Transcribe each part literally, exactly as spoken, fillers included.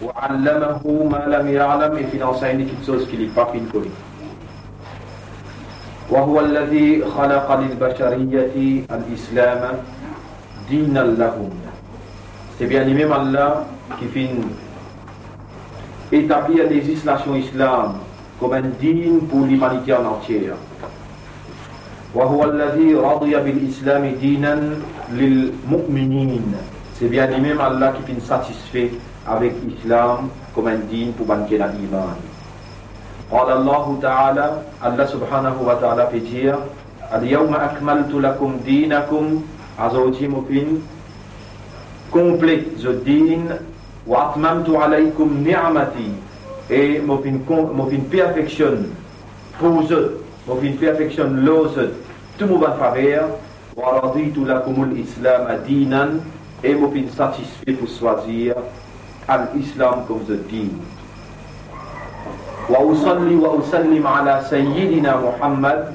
wa allamahu ma lam ya'lam, e finn ansegn li kiksoz ki li pa finn kone. Wa huwa alladhi khalaqa lil bashariyati al-Islam dinan lahum. Se bien limem Allah ki finn etablir lezislasion Islam kouma enn din pou limanite an antie. Wa huwa alladhi radiya bil Islami dinan lil mu'minin. Se bien limem Allah ki finn satisfe avek Islam kouma enn din pou bann ki ena iman. Qala Allahu Ta'ala, Allah Subhanahu wa Ta'ala pe dir, "Al-yawma akmaltu lakum dinakum," azordi mo finn konplet zot din, "wa atmamtu alaykum ni'mati," e mo finn kon-, mo finn perfeksionn pou zot, mo finn perfeksionn lor zot tou mo bann faver, "wa raditu lakumul Islama dinan," e mo finn satisfe pou swazir al-Islam kom zot din. "Wa usalli wa usallim ala Sayyidina Muhammad,"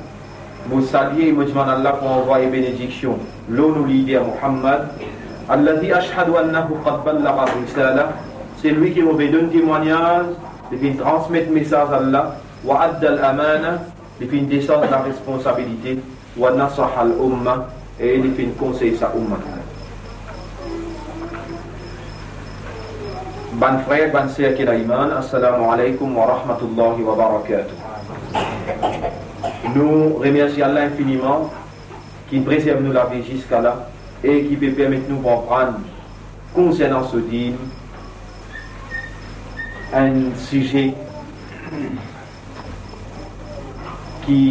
mo salie e mo dimann Allah pou anvoy benediksion lor nou lider Muhammad, "alladhi ashhadu annahu qad ballagha risala," selwi ki mo pe donn temwagnaz li finn transmet mesaz Allah, "wa addal amana," li finn desarn laresponsabilite, "wa nasahal umma," e li finn konsey sa umma. Bann frer, bann ser ki ena iman, assalamu alaykum wa rahmatullahi wa barakatuh. Nou remersie Allah infiniman ki prezerv nou lavi ziska la e ki pe permet nou pou aprann konsernan so din enn size ki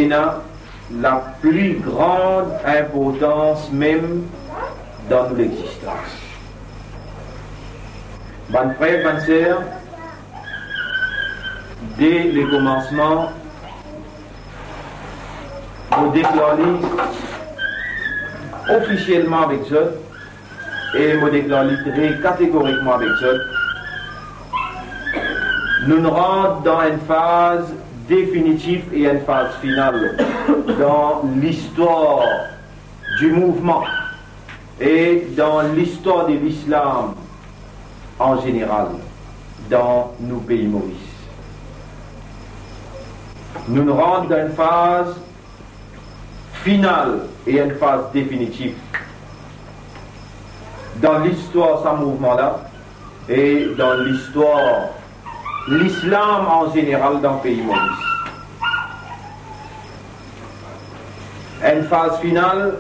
ena lapli gran inportans mem dan nou lexistans. Bann frer, bann ser, de lekomansman, mo deklar li ofisielman avek zot, e mo deklar li tre kategorikman avek zot, nou rant dan enn faz definitif e enn faz final dan listwar di mouvman e dan listwar de lislam an zeneral dan nou pei Moris. Nou rant dan enn faz final e enn faz definitif dan listwar sa mouvman la e dan listwar lislam an zeneral dan pei Moris. Enn faz final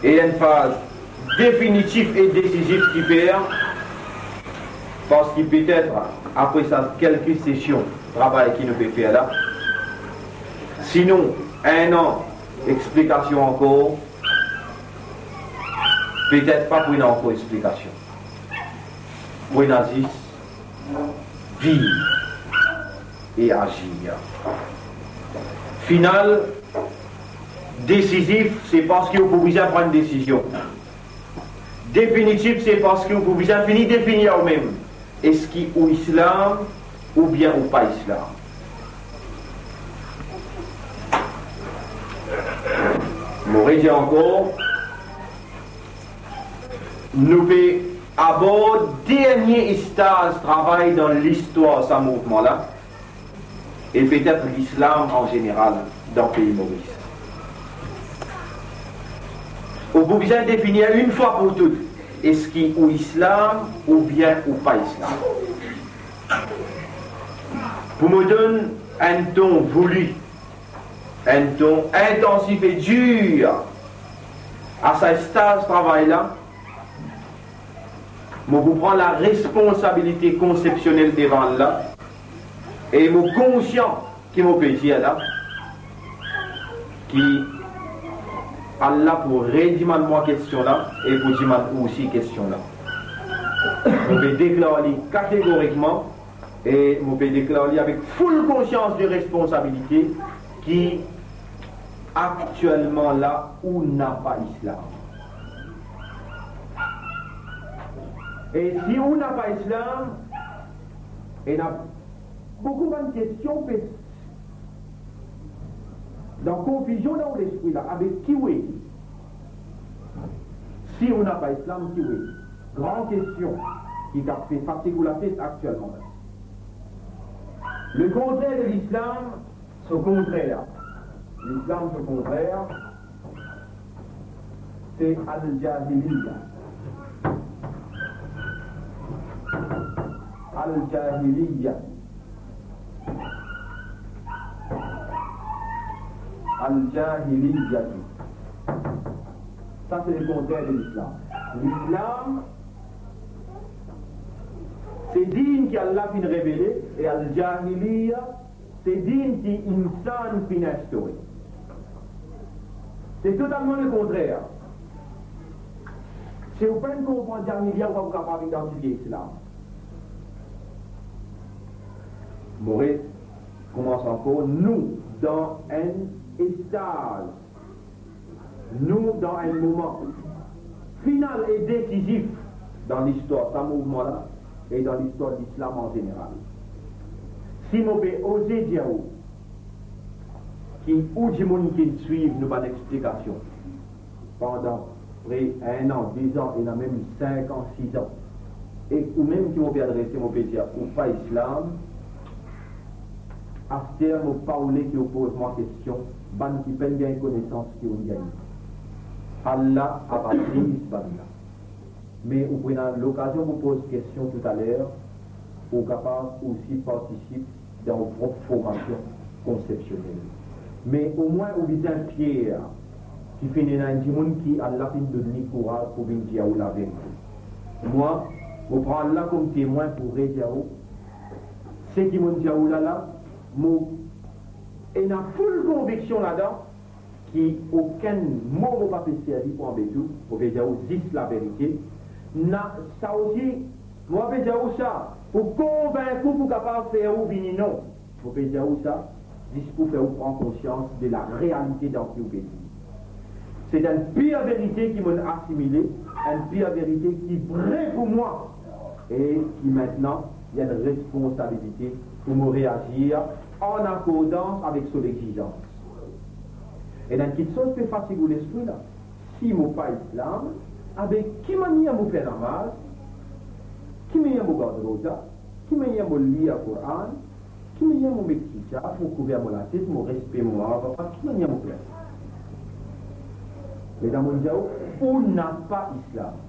e enn faz definitif e desizif ki fer, parski petet apre sa kelke sesion travay ki nou pe fer la, sinon enn an explikasion ankor, petet pa pou ena ankor explikasion. Pou ena zis viv e azir. Final, desizif, se parski ou pou bizin pran enn desizion. Definitif, se parski ou pou bizin fini definir ou mem. Eski ou islam oubien ou pa islam? Mo redir ankor, nou pe abord dernie staz travay dan listwar sa mouvman la, e petet lislam an zeneral dan pei Moris. Ou pou bizin definir enn fwa pou tou, eski ou islam oubien ou pa islam. Pou mo donn enn ton vouli, enn ton intansif e dir a sa staz travay la, mo pou pran laresponsabilite konsepsionel devan Allah, e mo konsian ki mo pe dir la, ki Allah pou redimann mwa kestion la e pou dimann ou osi kestion la. Mo pe deklar li kategorikman e mo pe deklar li avek full konsians de responsabilite ki aktielman la ou napa islam. E si ou napa islam, ena boukou bann kestion pe dan konfizion dan ou lespri la, avek ki ou ete? Si ou napa Islam, ki ou ete? Gran kestion ki kapav fatig ou latet aktielman. Le kontrer de Lislam, so kontrer. Lislam, so kontrer, se al-jahiliya. Al-jahiliya. Al-jahiliya. Sa, se le kontrer de Lislam. Lislam, se din ki Allah finn revele, e al-jahiliya, se din ki insan finn instaure. Se totalman le kontrer. Si ou pa konpran jahiliya, ou pa pou kapav idantifie Islam. Mo rekoumans ankor, nou dan enn estaz, nou dan enn moman final e desizif dan listwar sa mouvman la e dan listwar Lislam an zeneral. Si mo pe oze dir ou ki ou dimoun ki swiv nou bann explikasion pandan pre enn an, de zan, ena mem sink an, sis an, e ou mem ki mo pe adrese, mo pe dir ou pa Islam, aster mo pa oule ki ou poz mwa kestion, bann ki pa'nn gagn konesans ki ou'nn gagne. Allah ava ziz bann la. Me ou pou ena lokazion pou poz kestion toutaler, pou ou kapav osi partisip dan ou prop formasion konsepsionel. Me omwin ou bizin fier ki finn ena enn dimoun ki Allah finn donn li kouraz pou vinn dir ou laverite. Mwa, mo pran Allah kom temwin pou redir ou, seki mo'nn dir ou la la, mo ena full konviksion ladan, ki okenn mo mo pa pe servi pou anbet ou, mo pe dir ou zis laverite. Na, sa osi, mo pa pe dir ou sa pou konvink ou, pou kapav fer ou vini, non. Mo pe dir ou sa zis pou fer ou pran konsians de larealite dan ki ou pe viv. Se enn pir verite ki mo'nn asimile, enn pir verite ki vre pou mwa, e ki mintnan li enn responsabilite pou mo reazir an akordans avek so legzizans. Ena enn kitsoz pe fatig ou lespri la. Si mo pa Islam, abe ki manier mo fer namaz? Ki manier mo gard roza? Ki manier mo lir Koran? Ki manier mo met hijab, mo kouver mo latet, mo respe mo mama, papa? Ki manier mo fer? Medam, mo'nn dir ou, ou napa Islam.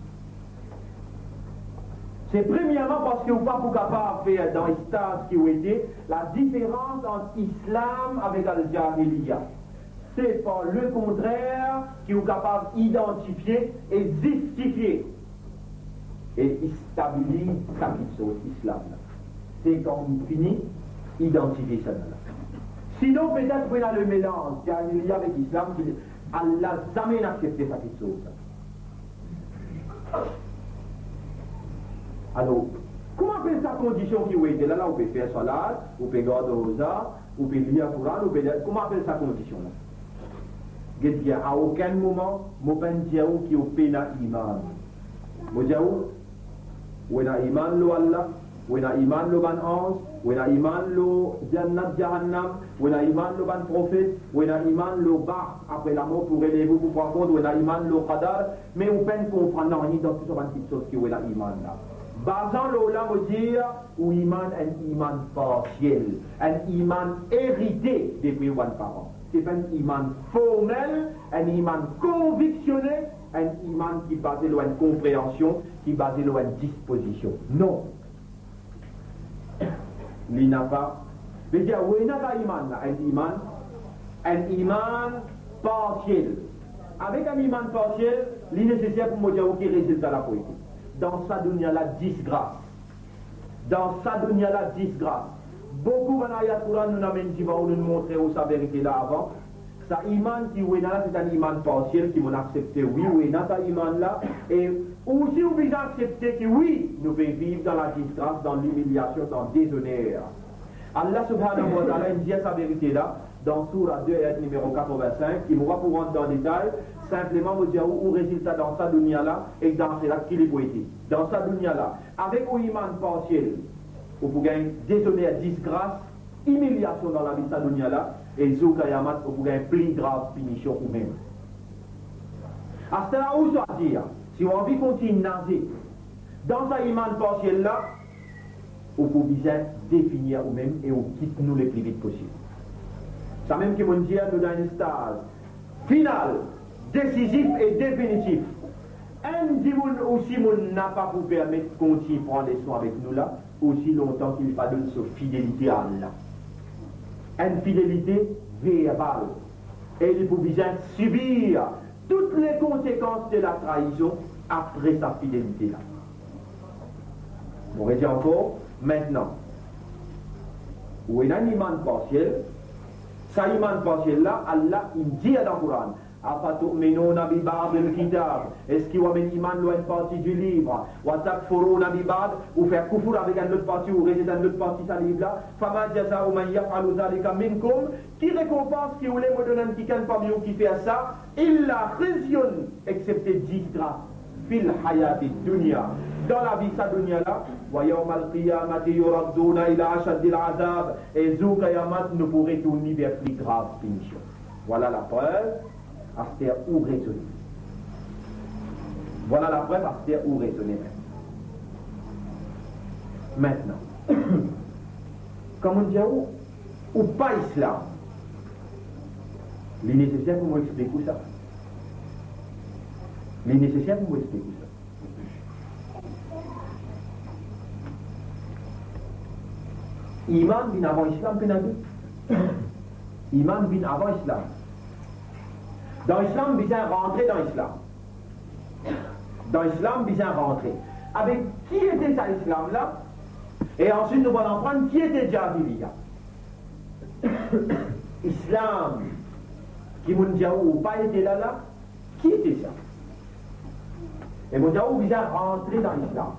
Se premierman parski ou pa pou kapav fer dan estaz ki ou ete, ladiferans ant Islam avek al-jahiliya. Se par le kontrer ki ou kapav idantifie e zistifie e stabiliz sa kitsoz Islam la. Se kan ou fini idantifie sa la. Sinon, petet ou ena le melanz jahiliya avek Islam ki Allah zame inn aksepte sa kitsoz la. Alor, kouma apel sa kondision ki ou ete la, la ou pe fer salat, ou pe gard roza, ou pe lir Koran, ou pe lir, kouma apel sa kondision la? Get bien, a okenn moman mo pa'nn dir ou ki ou pena iman. Mo dir ou, ou ena iman lor Allah, ou ena iman lor bann anz, ou ena iman lor jannat, jahannam, ou ena iman lor bann profet, ou ena iman lor ba apre lamor pou releve ou pou pran kont, ou ena iman lor qadar, me ou pa'nn konpran nanye dan tou sa bann kitsoz ki ou ena iman la. Bazan lor la, mo dir, ou iman enn iman parsiel, enn iman erite depi ou bann paran. Se pa enn iman formel, enn iman konviksione, enn iman ki baze lor enn konpreansion, ki baze lor enn dispozision. Non. Li napa, vedir, ou ena sa iman la, enn iman, enn iman parsiel. Avek enn iman parsiel, li neseser pou mo dir ou ki rezilta la pou ete. Dan sa dounia la, disgras. Dan sa dounia la, disgras. Boukou bann ayat Koran nou'nn amenn divan ou, nou'nn montre ou sa verite la avan. Sa iman ki ou ena la, se enn iman parsiel ki mo'nn aksepte, wi, ou ena sa iman la, e ou osi ou bizin aksepte ki, wi, nou pe viv dan ladisgras, dan limiliasion, dan dezoner. Allah subhanahu wa ta'ala inn dir sa verite la dan soura de, ayat nimero katrovin-sink, ki mo pa pou rant dan detay, sinpleman mo dir ou, ou rezilta dan sa dounia la, e dan axirat ki li pou ete. Dan sa dounia la, avek ou iman parsiel, ou pou gagn dezoner, disgras, imiliasion dan lavi sa dounia la, e zour Kiyamat, ou pou gagn pli grav pinision ou mem. Aster la ou swazir, Si ou anvi kontign naze dan sa iman parsiel la, ou pou bizin definir oumem e ou kit nou lepli vit posib. Samem ki mo'nn dir, nou dan enn staz final, desizif e definitif. Enn dimoun osi mo'nn napa pou permet kontign pran leson avek nou la, osi lontan ki li pa donn so fidelite a Allah. Enn fidelite verbal. E li pou bizin sibir tout le konsekans de la traizon apre sa fidelite la. Mo redir ankor, mintnan, ou ena enn iman parsiel, sa iman parsiel la, Allah inn dir dan Koran, "Afatu'minuna bi ba'dil kitab?" Eski ou amenn iman lor enn parti di liv? "Wa takfuruna bi ba'd?" Ou fer koufour avek enn lot parti, ou rezet enn lot parti sa liv la. "Fama jaza'u man yaf'alu zalika minkum?" Ki rekonpans ki ou le mo donn enn kikenn parmi ou ki fer sa? "Illa khizyun", exepte disgras, "fil hayatid dunya", dan lavi sa dunya la, "wa yawmal qiyamati yuradduna ila ashaddil azab", e zour kiyamat nou pou retourn li ver pli grav pinision. Vwala laprev, aster ou rezone. Vwala laprev, aster ou rezone mem. Mintnan, kan mo'nn dir ou, ou pa islam, li neseser pou mo explik ou sa. Li neseser pou mo explik ou sa. Iman vinn avan islam, pena dout. Iman vinn avan islam. Dan islam, bizin rantre dan islam. Dan islam, bizin rantre. Abe, ki ete sa islam la? E answit, nou pou al aprann ki ete jahiliya. Islam, ki mo'nn dir ou pa ete la la, ki ete sa? E mo'nn dir ou bizin rantre dan islam.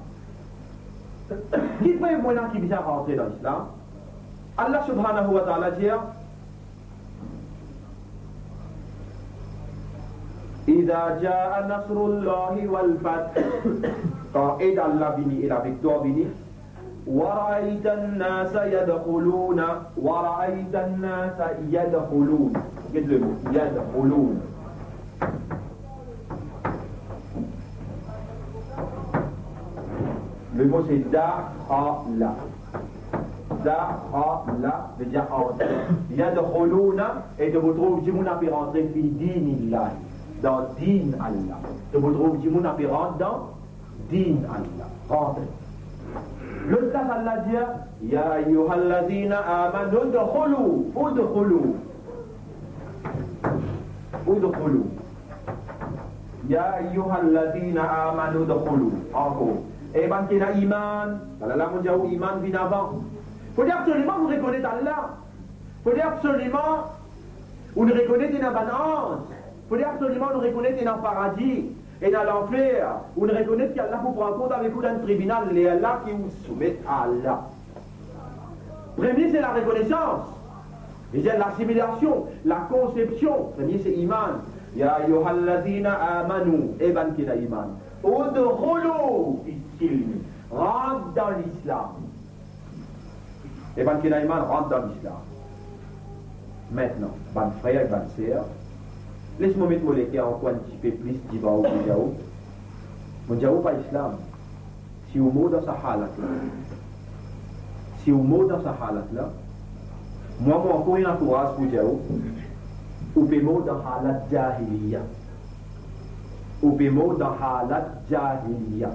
Ki prev mo'nn ki bizin rantre dan islam? Allah subhanahu wa ta'ala dir, "Iza jaa nasrullahi wal fath." Kan ed Allah vini e laviktwar vini, "Wa ra'aytan nasa yadkhuluna, wa ra'aytan nasa yadkhulun." Get le mo, yadkhulun. Le mo se dakhala. Dakhala vedir antre. Yadkhuluna, e to pou trouv dimoun ape rantre fi dinillah, dan din Allah. To pou trouv dimoun ape rant dan din Allah. Rantre. Lot plas Allah dir, "Ya ayyuhallazina amanu udkhulu", udkhulu. Udkhulu. "Ya ayyuhallazina amanu udkhulu." Ankor. E bann ki ena iman, lalala mo dir ou iman vinn avan. Fode absoliman ou rekonet Allah. Fode absoliman ou rekonet ena bann anz. Fode absoliman ou rekonet ena paradi, ena lanfer. Ou rekonet ki Allah pou pran kont avek ou dan tribinal, lerla ki ou soumet a Allah. Premie se larekonesans, deziem lasimilasion, lakonsepsion. Premie se iman. Ya ayyuhallazina amanu, e bann ki ena iman. Udkhulu fis-silmi, rant dan lislam. E bann ki ena iman, rant dan lislam. Mintnan, bann frer ek bann ser, les mo met mo leker ankor enn tipe plis divan ou, pou dir ou, mo dir ou pa islam. Si ou mor dan sa halat la, si ou mor dan sa halat la, mwa mo ankor ena kouraz pou dir ou, ou pe mor dan halat jahiliya. Ou pe mor dan halat jahiliya.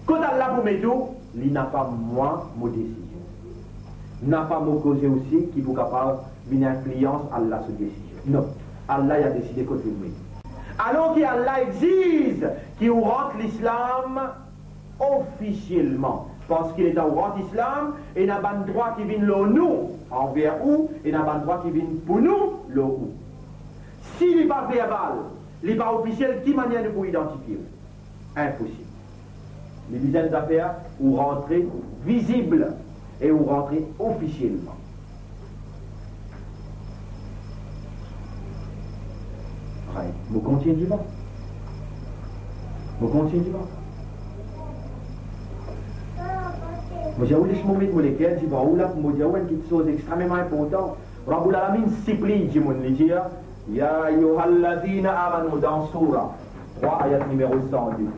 Kot Allah pou met ou, li napa mwa mo desizion. Napa mo koze osi ki pou kapav vinn inflians Allah so desizion. Non, Allah inn deside kot li pou met ou. Alor ki Allah exiz ki ou rant lislam ofisielman. Parski letan ou rant islam, ena bann drwa ki vinn lor nou anver ou, ena bann drwa ki vinn pou nou lor ou. Si li pa verbal, li pa ofisiel, ki manier nou pou idantifie ou? Inposib. Li bizin zafer ou rantre vizib e ou rantre ofisielman. Right. Mo kontign divan. Mo kontign divan. Mo dir ou, les mo met mo leker divan ou la, mo dir ou enn kiksoz extrememan inportan. Rabbul Alamin sipliy dimoun, li dir, "Ya ayyuhallazina amanu", dan soura trwa, ayat nimero san de.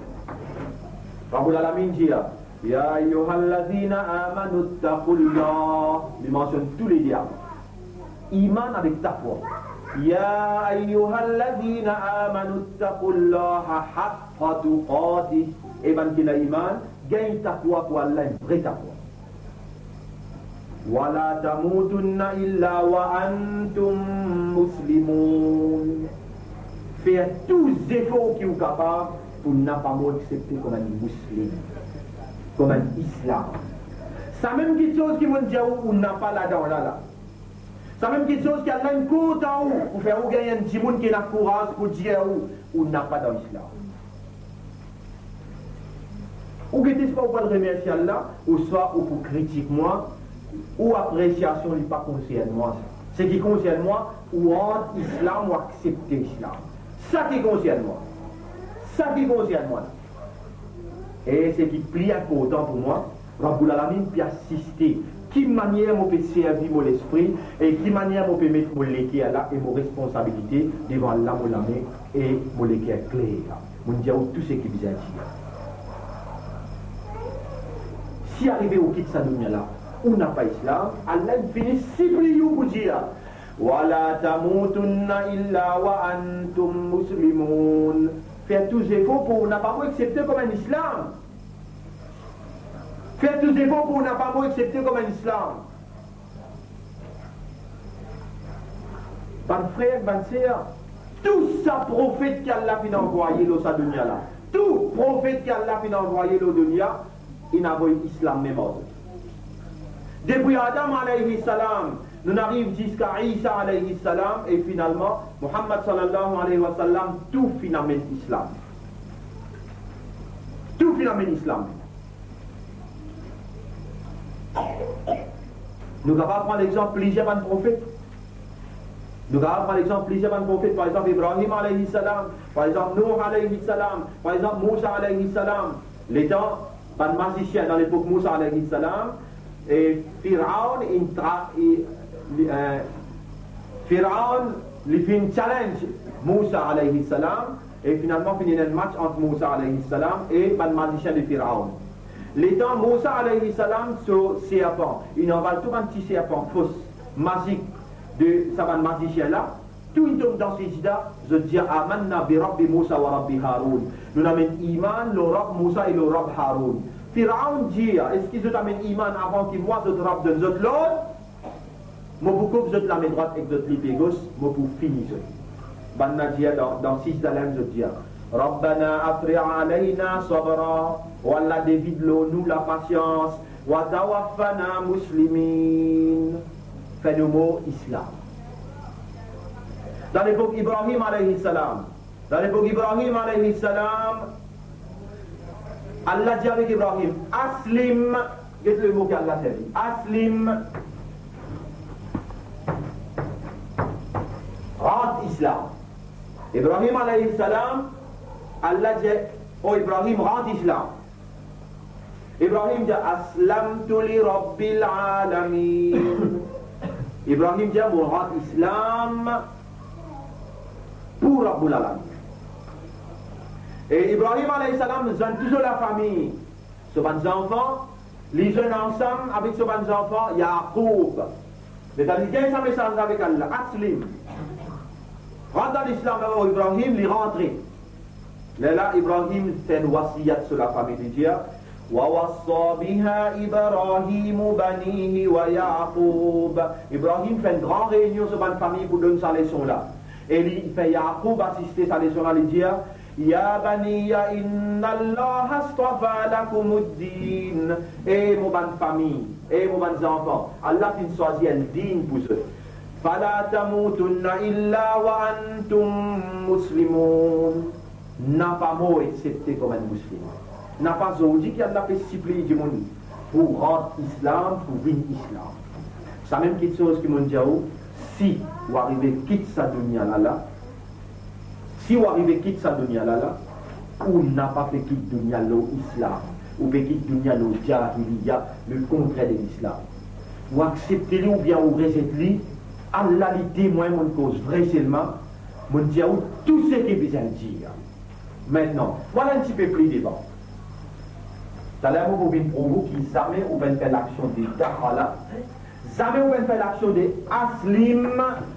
Rabbul Alamin dir, "Ya ayyuhallazina amanu ttaqullah." Li mansionn toulede avan. Iman avek taqwa. "Ya ayyuhallazina amanu ttaqullaha haqqa tuqatih." E bann ki ena iman, gagn taqwa pou Allah, enn vre taqwa. "Wala tamutunna illa wa antum muslimun." Fer tou zefor ki ou kapav pou napa mor exsepte kouma enn mouslem, kouma enn Islam. Sa mem kiksoz ki monn dir ou, ou napa ladan la la. Sa mem kiksoz ki Allah inn kontan ou, pou fer ou gagn enn dimoun ki ena kouraz pou dir ou, ou napa dan Islam. Ou gete, swa ou pou al remersie Allah, ouswa ou pou kritik mwa, ou apresiasion li pa konsern mwa sa. Seki konsern mwa, ou rant Islam, ou aksepte Islam. Sa ki konsern mwa. Sa ki konsern mwa. E seki pli inportan pou mwa, Rabbul Alamin pe asiste ki manier mo pe servi mo lespri e ki manier mo pe met mo leker la e mo responsabilite devan Allah, mo lame e mo leker kler la. Monn dir ou tou seki bizin dir. Si arive ou kit sa dunia la, ou napa Islam, Allah inn fini sipliy ou pou dir, "Wala tamutunna illa wa antum muslimun." Fer tou zefor pou ou napa mor exsepte kouma enn Islam. Fer tou zefor pou ou napa mor exsepte kouma enn Islam. Bann frer, bann ser, tou sa profet ki Allah finn anvwaye lor sa dunia la, tou profet ki Allah finn anvwaye lor dunia, inn avoy Islam mem ar zot. Depi Adam alayhi salam, nou ariv ziska Isa alayhi salam, e finalman, Muhammad sallallahu alayhi wa sallam, tou finn amenn Islam. Tou finn amenn Islam. Nou kapav pran lexanp plizier bann profet. Nou kapav pran lexanp plizier bann profet, par exanp, Ibrahim alayhi salam, par exanp, Nouh alayhi salam, par exanp, Mousa alayhi salam. Letan bann mazisien, dan lepok Mousa alayhi salam, e Firaon inn tra-, e, li, e, Firaon, li finn challenge Mousa alayhi salam, e finalman finn ena enn match ant Mousa alayhi salam e bann mazisien de Firaon. Letan Mousa alayhi salam, so serpan, inn anval tou bann ti serpan fos, mazik de sa bann mazisien la, tou inn tom dan sijda, zot dir, "Amanna bi Rabbi Mousa wa Rabbi Haroun." Nou amenn iman lor Rab Mousa e lor Rab Haroun. Firaon dir, "Eski zot amenn iman avan ki mwa, zot Rab donn zot lord? Mo pou koup zot lame drwat ek zot lipie gos, mo pou fini zot." Bann la dir dan, dan sijda la mem, zot dir, "Rabbana afrigh alayna sabra." O Allah, devid lor nou lapasians. "Wa tawaffana muslimin." Fer nou mor Islam. Dan lepok Ibrahim alayhi salam, dan lepok Ibrahim alayhi salam, Allah dir avek Ibrahim, "Aslim." Get lemo ki Allah servi. "Aslim." Rant Islam. Ibrahim alayhi salam, Allah dir, "O Ibrahim, rant Islam." Ibrahim dir, "Aslamtu li Rabbil alamin." Ibrahim dir, "Mo rant Islam pou Rabbul Alamin." E Ibrahim alayhi salam zwenn tou so lafami, so bann zanfan, li zwenn ansam avek so bann zanfan, Yakoub. Letan li gagn sa mesaz avek Allah, "Aslim." Rant dan Lislam, o Ibrahim, li rantre. Lerla Ibrahim fer enn wasiyat so lafami, li dir, "Wa wassa biha Ibrahimu banihi wa Yakoub." Ibrahim fer enn gran reynion so bann fami pou donn sa leson la. E li fer Yakoub asiste sa leson la, li dir, "Ya baniya inna Allaha astafa lakumuddin." E mo bann fami, e mo bann zanfan, Allah finn swazir enn din pou zot. "Fala tamutunna illa wa antum muslimun." Napa mor exsepte kouma enn mouslem. Napa zordi ki Allah pe sipliy dimoun pou rant Islam, pou vinn Islam. Sa mem kiksoz ki monn dir ou, si ou arive kit sa dunia la la, si ou arive kit sa dunia la la, ou napa pe kit dunia lor Islam, ou pe kit dunia lor jahiliya, le kontrer de Lislam. Ou aksepte li oubien ou rezet li, Allah li temwin, monn koz vre selman, monn dir ou tou seki bizin dir. Aster, mo al enn tipe pli devan. Taler mo pou vinn prouv ou ki zame ou pa'nn fer laksion de dakhala, zame ou pa'nn fer laksion de aslim,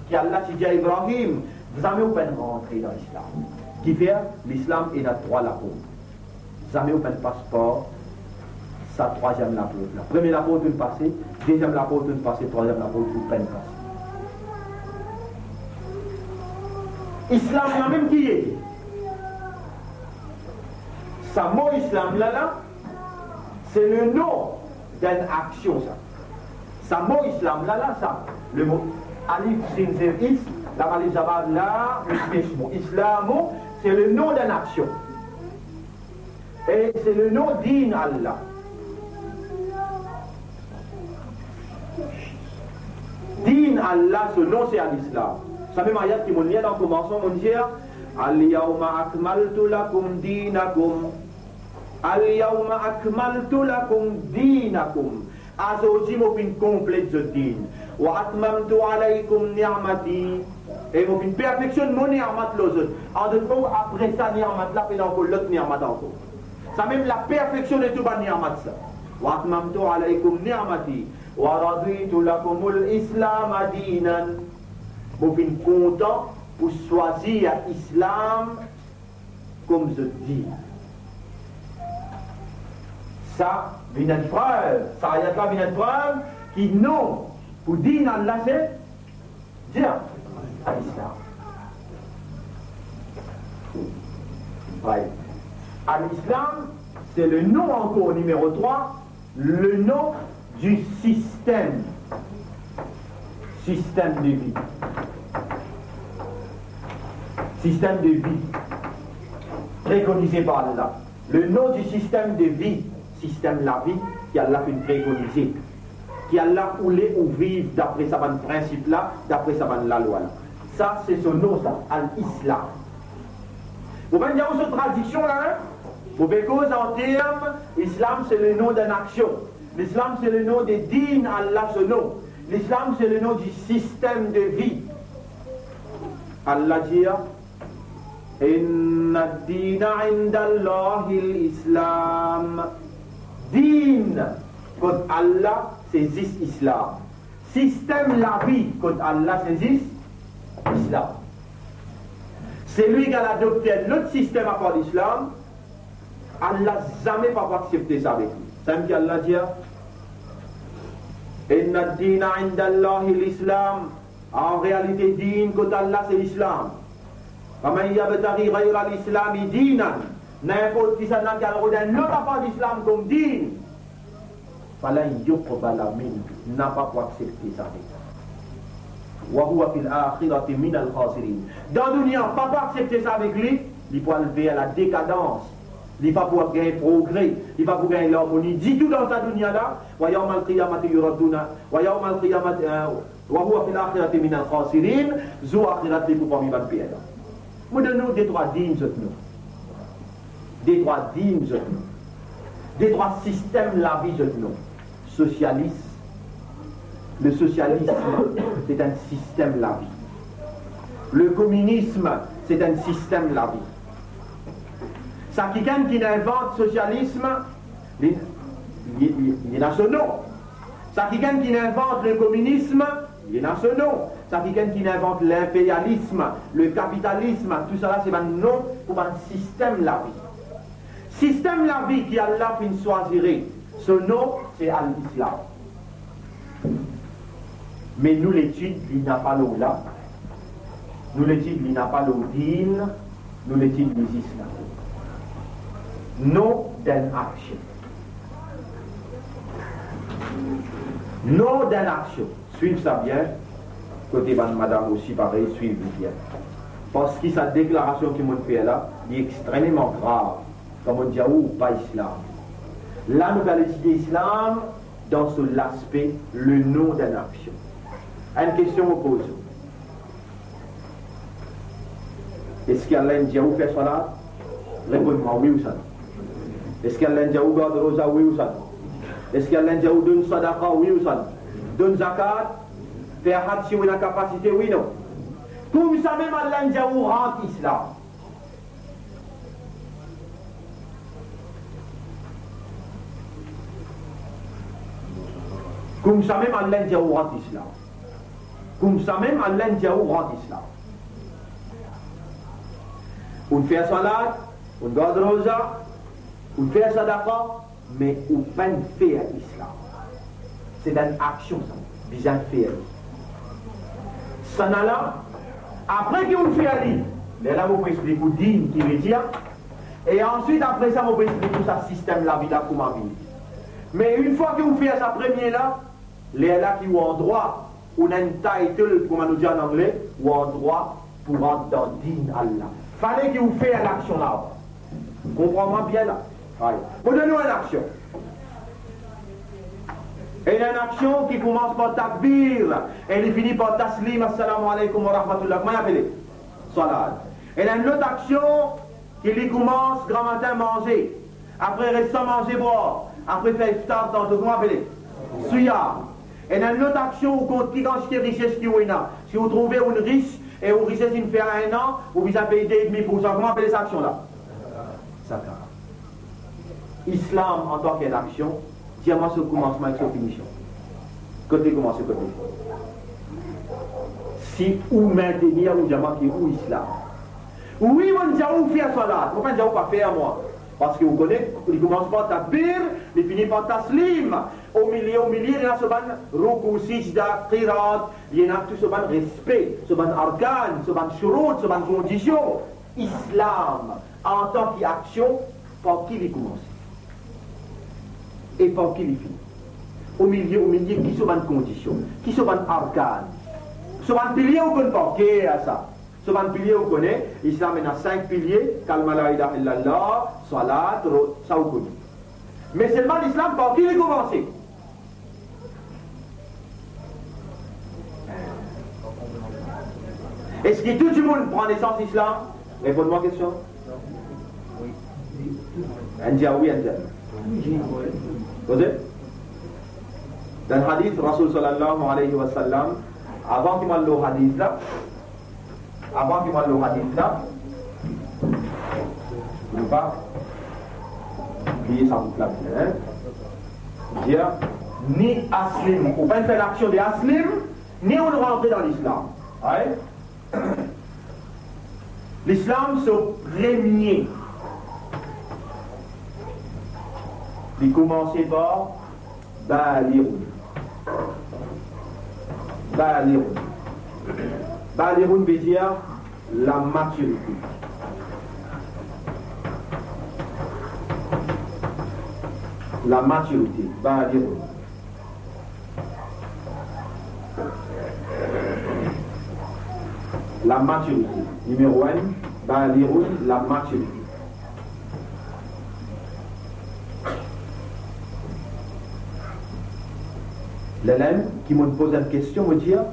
ki Allah ti dir Ibrahim, zame ou pa'nn rantre dan Islam. Kifer Lislam ena trwa laport. Zame ou pa'nn pas par sa trwaziem laport la. Premie laport ou'nn pase, deziem laport ou'nn pase, trwaziem laport ou pa'nn pase. Islam la mem ki ye? Sa mo Islam la la, se le nom d'enn aksion sa. Sa mo Islam la la sa, le mo alif, sin, zer, is, lam alif, za, ba, la, le pesh mo, Islamu, se le nom d'enn aksion. E se le nom din Allah. Din Allah, so nom se Al-Islam. Sa mem ayat ki mo'nn lir dan komansman, mo'nn dir, "Al-yawma akmaltu lakum dinakum." "Al-yawma akmaltu lakum dinakum." Azordi mo finn konplet zot din. "Wa atmamtu alaykum ni'mati." E mo finn perfeksionn mo ni'mat lor zot. An zot mo, apre sa ni'mat la, pena ankor lot ni'mat ankor. Sa mem la perfeksionn tou bann ni'mat sa. "Wa atmamtu alaykum ni'mati. Wa raditu lakumul Islama dinan." Mo finn kontan pou swazir Islam kom zot din. Sa vinn enn prev, sa ayat la vinn enn prev ki nom pou din Allah se, dir, Al-Islam. Right. Al-Islam, se le nom ankor nimero trwa, le nom du système. Système de vie. Système de vie préconisé par Allah. Le nom du système de vie, sistem lavi ki Allah finn prekonize, ki Allah oule ou viv dapre sa bann prinsip la, dapre sa bann lalwa la. Sa se so nom sa, Al-Islam. Mo pa dir ou so tradiksion la, hein? Mo pe koz an term, Islam se le nom d'enn aksion. L'Islam se le nom de din Allah, so nom. L'Islam se le nom du système de vie. Allah dir, "Inna dina indallahil Islam." Din kot Allah se zis Islam. Sistem lavi kot Allah se zis Islam. Selwi ki al adopte enn lot sistem apar Lislam, Allah zame pa pou aksepte sa avek li. Samem ki Allah dir, "Inna dina indallahil Islam." An realite, din kot Allah se Lislam. "Faman yabtaghi ghayral Islami dinan." Ninport kisannla ki al rod enn lot apar Lislam kom din, falan yuqbala minhu, napa pou aksepte sa avek li. Wa huwa fil akhirati minal khasirin. Dan dounia, pa pou aksepte sa avek li, li pou al ver la dekadans. Li pa pou gagn progre, li pa pou gagn larmoni ditou dan sa dounia la. Wa yawmal qiyamati yuraduna, wa yawmal qiyamati, eh, wa huwa fil akhirati minal khasirin, zour axirat li pou parmi bann perdan. Mo donn nou de trwa din zot nom. De trwa din zot nom. De trwa sistem lavi zot nom. Sosialis. Le socialisme, c'est un système lavi. Le communisme, c'est un système lavi. Sa kikenn ki invant sosialism, li, li, li, li ena so nom. Sa kikenn ki invant le communisme, li ena so nom. Sa kikenn ki invant l'inperialisme, le capitalisme, tousala se bann nom pou bann sistem lavi. Sistem lavi ki Allah finn swazire, so nom se Al-Islam. Me nou letid li napa lor la. Nou letid li napa lor din, nou letid li zis la. Nom d'enn aksion. Nom d'enn aksion. Swiv sa bien. Kote bann madam osi parey, swiv li bien. Parski sa deklarasion ki mo'nn fer la, li extrememan grav. Kan mo'nn dir ou pa Islam. La nou pe al etidie Islam dan so laspe le nom d'enn aksion. Enn kestion mo poz ou. Eski Allah inn dir ou fer salat? Reponn mwa wi ouswa non. Eski Allah inn dir ou gard roza? Wi ouswa non. Eski Allah inn dir ou donn sadaqa? Wi ouswa non. Donn zakat, fer haj si ou ena kapasite, wi non. Koumsa mem Allah inn dir ou rant Islam. Koumsamem Allah inn dir ou rant Islam. Koumsamem Allah inn dir ou rant Islam. Ou fer salat, ou gard roza, ou fer sadaqa, me ou pa'nn fer Islam. Se dan aksion sa, bizin fer li. Sannala, apre ki ou fer li, lerla mo pou explik ou din ki vedir, e answit apre sa mo pou explik ou sa sistem lavi la kouma vini. Me enn fwa ki ou fer sa premie la, lerla ki ou andrwa, ou ena enn title, kouma nou dir an angle, ou andrwa pou rant dan din Allah. Fale ki ou fer laksion la. Konpran mwa bien la? Ay. Mo donn ou enn aksion. Ena enn aksion ki koumans par takbir e li fini par taslim, assalamu alaykum wa rahmatullah. Kouma i apele? Salat. Ena enn lot aksion ki li koumans gramatin manze, apre res san manze bwar, apre fer iftar tanto, kouma apele? Siyam. Ena enn lot aksion, ou kont ki kantite rises ki ou ena. Si ou trouve ou ris e ou rises inn fer enn an, ou bizin pey de edmi poursan. Kouma apele sa aksion la? Zakat. Islam antan ki enn aksion, dir mwa so koumansman ek so finision. Kot li koumanse, kot li fini. Si ou mintenir, ou dir mwa ki ou Islam. Wi, mo'nn dir ou fer salat, mo pa'nn dir ou pa fer mwa. Parski ou kone, li koumans par takbir, li fini par taslim. Omilie, omilie, li ena so bann roukou, sijda, qiraat, li ena tou so bann respe, so bann arkan, so bann shurut, so bann kondision. Islam, antan ki aksion, par ki li koumanse? E par ki li fini? Omilie, omilie, ki so bann kondision? Ki so bann arkan? So bann pilie, ou konn par ker sa. So bann pilie ou kone, Islam ena sink pilie, kalima la ilaha illallah, salat, ro-, sa ou kone. Me selman Islam, par ki li koumanse? Eski tou dimoun pran nesans Islam? Reponn mwa kestion. Enn dir wi, enn dir non. Koze? Dan hadis Rasoul sallallahu alayhi wa sallam, avan ki mo al lor hadis la, avan ki mo al lor hadis la, nou pa bliye sa bout la bien, hein? Dir, ni aslim, ou pa'nn fer laksion de aslim, ni ou rantre dan Lislam. Right? Lislam so premie, li koumanse par balighun. Balighun. Balighun vedir lamatirite. Lamatirite, balighun. Lamatirite. Nimero enn, balighun, lamatirite. Lerla mem ki mo'nn poz enn kestion, mo dir,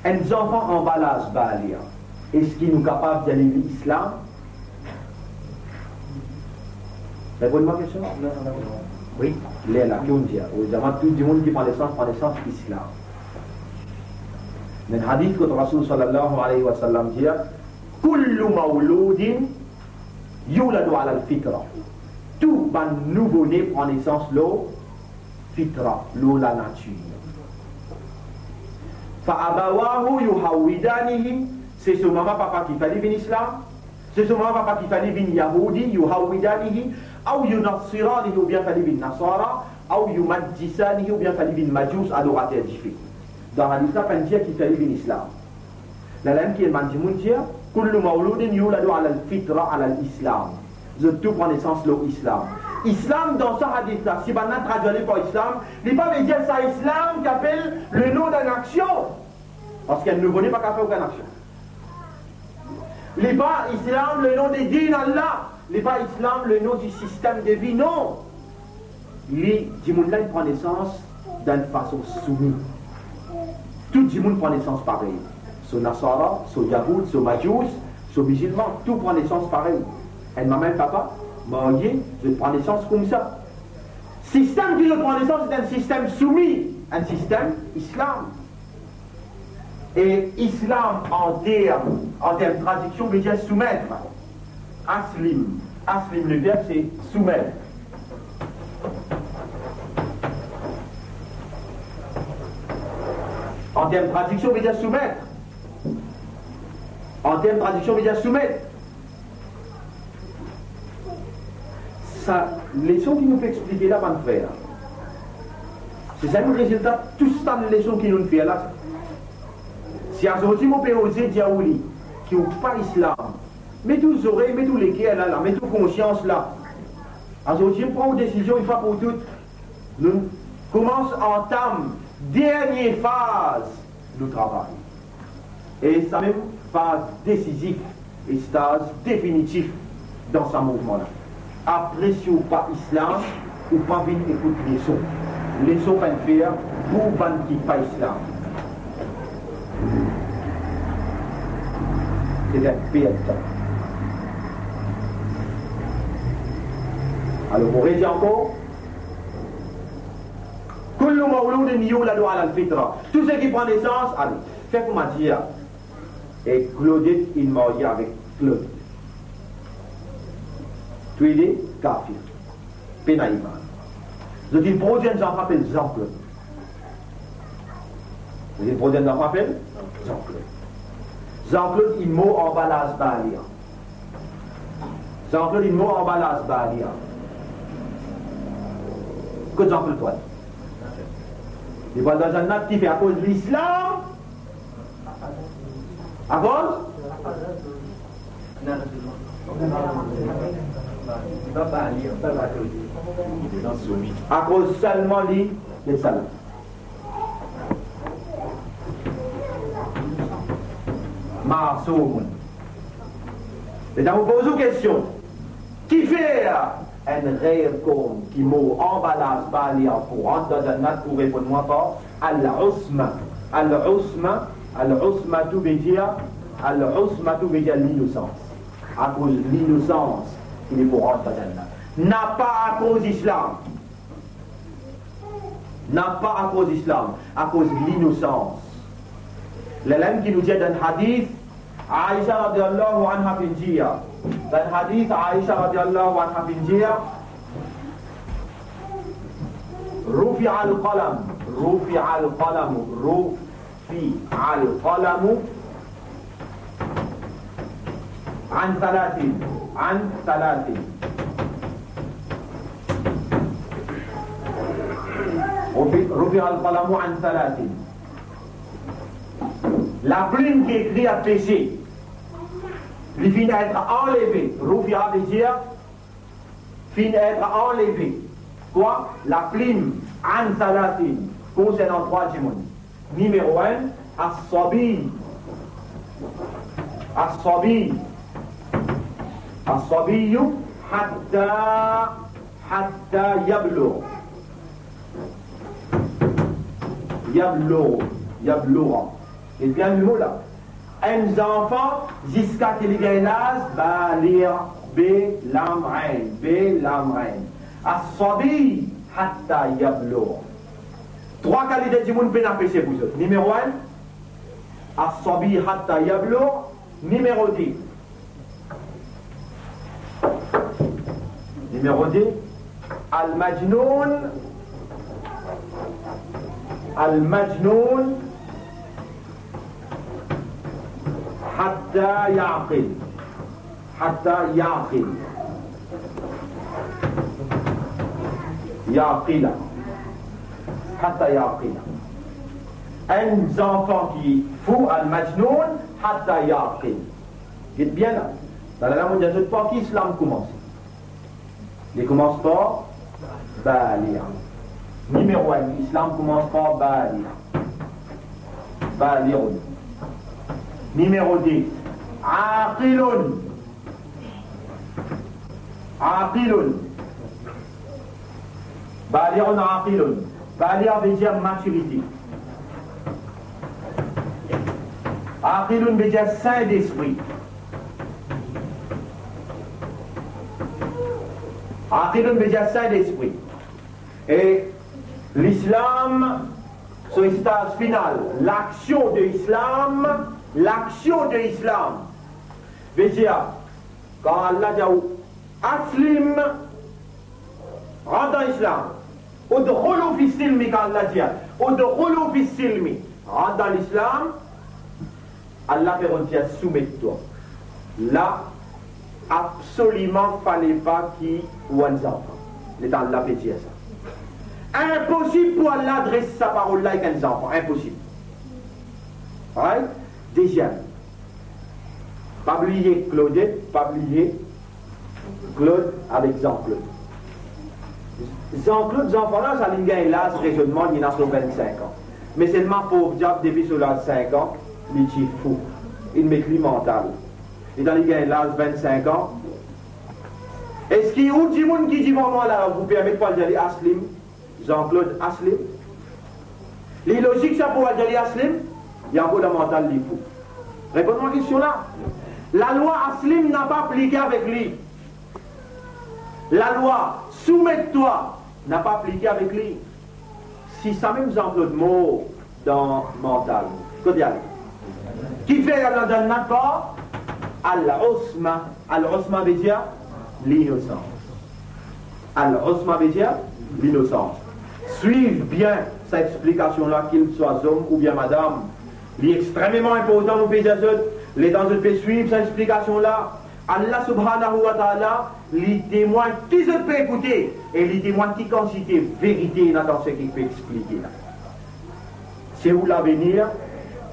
enn zanfan anba laz baligh, eski nou kapav dir li Islam? Reponn mwa kestion. Non, non, non. Wi. Lerla ki ou dir, ou dir mwa tou dimoun ki pran nesans, pran nesans Islam. Enn hadis kot Rasoul sallallahu alayhi wa sallam dir, kullu mawludin yuladu ala al-fitra. Tou bann nouvo ne pran nesans lor fitra, lor lanatir. Fa abawahu yuhawwidanihi, se so mama papa ki fer li vinn Islam, se so mama papa ki fer li vinn Yahoudi, yuhawwidanihi, aw yunassiranihi, oubien fer li vinn Nasara, aw yumajjisanihi, oubien fer li vinn Majous, adorater dife. Dan hadis la, pa'nn dir ki fer li vinn Islam. Lerla mem ki enn bann dimoun dir, kullu mawludin yuladu ala al-fitra, ala al-Islam. Zot tou pran nesans lor Islam. Islam, dan sa hadis la, si bann la tradwir li par Islam, li pa vedir sa Islam ki apel le nom dan aksion. Parski enn nouvo ne pa kapav fer okenn aksion. Li pa Islam le nom de din Allah. Li pa Islam le nom du système de vie, non. Li, dimoun la, li pran nesans dan enn fason soumi. Tou dimoun pran nesans parey. So Nasara, so Yahoud, so Majous, so mizilman, tou pran nesans parey. Enn mama, enn papa, marye, zot pran nesans koumsa. Sistem ki zot pran nesans, se enn sistem soumi, enn sistem Islam. E Islam, an term, an term tradiksion, vedir soumet. Aslim. Aslim, le verb, se soumet. An term tradiksion, vedir soumet. An term tradiksion, vedir soumet. Sa leson ki nou pe explike la, bann frer, se sa nou rezilta tou sa leson ki nou fer la. Si azordi mo pe oze dir ou li, ki ou pa islam, met ou zorey, met ou leker la, la, met ou konsians la. Azordi, pran ou desizion, enn fwa pou tou. Nou koumans antam dernie faz nou travay. E samem faz desizif e staz definitif dan sa mouvman la. Apre, si ou pa islam, ou pa vinn ekout leson. Leson pa fer pou bann ki pa islam. Se enn pert tan. Alor, mo redir ankor, kullu mawludin yuladu alal fitra. Tou seki pran nesans, ale, fer kouma dir, e Claudette inn marye avek Claude. Toule de kafir. Pena iman. Zot inn prodwir enn zanfan apel Jean-Claude. Zot inn prodwir enn zanfan apel Jean-Claude. Jean-Claude inn mor anba laz baligh. Jean-Claude inn mor anba laz baligh. Kot Jean-Claude pou al? Li pou al dan Jannat, kifer? Akoz lislam. Akoz? Akoz selman li, li sel. Masoum. Letan mo poz ou kestion, kifer enn gheer kom ki mor anba laz baligh pou rant dan Jannat, ou reponn mwa par al-usma. Al-usma, al-usmatu vedir, al-usmatu vedir linosans. Akoz linosans ki li pou rant dan Jannat. Napa akoz islam. Napa akoz islam, akoz linosans. Lerla ki nou dir dan hadis, Aisha radiyallahu anha finn dir, dan hadis Aisha radiyallahu anha finn dir, rufi al-qalam, rufi al-qalamu, rufi al-qalamu an thalathin, an thalathin. Rufi, rufi al-qalamu an thalathin. Laplim ki ekrir pese, li finn et anleve. Rufia vedir finn et anleve. Kwa? Laplim, an thalathin, konsernan trwa dimoun. Nimero enn, as-sabi. As-sabi. As-sabiyu hatta, hatta yablugh. Yablugh, yablugh. Ebien, mo la, enn zanfan ziska ki li gagn laz baligh, be lam ayn, be lam ayn. As-sabi hatta yablugh. Trwa kalite dimoun pena pese pou zot. Nimero enn, as-sabi hatta yablugh. Nimero de. Nimero de, al-majnoun, al-majnoun hatta yaqil. Hatta yaqil. Yaqila. Hatta yaqila. Enn zanfan ki fou, al-majnoun hatta yaqil. Get bien la. Lerla mo dir zot par ki islam koumanse. Li koumans par baligh. Nimero enn, islam koumans par baligh. Balighun. Nimero de, aqilun. Aqilun. Balighun aqilun. Baligh vedir matirite. Aqilun vedir sin despri. Aqilun vedir sin despri. E lislam, so staz final, laksion de islam, laksion de islam. Vedir, kan Allah dir ou, aslim, rant dan islam. Udkhulu fis silmi, kan Allah dir, udkhulu fis silmi. Rant dan Lislam, Allah pe rod dir soumet twa. La, absoliman fale pa ki ou enn zanfan. Letan Allah pe dir sa, inposib pou Allah adres sa parol la ek enn zanfan, inposib. Right? Deziem, pa bliye Claudette, pa bliye Claude avek Jean-Claude. Jean-Claude, zanfan la, sa linn gagn laz rezonnman, li ena so vennsenk an. Me selman pov diab, depi so laz sink an, li ti fou. Inn met li mantal. Letan li gagn laz vennsenk an, eski ou dimoun ki divan mwa la, ou permet pou al dir li Aslim? Jean-Claude Aslim? Li lozik sa pou al dir li Aslim? Li ankor dan mantal li fou. Reponn mwa kestion la. Lalwa Aslim napa aplike avek li. Lalwa soumet twa napa aplike avek li. Si samem Jean-Claude mor dan mantal, kot li ale? Kifer li al dan jannat? Par al-isma. Al-isma vedir linosans. Al-isma vedir linosans. Swiv bien sa explikasion la, kil swa zom oubien madam. Li extrememan inportan nou pe dir zot, letan zot pe swiv sa explikasion la, Allah subhanahu wa ta'ala, li temwin ki zot pe ekoute, e li temwin ki kantite verite ena dan seki pe explike la. Se ou lavenir.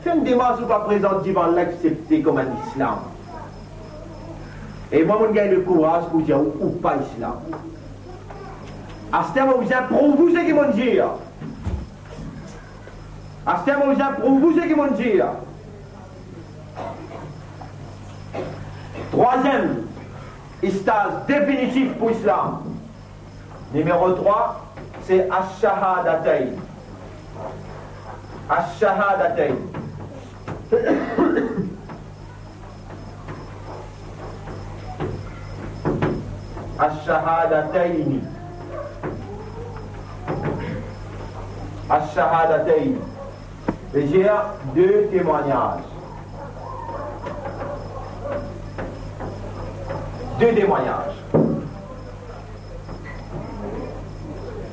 Fer enn demars ou pa prezant divan la, aksepte kouma enn Islam. E mwa, mo gagn lekouraz pou dir ou, ou pa Islam. Aster mo bizin prouv ou seki mo dir. Aster mo bizin prouv ou seki mo dir. Trwaziem staz definitif pou Islam. Nimero trwa, se ash-shahadatayn. Ash-shahadatayn. Ash-shahadatayni. Ash-shahadatayni. Vedir de temwagnaz. De temwagnaz.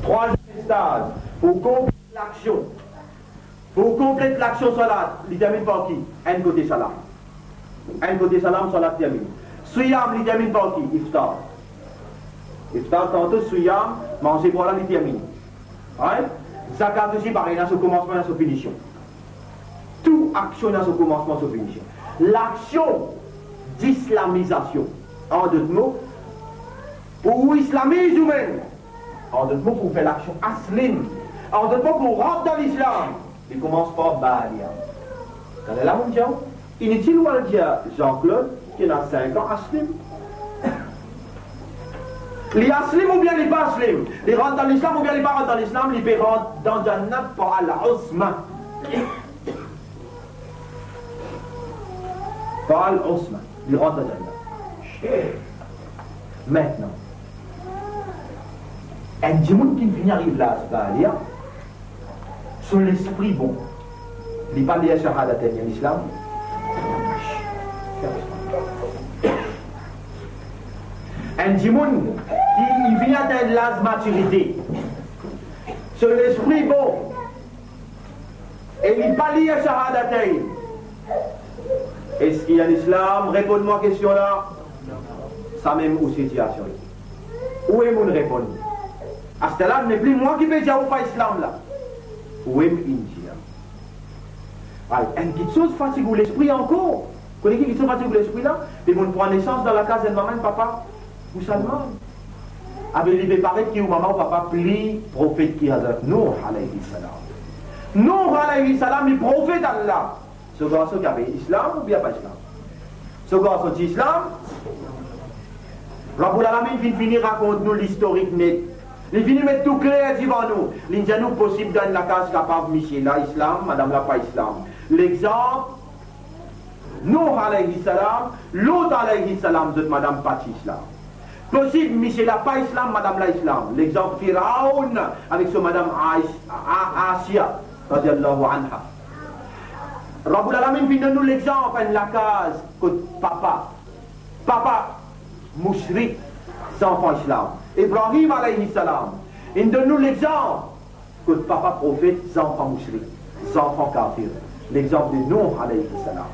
Trwaziem staz, pou konplet laksion. Pou konplet laksion salat, li terminn par ki? Enn kote salam. Enn kote salam, salat terminn. Siyam, li terminn par ki? Iftar. Iftar, tanto siyam, manze, bwar la, li terminn. Right? Zakat osi parey, ena so komansman, ena so finision. Tou aksion ena so komansman, so finision. Laksion dislamizasion. An dot mo, pou ou islamiz oumem. An dot mo, pou fer laksion aslim. An dot mo, pou rant dan Lislam, li koumans par baligh. Kan la, mo dir ou, initil ou al dir Jean-Claude ki ena sink an, aslim. Li aslim oubien li pa aslim? Li rant dan Lislam oubien li pa rant dan Lislam? Li pe rant dan jannat par al-isma. Par al-isma. Li rant dan jannat. Aster, enn dimoun ki finn ariv laz baligh, so lespri bon, li pa lir shahadatayn an Islam. Enn dimoun ki finn atenn laz matirite, so lespri bon, e li pa lir shahadatayn, eski li an Islam? Reponn mwa kestion la. Samem ou sitiasion. Ou mem inn reponn. Aster la, nepli mwa ki pe dir ou pa Islam la. Ou mem inn dir. Al, enn kitsoz fatig ou lespri ankor. Kone ki kitsoz fatig ou lespri la? Depi ou pran nesans dan lakaz enn mama, enn papa mousalman, abe li pe paret ki ou mama ou papa pli profet ki Hazrat Nouh alayhi salam. Nouh alayhi salam, li profet Allah. So garson ti ape Islam oubien pa Islam? So garson ti Islam. Rabbul Alamin finn fini rakont nou listorik net. Li fini met tou kler divan nou. Li dir nou posib dan enn lakaz kapav misie la Islam, madam la pa Islam. Lexanp, Nouh alayhi salam, Lot alayhi salam, zot madam pa ti Islam. Posib misie la pa Islam, madam la Islam. Lexanp Firaun avek so madam Ais-, A-, Asia, radiyallahu anha. Rabbul Alamin finn donn nou lexanp enn lakaz kot papa, papa moushrik, zanfan Islam. Ibrahim alayhi salam. Inn donn nou lexanp kot papa profet, zanfan moushrik. zanfan kafir. Lexanp de Nouh alayhi salam.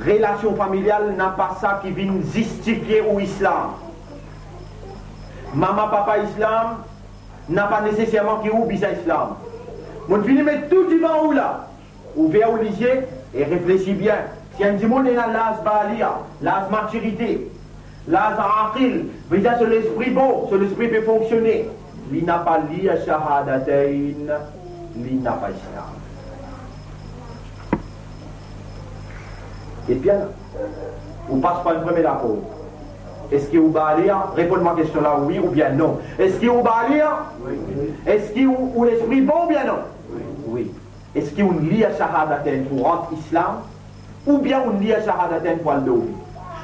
Relasion familial napa sa ki vinn zistifie ou islam. Mama, papa islam, napa neseserman ki ou bizin islam. Mo finn met tou divan ou la. Ouver ou lizie e reflesi bien. Si enn dimoun ena laz baligh, laz matirite, laz aql, vedir so lespri bon, so lespri pe fonksione, li napa lir shahadatayn, li napa islam. Epi la, ou pas par enn premie laprov. Eski ou baligh? Reponn mwa kestion la, wi oubien non. Eski ou baligh? Wi. Eski ou, ou lespri bon oubien non? Wi. Eski ou lir shahadatayn pou rant islam? Oubien ou lir shahadatayn pou al dormi?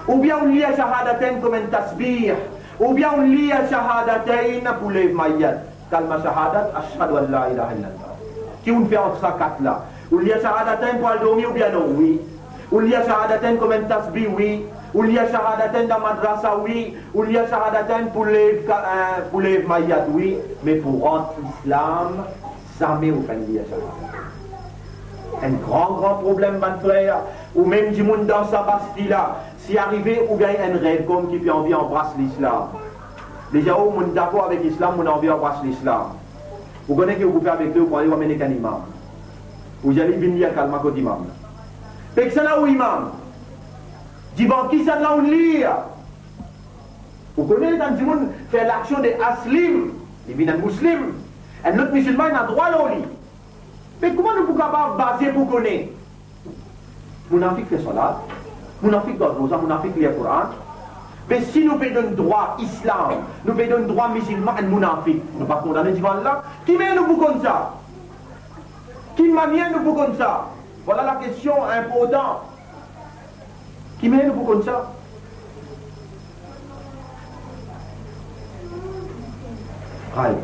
Oubien ou lir shahadatayn kouma enn tasbih? Oubien ou lir shahadatayn pou lev mayat? Kalma shahadat, ashhadu an la ilaha illallah. Ki ou fer ant sa kat la? Ou lir shahadatayn pou al dormi oubien non? Wi. Ou lir shahadatayn kouma enn tasbih? Wi. Ou lir shahadatayn dan madrasa? Wi. Ou lir shahadatayn pou lev ka-, eh, pou lev mayat? Wi. Me pou rant islam, zame ou finn lir shahada. Enn gran, gran problem, bann frer. Ou mem dimoun dan sa basti la, si arive ou gagn enn revkom ki pe anvi anbras lislam, li dir, "Oh, mo dakor avek islam, mo anvi anbras lislam." Ou kone ki ou pou fer avek li? Ou pou ale, ou amenn ek enn imam. Ou dir li vinn lir kalma kot imam la. Pe kisannla ou imam? Divan kisannla ou lir? Ou kone, letan dimoun fer laksion de aslim, li vinn enn mouslim, enn lot mizilman ena drwa lor li. Me kouma nou pou kapav baze pou kone? Mounafik fer salat, mounafik gard roza, mounafik lir Koran. Me si nou pe donn drwa islam, nou pe donn drwa mizilman enn mounafik, nou pa kondane divan Allah? Ki manier nou pou konn sa? Ki manier nou pou konn sa? Vwala lakestion inportan. Ki manier nou pou konn sa? Ay,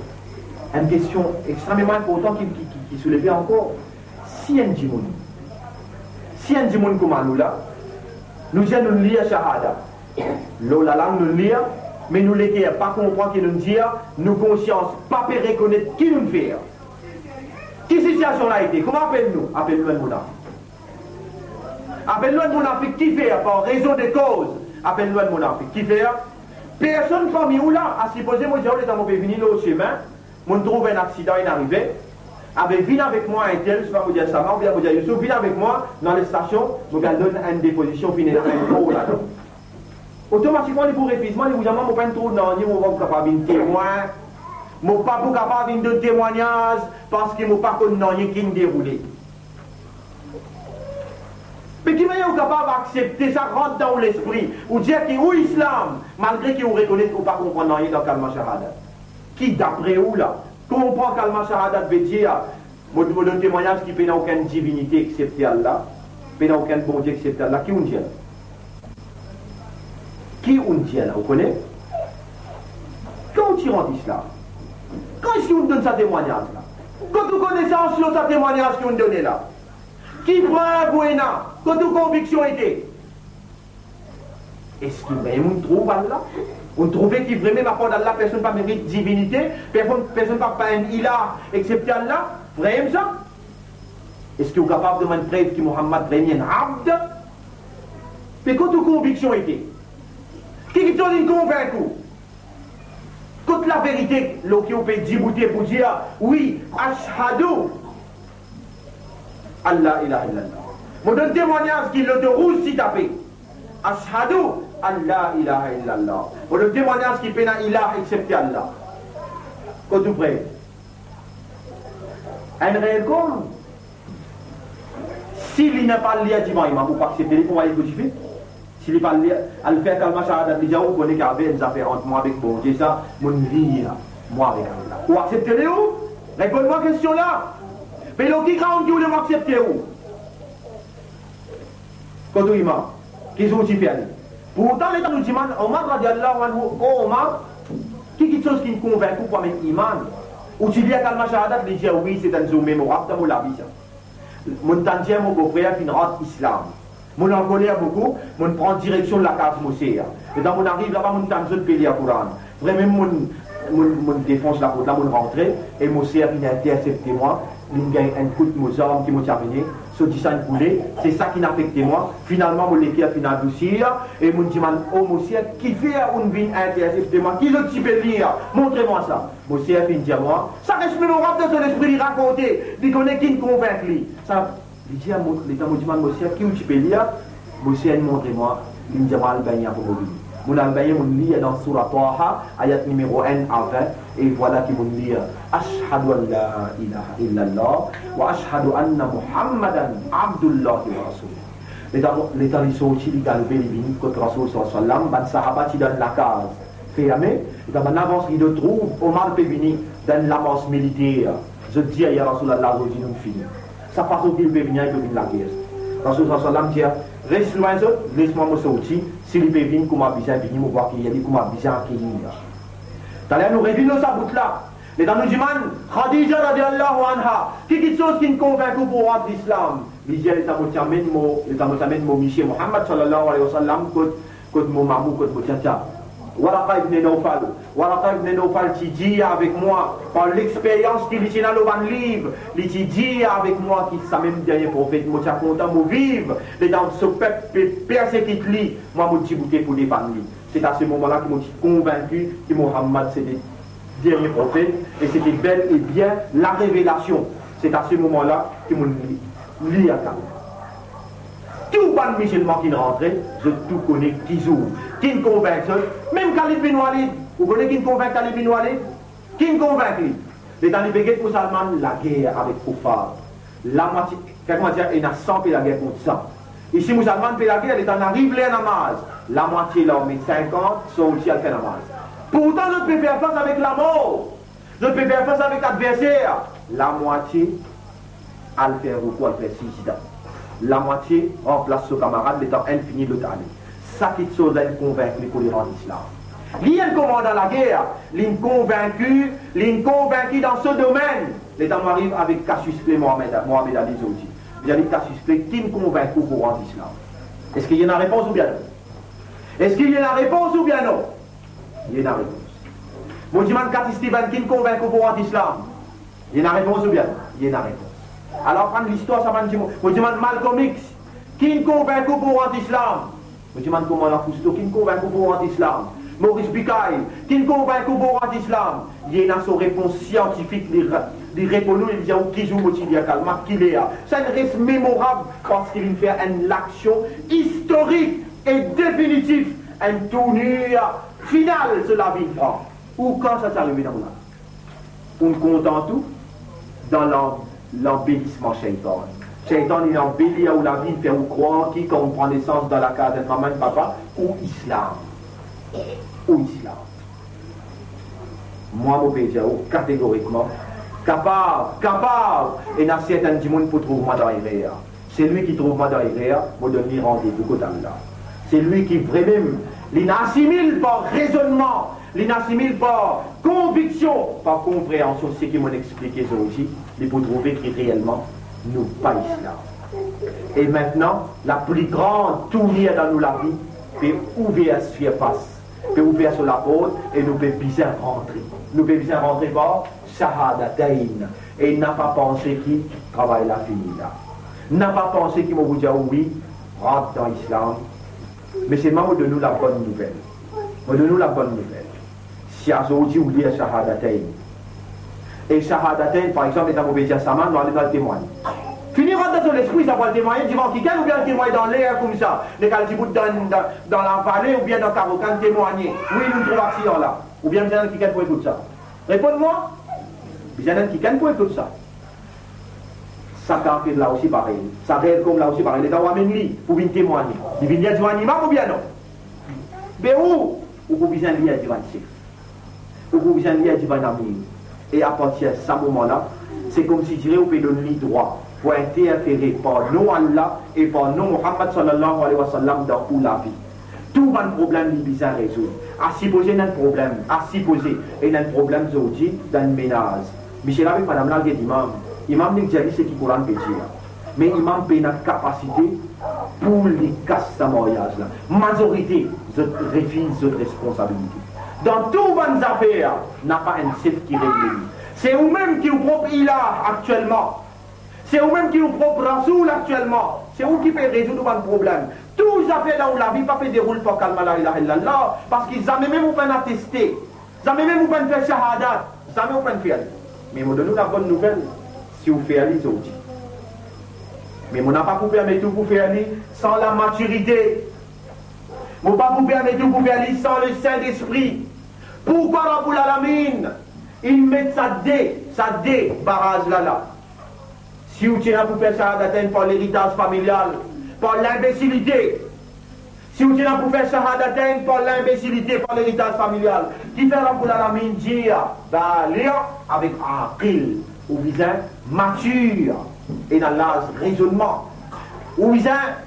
enn kestion extrememan inportan ki, ki, ki, ki souleve ankor. Si enn dimoun, si enn dimoun kouma nou la, nou dir nou lir shahada, lor lalang nou lir, me nou leker pa konpran ki nou dir, nou konsians pa pe rekonet ki nou fer. Ki sitiasion la ete? Kouma apel nou? Apel nou enn mounafik. Apel nou enn mounafik kifer? Par rezon de koz, apel nou enn mounafik kifer? Personn parmi ou la, a sipoze mo dir ou, letan mo pe vini lor sime, mo trouv enn aksidan inn arive, abe vinn avek mwa entel, swa mo dir Sama, oubien mo dir Youssouf, vinn avek mwa dan lestasion, mo pe al donn enn depozision, finn ena enn mor ladan. Otomatikman, li pou refiz mwa, li pou dir mwa, "Mo pa trouv nanye, mo pa pou kapav vinn temwin, mo pa pou kapav vinn donn temwagnaz, parski mo pa konn nanye ki'nn deroule." Me ki manier ou kapav aksepte sa, rant dan ou lespri, ou dir ki ou islam, malgre ki ou rekonet ou pa konpran nanye dan kalma shahadat? Ki dapre ou la, konpran kalma shahadat vedir? Mo, mo donn temwagnaz ki pena okenn divinite exsepte Allah, pena okenn Bondie exsepte Allah. Ki ou'nn dir la? Ki ou'nn dir la, ou kone? Kan ou ti rant islam? Kan eski ou'nn donn sa temwagnaz la? Kot ou konesans lor sa temwagnaz ki ou'nn done la? Ki prev ou ena? Kot ou konviksion ete? Eski vremem ou'nn trouv Allah? Ou'nn trouve ki vremem apar Allah, personn pa merit divinite, personn, personn pa, pa enn ilah exsepte Allah? Vremem sa? Eski ou kapav donn mwa enn prev ki Muhammad vremem enn abd? Me kot ou konviksion ete? Ki kiksoz inn konvink ou? Kot laverite lor ki ou pe diboute pou dir, wi, ashhadu an la ilaha illallah. Mo donn temwagnaz ki lotorouz ti tape. Ashhadu an la ilaha illallah. Mo donn temwagnaz ki pena ilah exsepte Allah. Kot ou prev? Enn revkom. Si li napa lir divan imam, ou pa aksepte li kouma enn dife? Si li pa lir, al fer kalma shahadat, li dir ou, ou kone ki ena enn zafer ant mwa avek Bondie sa, mo'nn lir mwa avek Allah. Ou aksepte li ou? Reponn mwa kestion la. Me lor ki ground ki ou le mo aksepte ou? Kot ou imam? Ki zour ti fer li? Pourtan, letan nou dimann Omar radiallahu anhu, "O Omar, ki kiksoz ki'nn konvink ou pou amenn iman?" Ou ti lir kalma shahadat? Li dir, "Wi, se enn zour memorab dan mo lavi sa. Mo'nn tann dir mo bofrer finn rant islam. Mo'nn ankoler boukou, mo'nn pran direksion lakaz mo ser. Letan mo'nn ariv laba, mo'nn tann zot pe lir Koran. Vremem mo'nn, mo'nn, mo'nn defons laport la, mo'nn rantre, e mo ser finn intersepte mwa, Linn gagn enn kout mo zarm ki mo ti amene, so disan koule, se sa ki'nn afekte mwa. Finalman, mo leker finn adousi, e mo'nn dimann, "O mo ser, kifer ou'nn vinn intersepte mwa? Ki zot ti pe lir? Montre mwa sa." Mo ser finn dir mwa, sa res memorab dan so lespri, li rakonte, li kone ki'nn konvink li. Sa, li dir mo, letan mo dimann mo ser, "Ki ou ti pe lir?" Mo ser inn montre mwa, li'nn dir mwa al begne avan mo vini. Mo'nn al begne, mo'nn lir dan Sourat Taha, ayat nimero enn a vin, e vwala ki mo'nn lir, "Ashhadu an la ilaha illallah, wa ashhadu anna Muhammadan abdullahi wa rasuluh." Letan mo, letan li sorti, li galoupe, li vini kot Rasoul sallallahu alayhi wa sallam, bann sahaba ti dan lakaz ferme, letan bann avans rido trouv Omar pe vini dan lamars militer, zot dir, "Ya Rasoul Allah, zordi nou fini." Sa fason ki li pe vini, li pe vinn lager. Rasoul sallallahu alayhi wa sallam dir, "Res lwin zot, les mwa mo sorti, si li pe vinn kouma bizin vini, mo pou akeyir li kouma bizin akeyir." Taler nou revinn lor sa bout la. Letan nou dimann Khadija radiallahu anha, ki kiksoz ki'nn konvink ou pou rant lislam? Li dir, letan mo ti amenn mo, letan mo ti amenn mo misie Muhammad sallallahu alayhi wa sallam kot, kot mo mamou, kot mo tata, Waraqa ibn Nawfal. Waraqa ibn Nawfal ti dir avek mwa, par lexperyans ki li ti ena lor bann liv, li ti dir avek mwa ki samem dernie profet, mo ti a kontan mo viv letan so pep pe persekit li, mwa mo diboute pou defann li. Se a se moman la ki mo ti konvinki ki Muhammad se te dernie profet, e se te bel e bien la revelasion. Se a se moman la ki mo li, li akan. Tou bann mizilman ki'nn rantre, zot tou kone ki zour, ki'nn konvink zot, mem Khalid bin Walid. Ou kone ki'nn konvink Khalid bin Walid? Ki'nn konvink li? Letan li pe get mousalman lager avek koufar, lamwatie, kouma dir, ena san pe lager kont san. Isi mousalman pe lager, letan ariv ler namaz, lamwatie larme, sinkant, sorti al fer namaz. Pourtan zot pe fer fas avek lamor, zot pe fer fas avek adverser. Lamwatie al fer roukou, al fer sijda. Lamwatie ranplas so kamarad, letan enn fini, lot ale. Sa kiksoz la inn konvink li pou li rant lislam. Li enn komandan lager, li'nn konvinki, li'nn konvinki dan so domenn. Letan mo ariv avek Cassius Clay Mohamed, Mohamed Ali zordi, li dir li, "Cassius Clay, ki'nn konvink ou pou rant lislam? Eski ena repons oubien non? Eski ena repons oubien non?" Ena repons. Mo dimann Cat Stevens, "Ki'nn konvink ou pou rant lislam?" Ena repons oubien non? Ena repons. Alor, aprann listwar sa bann dimoun. Mo dimann Malcolm X, "Ki'nn konvink ou pou rant lislam?" Mo dimann komandan Cousteau, "Ki'nn konvink ou pou rant lislam?" Maurice Bucaille, "Ki'nn konvink ou pou rant lislam?" Ena so repons siantifik, li re-, li reponn ou, li dir ou ki zour mo ti li akan, ma ki ler. Sa inn res memorab parski li'nn fer enn laksion istorik e definitif, enn tournir final so lavi inn pran. Ou kan sa ti arive dan mo lavi? Ou'nn kontant ou dan lan-, lanbelisman Seytan. Seytan, li anbelir ou lavi, li fer ou krwar ki kan ou pran nesans dan lakaz enn mama, enn papa, ou islam. Ou islam. Mwa, mo pe dir ou kategorikman, kapav, kapav, ena sertenn dimoun pou trouv mwa dan erer. Selwi ki trouv mwa dan erer, mo donn li randevou kot Allah. Selwi ki vremem, li'nn asimil par rezonnman, li'nn asimil par konviksion, par konpreansion seki mo'nn explike zordi, li pou trouve ki reelman nou pa islam. E mintnan, lapli gran tournir dan nou lavi pe ouver sirfas, pe ouver so laport, e nou pe bizin rantre. Nou pe bizin rantre par Shahadatayn. E napa panse ki travay la fini la. Napa panse ki mo pou dir ou, wi, rant dan islam. Me selman mo donn ou labonn nouvel. Mo donn ou labonn nouvel. Si azordi ou lir Shahadatayn, e Shahadatayn, par exanp, letan mo pe dir sa, mo ale, mo al temwagne. Fini rant dan so lespri sa pou al temwagne divan kikenn, oubien al temwagne dan ler koumsa, nek al dibout dan, dan, dan lavale oubien dan karokann temwagne, wi, nou trouv aksidan la. Oubien bizin enn kikenn pou ekout sa? Reponn mwa. Bizin enn kikenn pou ekout sa. Sa kafir la osi parey. Sa rel kom la osi parey. Letan ou amenn li pou vinn temwagne, li vinn lir divan enn imam oubien non? Be ou, ou pou bizin lir divan enn sef. Ou pou bizin lir divan enn amir. E apartir sa moman la, se koumsidire ou pe donn li drwa pou interfere par non Allah e par non Muhammad sallallahu alayhi wa sallam dan ou lavi. Tou bann problem li bizin rezoud. A sipoze ena enn problem, a sipoze ena enn problem zordi dan enn menaz. Misie la avek madam la al get imam. Imam nek dir li seki Koran pe dir. Me imam pena kapasite pou li kas sa maryaz la. Mazorite, zot refiz zot responsabilite. Dan tou bann zafer, napa enn sef ki regle li. Se oumem ki ou prop ilah aktielman. Se oumem ki ou prop rasoul aktielman. Se ou ki pe rezoud ou bann problem. Tou zafer dan ou lavi pa pe deroul par kalima la ilaha illallah, parski zame mem ou pa'nn ateste, zame mem ou pa'nn fer shahadat, zame ou pa'nn fer li. Me mo donn ou labonn nouvel, si ou fer li zordi. Me mo napa pou permet ou pou fer li san lamatirite. Mo pa pou permet ou pou fer li san le Sintespri. Pourkwa Raboul Alamin inn met sa de, sa de baraz la la? Si ou ti ena pou fer shahadatain par leritaz familial, par linbesilite, si ou ti ena pou fer shahadatain par linbesilite, par leritaz familial, kifer Raboul Alamin dir, baligh avek aql, ou bizin matir, ena laz rezonnman, ou bizin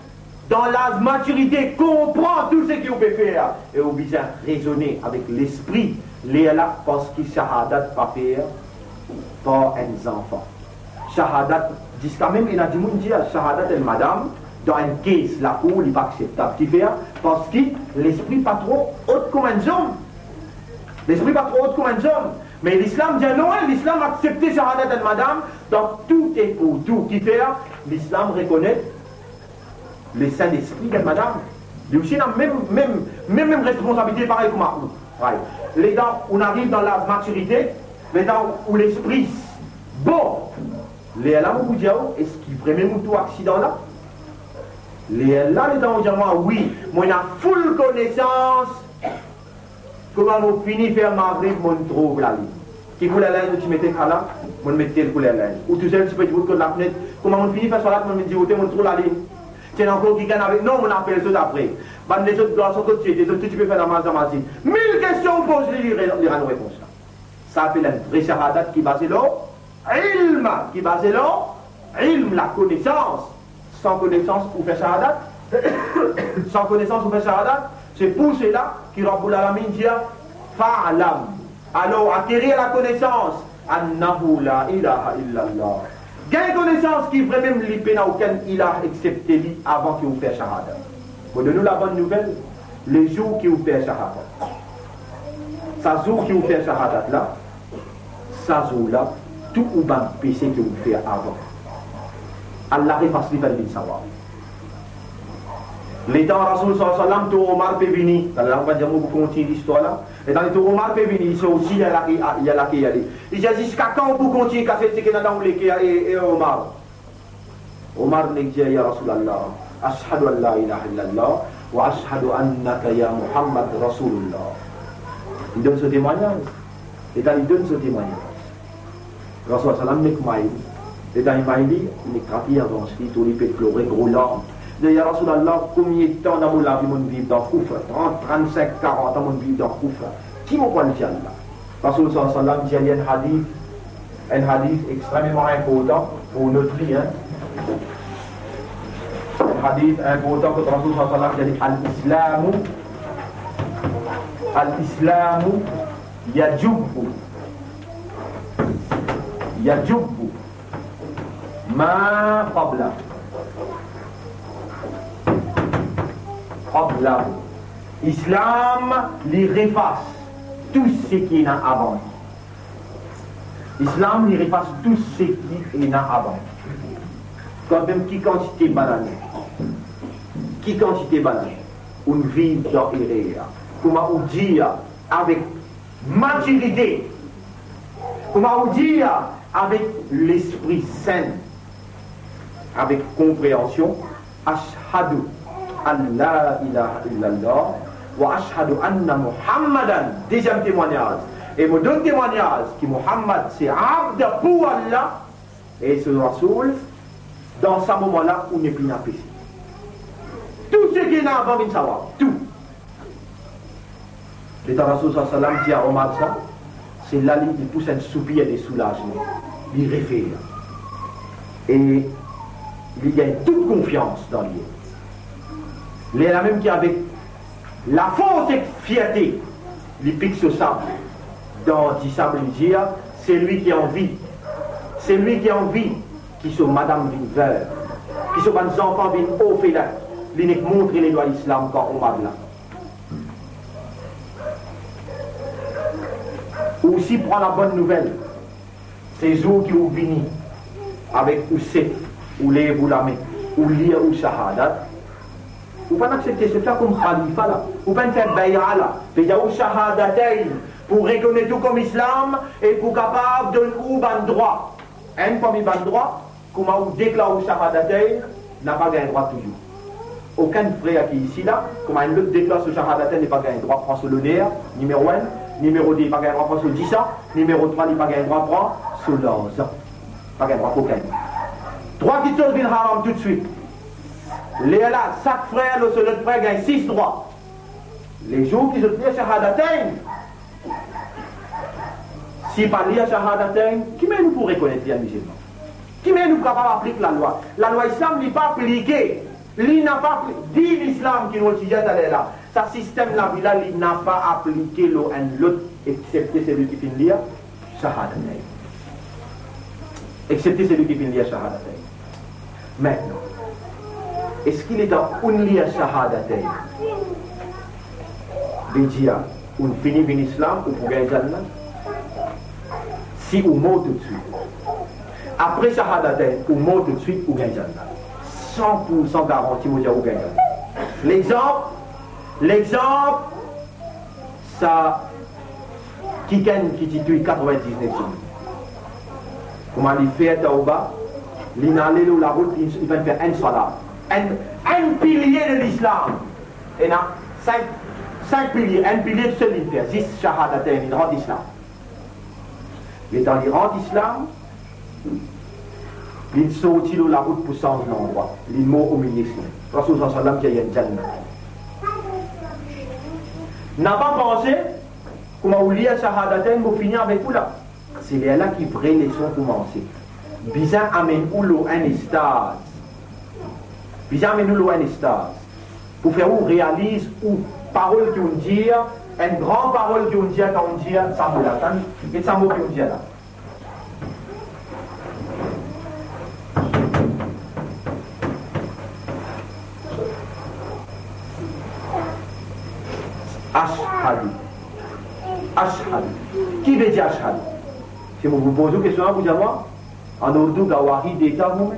dan laz matirite, konpran tou seki ou pe fer, e ou bizin rezone avek lespri, lerla, parski shahadat pa fer par enn zanfan. Shahadat, ziska mem ena dimoun dir, shahadat enn madam dan enn kes lakour, li pa akseptab. Kifer? Parski lespri pa tro ot kouma enn zom. Lespri pa tro ot kouma enn zom. Me Lislam dir non, Lislam aksepte shahadat enn madam dan tou e pou tou. Kifer? Lislam rekonet le Sintespri dan madam. Li osi ena mem, mem, mem, mem responsabilite parey kouma ou. Right. Letan ou ariv dan laz matirite, letan ou lespri bon, lerla mo pou dir ou, eski vremem ou trouv aksidan la? Lerla, letan ou dir mwa, wi, mo ena full konesans, kouma mo fini fer magrib, mo'nn trouv lalinn. Ki kouler linn ou ti mete, kala, mo'nn met tel kouler linn. Ou touzour ti pe dir kot lafnet, kouma mo'nn fini fer swalat, mo'nn dirote, mo'nn trouv lalinn. Ti ena ankor kikenn avek, non, mo'nn apel zot apre. Bann lezot garson kot ti ete, zot tou ti pe fer namaz dan masjid. Mil kestion ou poz li, li re-, li rann repons la. Sa apel enn vre shahadat ki baze lor ilm, ki baze lor ilm, lakonesans. San konesans ou fer shahadat? San konesans ou fer shahadat? Se pou sela ki Raboul Alamin dir, fa'lam. Alor, akerir lakonesans, annahu la ilaha illallah. Gagn konesans ki vremem li pena okenn ilah exsepte li avan ki ou fer shahadat. Mo donn ou labonn nouvel, lezour ki ou fer shahadat, sa zour ki ou fer shahadat la, sa zour la, tou ou bann pese ki ou fer avan, Allah efas li, fer li vinn sawab. Letan Rasoul sallallahu alayhi wa sallam, tour Omar pe vini, la, la, on va dir, mo pou kontign listwar la. Letan tour Omar pe vini, li sorti, li al lakey, li al lakey ale. Li dir, ziska kan ou pou kontign kas seki ena dan ou leker, e, e Omar? Omar nek dir, ya Rasulallah, ashhadu an la ilaha illallah, wa ashhadu annaka ya Muhammad Rasulullah. Li donn so temwagnaz. Letan li donn so temwagnaz, Rasoul sallam nek may li. Letan li may li, li nek trap li avans li, tou li pe plore, gro larm. Li dir, ya Rasulallah, konbien tan dan mo lavi mo'nn viv dan koufr? Trant, trannsink, karant an mo'nn viv dan koufr. Ki mo pou al dir Allah? Rasoul sallallahu alayhi wa sallam dir li enn hadith, enn hadith extrememan inportan pou nou, hein. Enn hadith inportan kot Rasoul sallallahu alayhi wa sallam dir li, al-Islamu, al-Islamu yajubbu, yajubbu ma qabla, qabla. Islam, li efas tou seki ena avan li. Islam, li efas tou seki ena avan. Kanmem, ki kantite banane, ki kantite banane ou'nn viv dan erer, kouma ou dir avek matirite, kouma ou dir avek Lespri Sin, avek konpreansion, ashhadu an la ilaha illallah wa ashhadu anna Muhammadan, deziem temwagnaz, e mo donn temwagnaz ki Muhammad se abd pou Allah e so Rasoul, dan sa moman la, ou nepli ena pese. Tou seki ena avan vinn sawab, tou. Letan Rasoul sallallahu alayhi wa sallam dir a Omar sa, se la li, li pous enn soupir de soulazman. Li refer. E li gagn tou konfians dan li. Lerla mem ki avek lafors ek fierte, li pik so sab. Dan disab, li dir, selwi ki anvi, selwi ki anvi ki so madam vinn veuv, ki so bann zanfan vinn orfelin, li nek montre ledwa Islam par Omar la. Ou osi pran labonn nouvel. Se zour ki ou vini avek ou sef, ou lev ou lame, ou lir ou shahadat, ou pa'nn aksepte sef la kom khalifa la, ou pa'nn fer baya la, pe dir ou shahadatayn, pou rekonet ou kom Islam e pou kapav donn ou bann drwa. Enn parmi bann drwa, kouma ou deklar ou shahadatayn, napa gagn drwa touzour. Okenn frer ki isi la, kouma enn lot deklar so shahadatayn, li pa gagn drwa pran so loner, nimero enn, nimero de, li pa gagn drwa pran so disa, nimero trwa, li pa gagn drwa pran so larzan. Pa gagn drwa kokenn. Trwa kiksoz vinn haram toutswit. Lerla, sak frer lor so lot frer gagn sis drwa. Lezour ki zot lir shahadatayn, si pa lir shahadatayn, ki manier nou pou rekonet li enn mizilman? Ki manier nou pou kapav aplik lalwa? Lalwa Islam, li pa aplike. Li napa apli-, din Islam ki nou etidian taler la, sa sistem lavi la, li napa aplike lor enn lot, eksepte selwi ki finn lir shahadatayn. Eksepte selwi ki finn lir shahadatayn. Aster, eski letan ou'nn lir shahadatayn, vedir ou'nn fini vinn Islam, ou pou gagn Jannat? Si ou mor toutswit, apre shahadatayn, ou mor toutswit, ou gagn Jannat. San pour san garanti, mo dir ou gagn Jannat. Lexanp, lexanp, sa kikenn ki ti touy katrevin-diznef zour. Kouma li fer tawba, li'nn ale lor larout, li, li pa'nn fer enn salat. Enn, enn pilie de Lislam. Ena sink, sink pilie, enn pilie tousel li'nn fer, zis shahadatayn, li'nn rant Islam. Letan li rant Islam, li'nn sorti lor larout pou sanz landrwa, li'nn mor omilie semin. Rasoul sallallahu alayhi wa sallam dir li enn Jannat. Napa panse, kouma ou lir shahadatayn, mo fini avek ou la. Se lerla ki vre leson koumanse. Bizin amenn ou lor enn estaz. Bizin amenn ou lor enn estaz pou fer ou realiz ou parol ki ou'nn dir, enn gran parol ki ou'nn dir, kan ou'nn dir sa mo la, tann, get sa mo ki ou'nn dir la. Ashhadu. Ashhadu. Ki vedir ashhadu? Si mo pou poz ou kestion la, ou dir mwa, an ourdou, gawahi deta hum.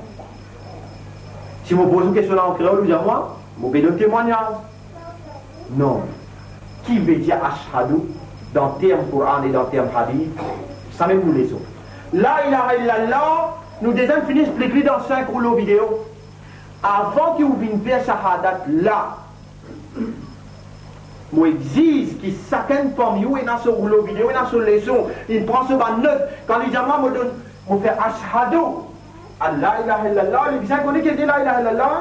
Si mo poz ou kestion la an kreol, ou dir mwa, mo pe donn temwagnaz. Non. Ki vedir ashhadu dan term Koran e dan term hadith? Samem nou lezot. La ilaha illallah, nou deza finn explik li dan sink roulo video. Avan ki ou vinn fer shahadat la, mo exiz ki sakenn parmi ou ena so roulo video, ena so leson, li pran so bann not. Kan li dir mwa, mo donn, mo fer ashhadu an la ilaha illallah, li bizin kone ki ete la ilaha illallah.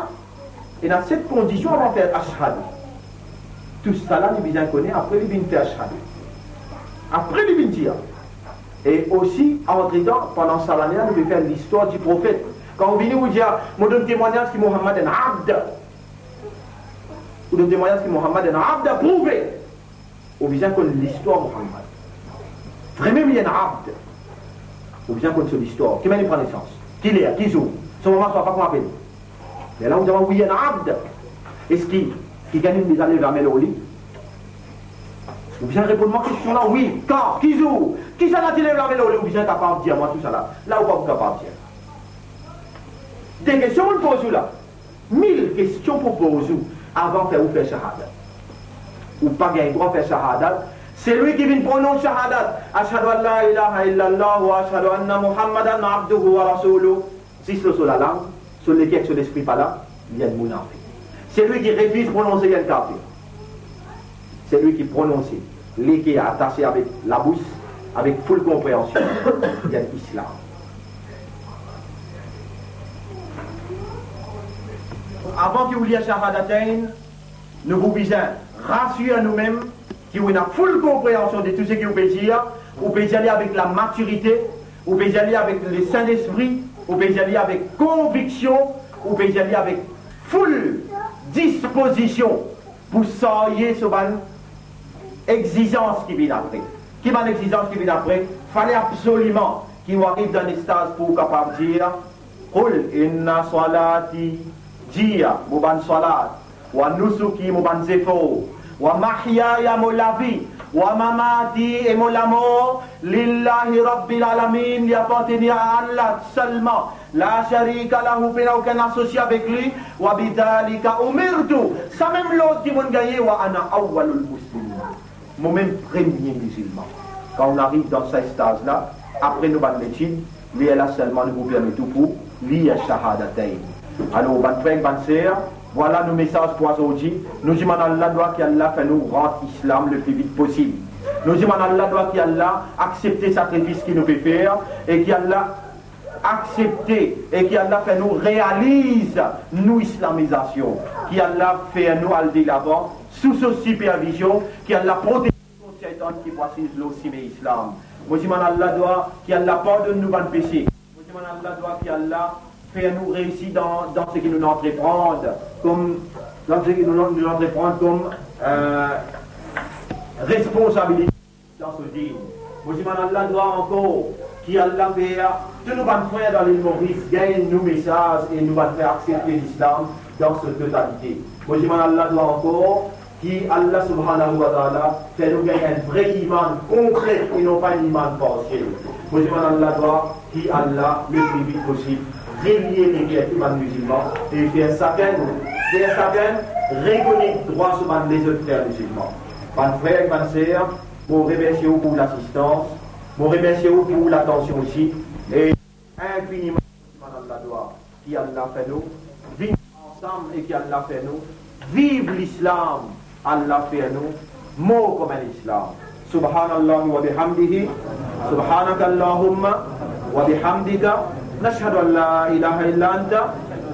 Ena set kondision avan fer ashhadu. Tousala li bizin kone, apre li vinn fer ashhadu. Apre li vinn dir. E osi, antretan, pandan sa lane la, nou pe fer listwar di profet. Kan ou vini, ou dir, mo donn temwagnaz ki Muhammad enn abd. Ou donn temwagnaz ki Muhammad enn abd aprouve. Ou bizin konn listwar Muhammad. Vremem li enn abd. Ou bizin konn so listwar. Ki manier li pran nesans? Ki ler? Ki zour? So mama, so papa, kouma apel li? Lerla ou dir mwa, wi, enn abd. Eski kikenn deza lev lame lor li? Ou bizin reponn mwa kestion la, wi. Kan? Ki zour? Kisannla ti lev lame lor li? Ou bizin kapav dir mwa tousala. La ou pa pou kapav dir. De kestion pou poz ou la. Mil kestion pou poz ou avan fer ou fer shahadat. Ou pa gagn drwa fer shahadat. Selwi ki vinn pronons shahadat, ashhadu an la ilaha illallah wa ashhadu anna Muhammadan abduhu wa rasuluh, zis lor so lalang, so leker ek so lespri pa la, li enn munafik. Selwi ki refiz prononse, li enn kafir. Selwi ki prononse, leker atase avek labous, avek full konpreansion, li enn Islam. Avan ki ou lir shahadatayn, nou pou bizin rasir noumem ki ou ena full konpreansion de tou seki ou pe dir, ou pe dir li avek lamatirite, ou pe dir li avek Lesentespri, ou pe dir li avek konviksion, ou pe dir li avek full dispozision pou sarye so bann exizans ki vinn apre. Ki bann exizans ki vinn apre? Fale absoliman ki ou ariv dan estaz pou ou kapav dir, "Qul inna salati", dir, "Mo bann salat, wa nusuki", mo bann zefor, "wa mahyaya", mo lavi, Wa mamati, e mo lamor, lillahi rabbil alamin, li apartenir a Allah selman, la sharika lahu, pena okenn asosie avek li, wa bidhalika umirtu, samem lord ki monn gagne, wa ana awwalul muslimin, momem premie mizilman. Kan nou ariv dan sa staz la, apre nou bann letid, lerla selman nou pou permet ou pou lir shahadatayn. Alor, bann frer, bann ser, vwala nou mesaz pou azordi. Nou dimann Allah dwa ki Allah fer nou rant Islam le pli vit posib. Nou dimann Allah dwa ki Allah aksepte sakrifis ki nou pe fer e ki Allah aksepte e ki Allah fer nou realiz nou islamizasion, ki Allah fer nou al delavan sou so sipervizion, ki Allah protez nou kont Seytan ki pou asiz lor simin Islam. Mo dimann Allah dwa ki Allah pardonn nou bann pese. Mo dimann Allah dwa ki Allah fer nou reisi dan, dan seki nou antreprann kom, dan seki nou, nou antreprann kom, eh, responsabilite dan so din. Mo dimann Allah dwa ankor ki Allah fer tou nou bann frer dan lil Moris gagn nou mesaz e nou bann frer aksepte Lislam dan so totalite. Mo dimann Allah dwa ankor ki Allah subhanahu wa ta'ala fer nou gagn enn vre iman konplet e non pa enn iman parsiel. Mo dimann Allah dwa ki Allah le pli vit posib relie leker tou bann mizilman e fer sakenn, fer sakenn rekonet drwa so bann lezot frer mizilman. Bann frer, bann ser, mo remersie ou pou lasistans, mo remersie ou pou latansion osi, e infiniman, mo dimann Allah dwa ki Allah fer nou vinn ansam e ki Allah fer nou viv Lislam, Allah fer nou mor kom enn Islam. Subhanallah wa bihamdihi, subhanakallahumma wa bihamdika, nashhadu an la ilaha illa anta,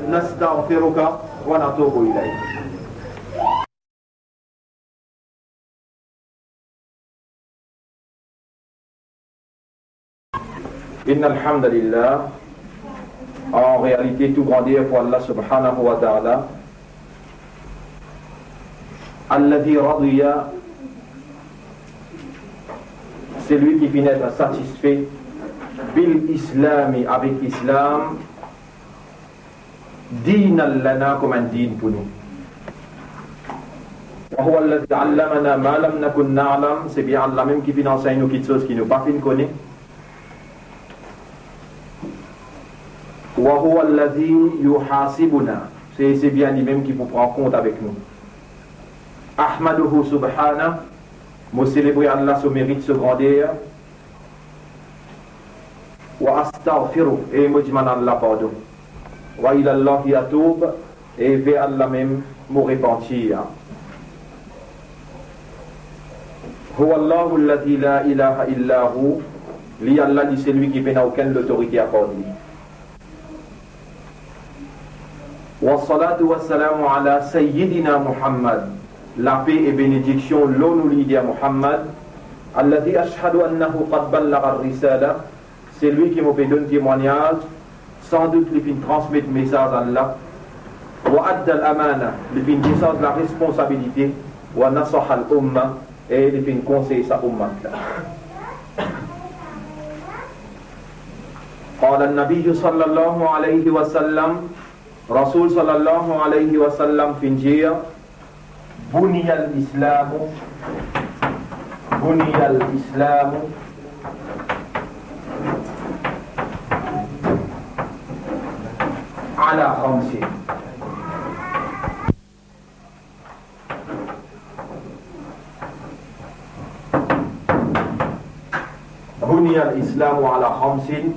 nastaghfiruka wa natubu ilayk. Innal hamdalillah, an realite tou grander pou Allah subhanahu wa ta'ala, alladhi radiya, selwi ki finn et satisfe, bil islami, avek Islam, dinan lana, kom enn din pou nou. Wa huwa alladhi allamana ma lam nakun na'lam, se bien Allah mem ki finn ansegn nou kiksoz ki nou pa finn kone. Wa huwa alladhi yuhasibuna, se, se bien limem ki pou pran kont avek nou. Ahmaduhu subhana, mo selebre Allah so merit, so grander. Wa astaghfiruh, e mo dimann Allah pardon. Wa ilallahi atub, e ver Allah mem mo repantir. Huwa Allahu alladhi la ilaha illa hu, li Allah, li selwi ki pena okenn lotorite apar li. Wassalatu wassalamu ala sayyidina Muhammad, lape e benediksion lor nou lider Muhammad, alladhi ashhadu annahu qad ballagha ar-risala, selwi ki mo pe donn temwagnaz, sandout li finn transmet mesaz Allah, wa adda al-amana, li finn desarz laresponsabilite, wa nasaha al-umma, e li finn konsey sa ummat la. Qala an-Nabiyyu sallallahu alayhi wa sallam, Rasoul sallallahu alayhi wa sallam finn dir, Buniyal Islamu, buniyal Islamu ala khamsin. Buniyal Islamu ala khamsin,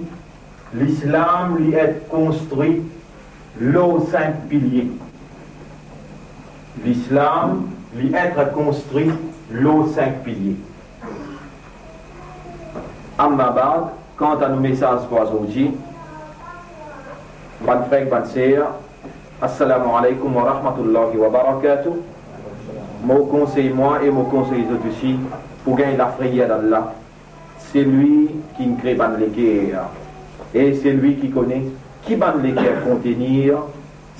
Lislam li et konstri lor sink pilie. Lislam li et konstri lor sink pilie. Amma ba'd, kanta nou mesaz pou azordi, bann frer, bann ser, assalamu alaykum wa rahmatullahi wa barakatuh. Mo konsey mwa e mo konsey zot osi pou gagn lafreyer d'Allah, selwi ki kre bann leker, e selwi ki kone ki bann leker kontenir,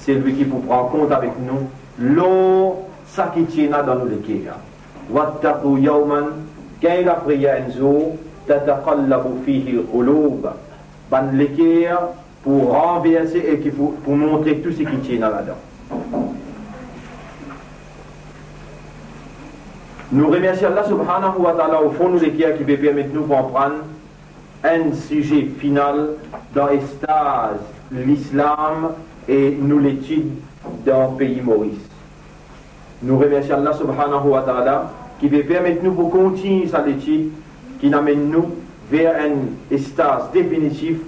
selwi ki pou pran kont avek nou lor sa ki ti ena dan nou leker. Wattaqu yawman, gagn lafreyer enn zour, tataqallabu fihi al-qulub, bann leker pou ranverse e ki pou, pou montre tou seki ti ena ladan. Nou remersie Allah Subhanahu wa Ta'ala o fon nou leker ki pe permet nou pou aprann enn size final dan estaz Lislam e nou letid dan pei Moris. Nou remersie Allah Subhanahu wa Ta'ala ki pe permet nou pou kontign sa letid ki'nn amenn nou ver enn estaz definitif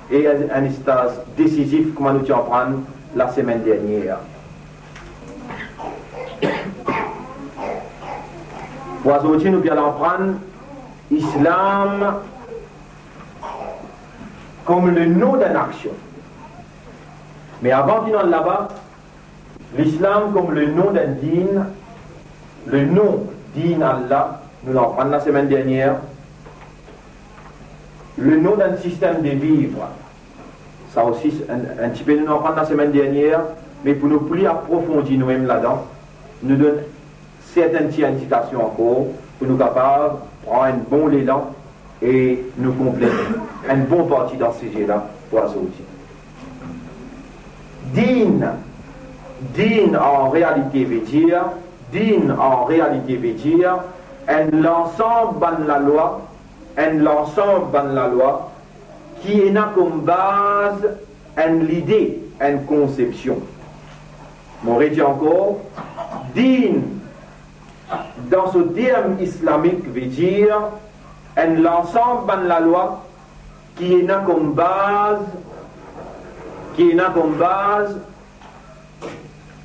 e enn, enn estaz desizif, kouma nou ti aprann lasemenn dernier. Pou azordi, nou pe al aprann Islam kom le nom d'une action. Me avan ki nou al laba, Lislam kom le nom d'un din, le nom din Allah, nou aprann lasemenn dernier, le nom d'un système de vivre. Sa osi, enn, enn tipe nou aprann lasemenn dernier, me pou nou pli aprofondi nou mem ladan, nou donn sertenn ti indikasion ankor pou nou kapav pran enn bon lelan e nou konplete enn bon parti dan size la pou azordi. Din, din an realite ve dir, din an realite ve dir enn lansam bann lalwa, enn lansam bann lalwa ki ena kom baz enn lide, enn konsepsion. Mo redir ankor, din dan so term islamik ve dir enn lansam bann lalwa ki ena kom baz, ki ena kom baz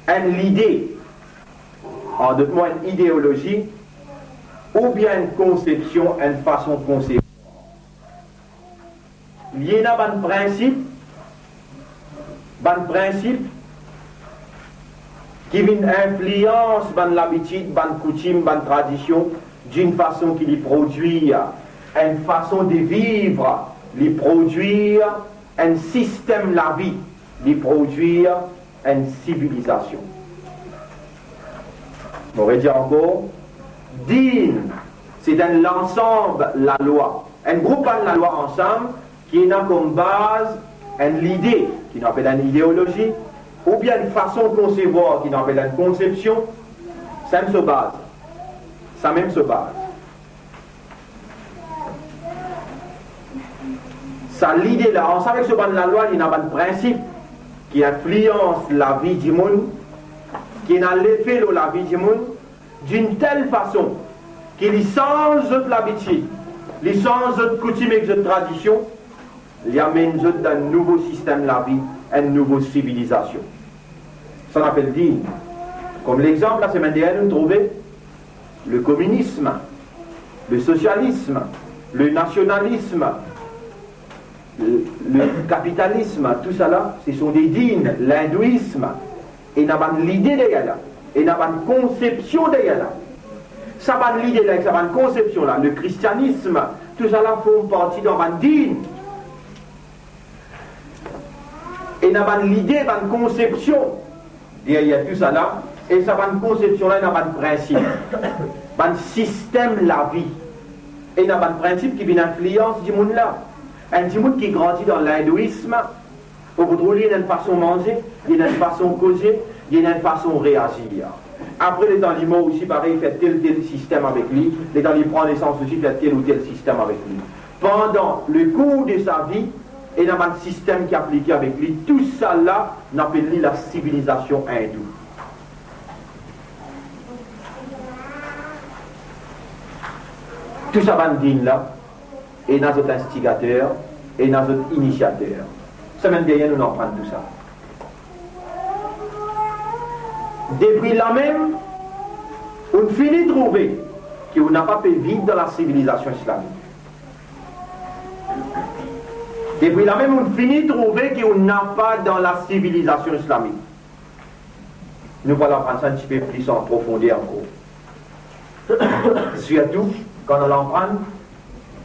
enn lide, an dot mo, enn ideolozi, oubien enn konsepsion, enn fason konsep. Li ena bann prinsip, bann prinsip ki vinn inflians bann labitid, bann koutim, bann tradision, d'une façon ki li prodwir enn fason de viv, li prodwir enn sistem lavi, li prodwir enn sivilizasion. Mo redir ankor, din, se enn lansam lalwa, enn group bann lalwa ansam ki ena kom baz enn lide ki nou apel enn ideolozi, oubien enn fason konsevwar ki nou apel enn konsepsion. Sa enn so baz. Sa mem so baz. Sa lide la, ansam avek so bann lalwa, li ena bann prinsip ki inflians lavi dimoun, ki ena lefe lor lavi dimoun, d'une telle façon ki li sanz zot labitid, li sanz zot koutim ek zot tradision, li amenn zot dan enn nouvo sistem lavi, enn nouvo sivilizasion. Sa nou apel din. Kom lexanp, lasemenn dernier, nou trouve le communisme, le socialisme, le nationalisme, le, le capitalisme, tout ça là, ce sont des dînes, l'hindouisme. Ena bann lide deryer la, ena bann konsepsion deryer la. Sa bann lide la ek sa bann konsepsion la, le christianisme, tout ça là form parti dan bann din. Ena bann lide, bann konsepsion deryer tou sa la, e sa bann konsepsion la ena bann prinsip, bann sistem lavi. Ena bann prinsip ki vinn inflians dimoun la. Enn dimoun ki grandi dan lindouism, ou pou trouv li ena enn fason manze, li ena enn fason koze, li ena enn fason reazir. Apre, letan li mor osi, parey, fer tel, tel sistem avek li, letan li pran nesans osi, fer tel ou tel sistem avek li. Pandan le kour de sa vi, ena bann sistem ki aplike avek li, tou sa la, nou apel li la sivilizasion indou. Tou sa bann din la, ena zot instigater, ena zot inisiater. Semenn dernie, nou aprann tou sa. Depi la mem, ou'nn fini trouve ki ou napa pe viv dan la sivilizasion islamik. Depi la mem, ou'nn fini trouve ki ou napa dan la sivilizasion islamik. Nou pou al aprann sa enn tipe plis an profonder ankor. Sirtou kan nou al aprann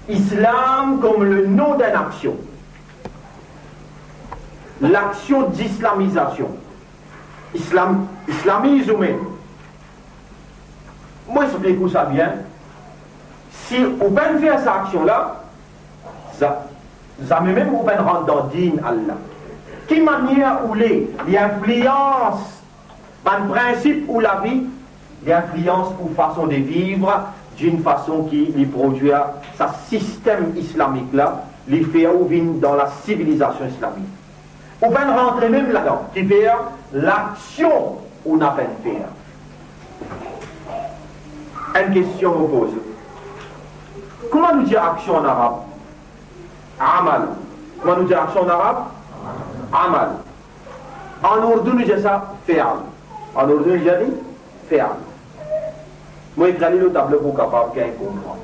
Islam kom le nom d'une action. L'action d'islamisation. Islam, islamiz ou mem. Mo explik ou sa bien. Si ou pa'nn fer sa aksion la, za-, zame mem ou pa'nn rant dan din Allah. Ki manier ou le li inflians bann prinsip ou lavi, Li inflians ou fason de viv, d'une façon ki li prodwir sa sistem islamik la, li fer ou vinn dan la sivilizasion islamik. Ou pa'nn rantre mem ladan, kifer laksion ou napa enn fer. Enn kestion mo poze. Kouma nou dir aksion an arab? Amal. Kouma nou dir aksion an arab? Amal. An ourdou nou dir sa fi'l. An ourdou nou dir li fi'l. Mo ekrir li lor tablo pou kapav gagn konpran.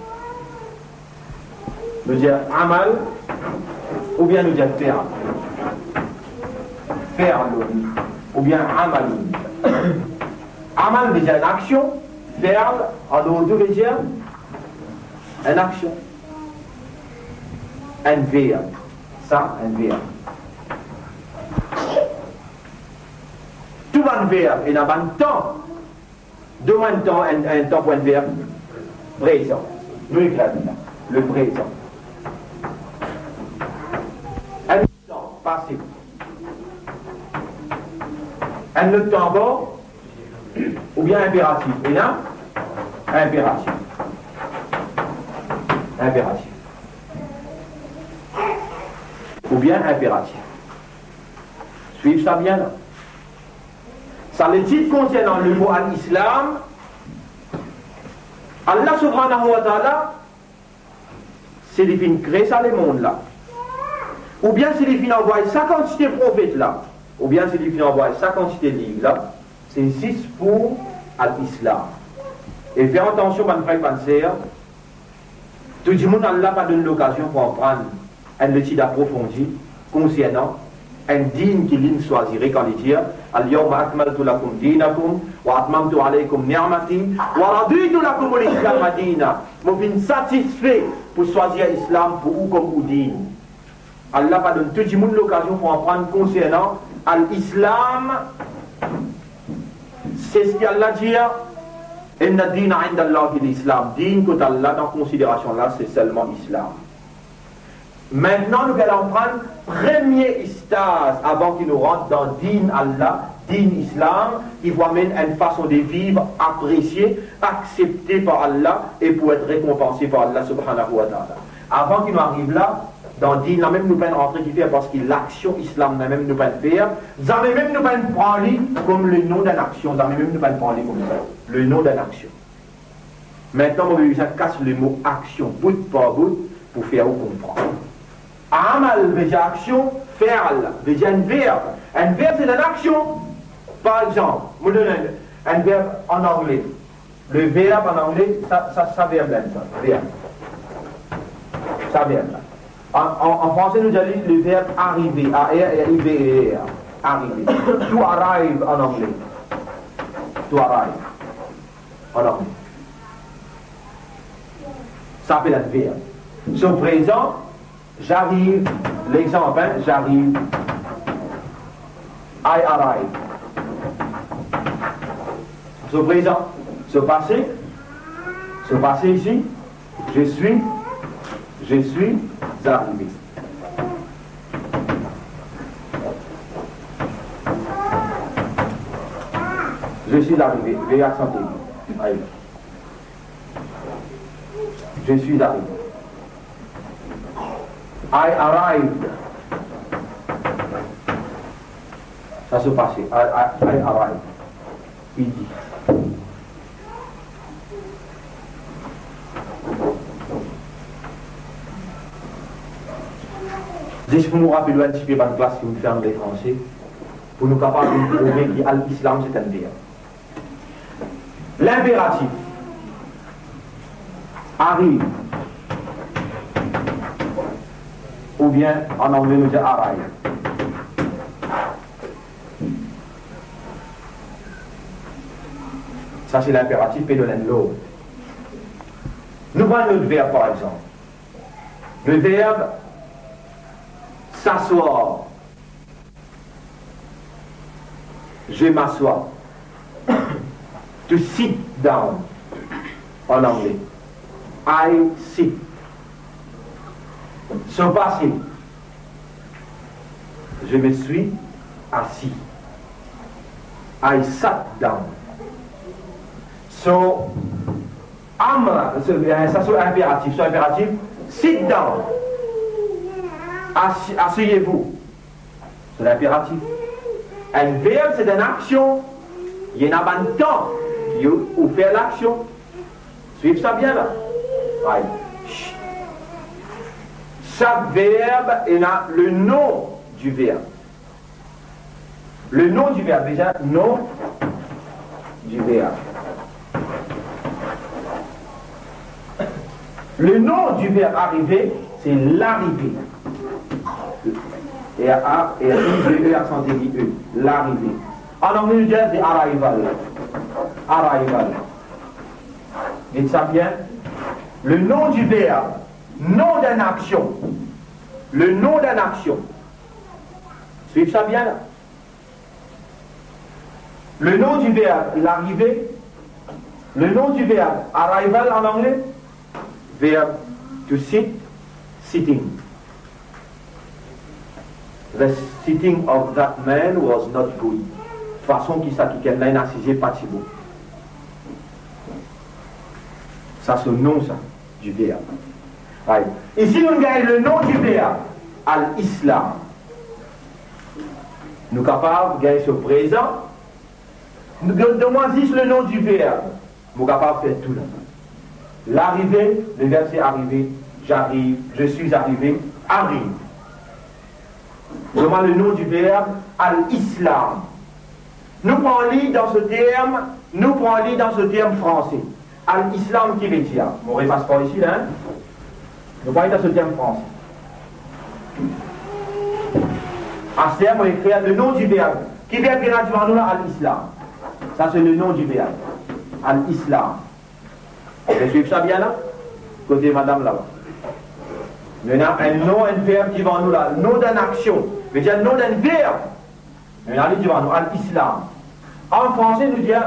Nou dir amal oubien nou dir fi'l. Fi'lun oubien amalun. Amal ve dir enn aksion, fi'l an ourdou ve dir enn aksion. Enn verb. Sa, enn verb. Tou bann verb ena bann tan. Donn mwa enn tan, enn, enn tan pou enn verb. Prezan. Nou ekrir li la. Le prezan. Enn tan pase. Enn lot tan ankor, oubien inperatif. Ena inperatif. Inperatif. Oubien inperatif. Swiv sa bien la. Sa letid konsernan lemo al-Islam, Allah Subhanahu wa Ta'ala, si li finn kre sa lemond la, oubien si li finn anvway sa kantite profet la, oubien si li finn anvway sa kantite liv la, se zis pou al-Islam. E fer atansion, bann frer, bann ser, tou dimoun Allah pa donn lokazion pou aprann enn letid aprofondi konsernan enn din ki li swazire, kan li dir, "Al-yawma akmaltu lakum dinakum wa atmamtu alaykum ni'mati wa raditu lakumul Islama dina." Mo finn satisfe pou swazir Islam pou ou kom ou din. Allah pa donn tou dimoun lokazion pou aprann konsernan al-Islam. Se seki Allah dir, "Inna dina inda Allahi l-Islam." Din kot Allah dan konsiderasion la, se selman Islam. Mintnan, nou pe al aprann premie staz avan ki nou rant dan din Allah, din Islam, ki pou amenn enn fason de viv apresie, aksepte par Allah e pou et rekonpanse par Allah Subhanahu wa Ta'ala. Avan ki nou ariv la, dan din la mem nou pa'nn rantre, kifer? Parski laksion Islam la mem nou pa'nn fer, zame mem nou pa'nn pran li kom le nom d'enn aksion, zame mem nou pa'nn pran li koumsa, le nom d'enn aksion. Mintnan, mo bizin kas lemo aksion bout par bout pou fer ou konpran. Amal ve dir aksion, fi'l ve dir enn verb. Enn verb se enn aksion. Par exanp, mo donn enn, enn verb an angle. Le verb an angle, sa, sa, sa verb la, sa verb. Sa verb la. An, an, an franse, nou dir li le verb arriver, A R R I V E R, arriver. To arrive an angle. To arrive. An angle. Sa apel enn verb. So prezan, j'arrive. Lexanp, hein, j'arrive. I arrive. So prezan. So pase. So pase isi. Je suis. Je suis arrivé. Je suis arrivé. Veuillez accentuer. Allez. Je suis arrivé. I arrived. Sa so pase. I, I, I arrived. Li dir. Zis pou nou rapel enn tipe bann klas ki nou fer an letranze, pou nou kapav prouve ki al-Islam se enn verb. Linperatif. Arrive. Oubien, an angle, nou dir arrive. Sa, se linperatif, pe donn enn lord. Nou pran enn lot verb, par exanp. Le verb s'asseoir. Je m'assois. To sit down, an angle. I sit. So pase. Je me suis assis. I sat down. So, amr, so, eh, sa so inperatif, so inperatif, sit down. Assi-, asseyez-vous. So inperatif. Enn verb, se enn aksion. Li ena bann tan ki ou, ou fer laksion. Swiv sa bien la. Right. Sak verb ena le nom du verbe. Le nom du verbe, deza, nom du verbe. Le nom du verbe arriver, c'est l'arrivée. E a, e a, i, e, accent aigu, e, l'arrivée. An angle, nou dir the arrival. Arrival. Get sa bien. Le nom du verbe, nom d'une action. Le nom d'une action. Swiv sa bien la. Le nom du verbe, l'arrivée. Le nom du verbe, arrival en anglais. Verb to sit, sitting. The sitting of that man was not good. Fason ki sa kikenn la inn asize pa ti bon. Sa so nom sa, du verbe. Right. Isi, nou gagn le nom du verbe, al-Islam. Nou kapav gagn so prezan. Nou donn, donn mwa zis le nom du verbe. Mo kapav fer tou la. L'arrivée, le verbe c'est arriver. J'arrive, je suis arrivé, arrive. Donn mwa le nom du verbe, al-Islam. Nou pran li dan so term, nou pran li dan so term franse. Al-Islam ki vedir, mo repas par isi la, hein? Nou pran li dan so term franse. Aster, mo ekrir le nom du verbe. Ki verb ki ena divan nou la? Al-Islam. Sa se le nom du verbe. Al-Islam. Zot swiv sa bien la? Kote madam laba. Nou ena enn nom, enn verb divan nou la. Nom d'une action. Vedir nom d'un verbe. Nou ena li divan nou, al-Islam. An franse, nou dir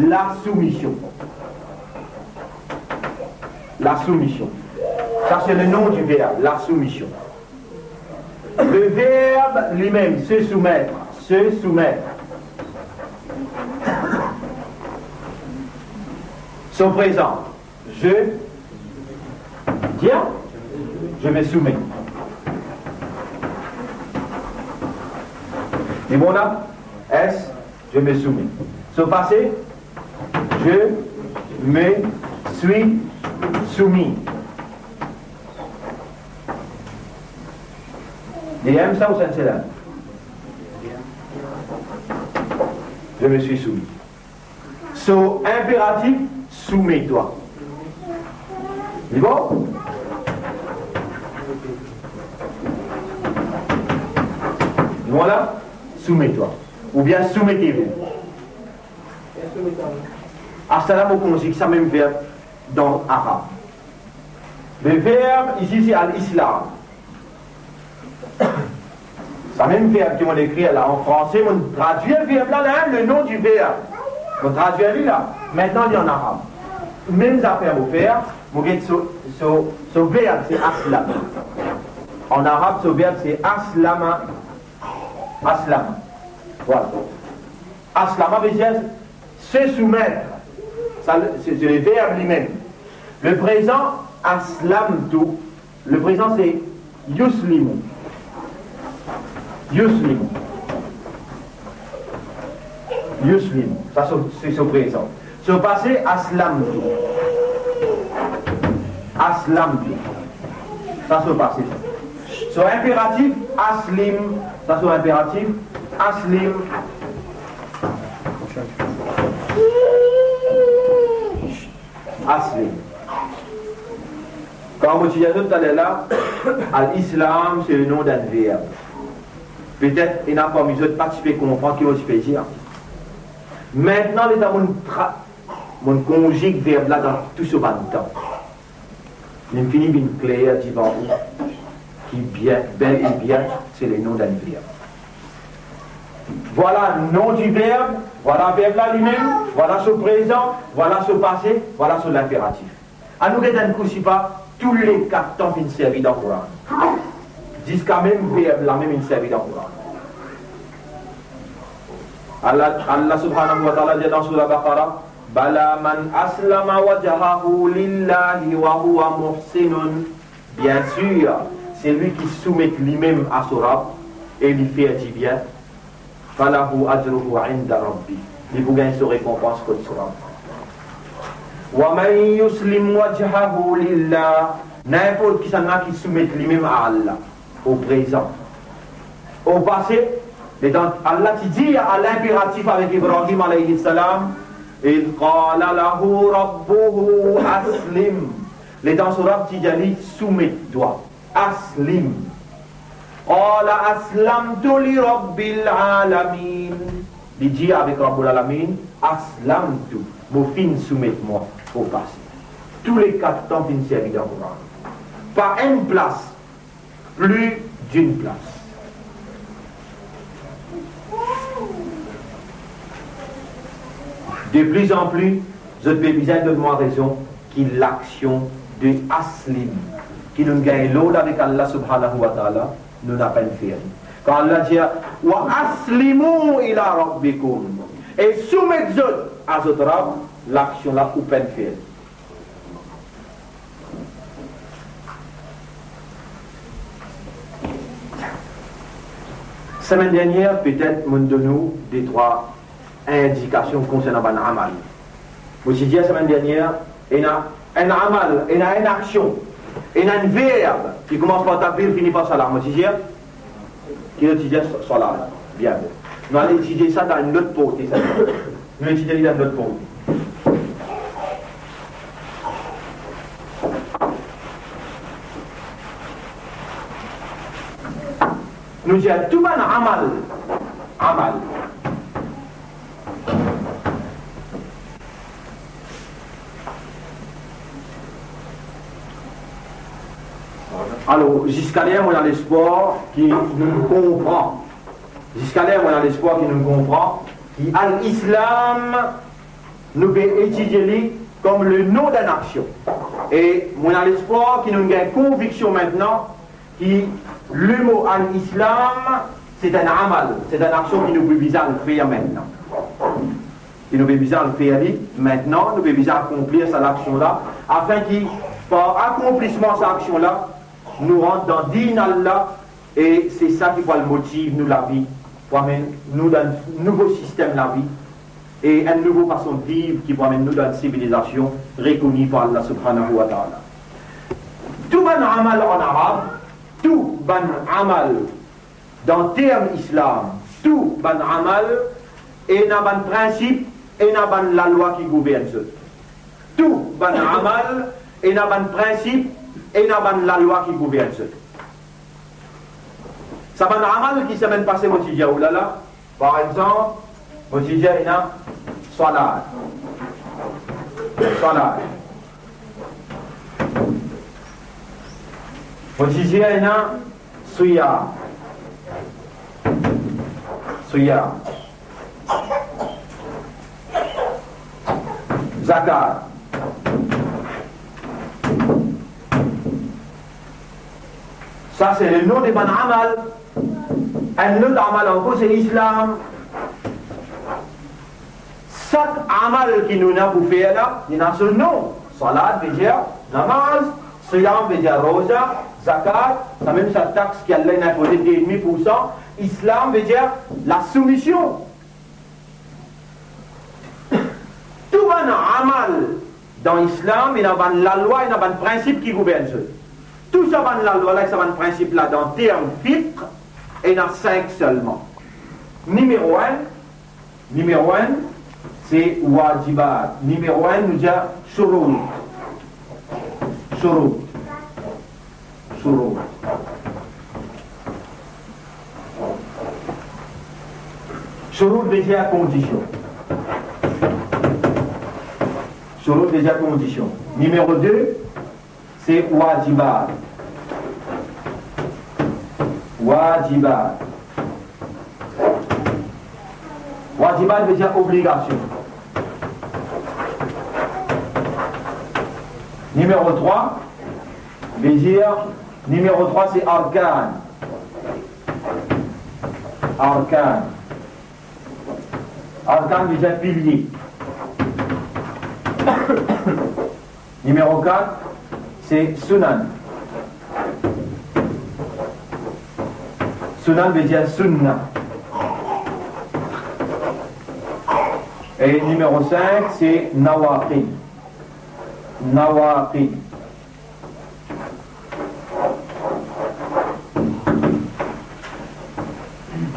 la soumission. La soumission. Sa se le nom du verbe, la soumission. Le verbe lui-même, se soumettre, se soumettre. Son prezan, je, dir, je me soumets. Li bon la? S, je me soumets. So pase, je me suis soumis. Li enn sa ou sa enn sel? Je me suis soumis. So inperatif, soumets-toi. Li bon? Voilà, soumets-toi. Oubien soumettez-vous. Aster la mo konzig sa mem verb dan arab. Le verb isi se al-Islam. Sa mem verb ki mo ekrir la an franse, mo tradwir verb la, la, le nom du verbe. Mo tradwir li la. Aster li an arab. Mem zafer mo fer, mo get so, so, so verb se aslam. An arab, so verb se aslama. Aslama. Voilà. Aslama vedir se soumettre. Sa, se, se le verb li mem. Le prezan, aslamtu. Le prezan se yuslimu. Yuslimu. Yuslimu. Sa se, se, se prezan. So pase, aslamtu. Aslamtu. Sa so pase. So inperatif, aslim. Sa so inperatif, aslim. Aslim. Kan mo ti dir zot taler la, al-Islam, se le nom d'un verbe. Petet ena parmi zot pa ti pe konpran ki mo ti pe dir. Aster, letan mo tra-, mo konzig verb la dan tou so bann tan, li fini vinn kler divan ou ki bien, bel e bien, se le nom d'un verbe. Voilà nom du verbe, voilà verb la li mem, voilà so prezan, voilà so pase, voilà so linperatif. Anou get enn kou sipa, tou le kat tan finn servi dan Koran. Ziska mem verb la mem inn servi dan Koran. Allah, Allah subhanahu wa ta'ala dir dan Sourah Baqarah, Bala man aslama wajhahu lillahi wa huwa muhsinun. Bien sûr, celui qui soumet lui-même à son Rabb et lui fait du bien, falahu ajruhu inda rabbi, li pou gagn so rekonpans kot so Rabb. Wa man yuslim wajhahu lillah, ninport kisannla ki soumet limem a Allah, o prezan, o pase, letan Allah ti dir a linperatif avek Ibrahim alayhi salam, id qala lahu rabbuhu aslim, letan so Rabb ti dir li, soumet twa, aslim. Qala aslamtu li rabbil alamin. Li dir avek Rabbul Alamin, aslamtu, mo finn soumet mwa, o pase. Tou le kat tan finn servi dan Koran. Pa enn plas, plis d'enn plas. De plus en plus, zot pe bizin donn mwa rezon ki laksion de aslim, ki nou gagn lord avek Allah subhanahu wa ta'ala, nou napa enn fer li. Kan Allah dir, wa aslimu ila rabbikum, e soumet zot a zot Rab, laksion la ou pa'nn fer li. Semenn dernier, petet mo donn ou de trwa indikasion konsernan bann amal. Mo ti dir semenn dernier, ena enn amal, ena enn aksion, ena enn verb ki koumans par takbir, fini par salam. Mo ti dir, ki nou ti dir sa-, salam. Bien bon. Nou al etidie sa dan enn lot porte, sa. Nou etidie li dan enn lot porte. Nou dir tou bann amal, amal. Alor, ziska ler mo ena lespwar ki nou konpran. Ziska ler mo ena lespwar ki nou konpran ki al-Islam, nou pe etidie li kom le nom d'enn aksion. E mo ena lespwar ki nou gagn konviksion mintnan ki le mo al-Islam, se enn amal, se enn aksion ki nou pe bizin al fer mintnan. Ki nou pe bizin al fer li mintnan, nou pe bizin akonplir sa laksion la, afin ki par akonplisman sa aksion la, nou rant dan din Allah, e se sa ki pou al motiv nou lavi, pou amenn nou dan nouvo sistem lavi, e enn nouvo fason de viv ki pou amenn nou dan sivilizasion rekoni par Allah subhanahu wa ta'ala. Tou bann amal an arab, tou bann amal dan term Islam, tou bann amal ena bann prinsip, ena bann lalwa ki gouvern zot. Tou bann amal ena bann prinsip, ena bann lalwa ki gouvern zot. Sa bann amal ki semenn pase mo ti dir ou la la, par exanp, mo ti dir ena salat. Salat. Mo ti dir ena siyam. Siyam. Zakat. Sa se le nom de bann amal. Enn lot amal ankor se Islam. Sak amal ki nou ena pou fer la, li ena so nom. Salat ve dir namaz, siyam ve dir roza, zakat, samem sa tax ki Allah inn inpoze de edmi poursan, Islam ve dir lasoumision. Tou bann amal dan Islam, ena bann lalwa, ena bann prinsip ki gouvern zot. Tou sa bann lalwa la, sa bann prinsip la, dan term fiqh, ena sink selman. Nimero enn, nimero enn, se wajibat. Nimero enn, nou dir shurut. Shurut. Shurut. Shurut ve dir kondision. Shurut ve dir kondision. Nimero de, se wajibat. Wajibat. Wajibat ve dir obligasion. Nimero trwa, ve dir, nimero trwa, se arkan. Arkan. Arkan ve dir pilie. Nimero kat, se sunan. Sunan ve dir sunna. E nimero sink, se nawaqid. Nawaqid.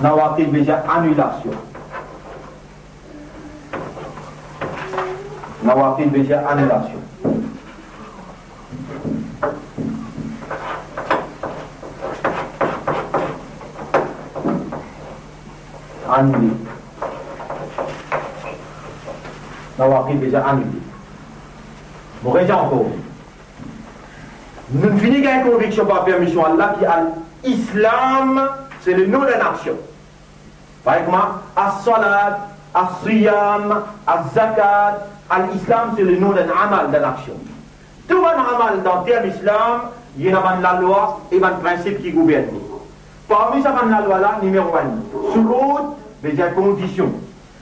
Nawaqid ve dir anilasion. Nawaqid ve dir anilasion. Anile. Nawaqid ve dir anile. Mo redir ankor. Nou fini gagn konviksion par permision Allah ki al-Islam, se le nom d'une action. Parey kouma as-salat, as-siyam, az-zakat, al-Islam, se le nom d'un amal, d'une action. Tou bann amal dan term Islam, li ena bann lalwa e bann prinsip ki gouvern li. Parmi sa bann lalwa la, nimero enn, shurut, ve dir kondision.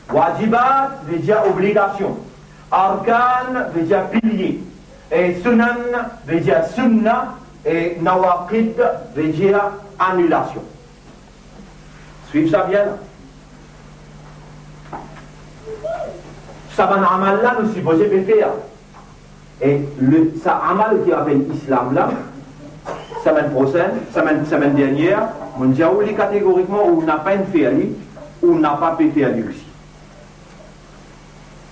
Wajibat, ve dir obligasion. Arkan, ve dir pilie. E sunan, ve dir sunna. E nawaqid, ve dir anilasion. Swiv sa bien la. Sa bann amal la, nou sipoze pe fer. E le, sa amal ki apel Islam la, semenn prosenn, semenn, semenn dernier, monn dir ou li kategorikman ou napa enn fer li, ou napa pe fer li osi.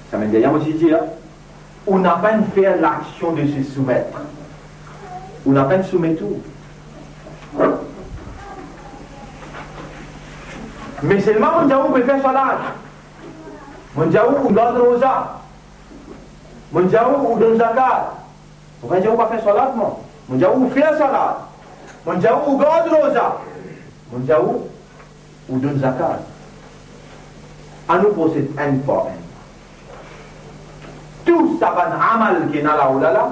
Semenn dernier, monn ti dir, ou napa enn fer laksion de se soumet. Ou napa enn soumet ou. Me selman monn dir ou pe fer salat. Monn dir ou, ou gard roza. Monn dir ou, ou donn zakat. Ou pa dir ou pa fer salat, non. Monn dir ou, ou fer salat. Monn dir ou, ou gard roza. Monn dir ou, ou donn zakat. Anou prosed enn par enn. Tou sa bann amal ki ena lao la la,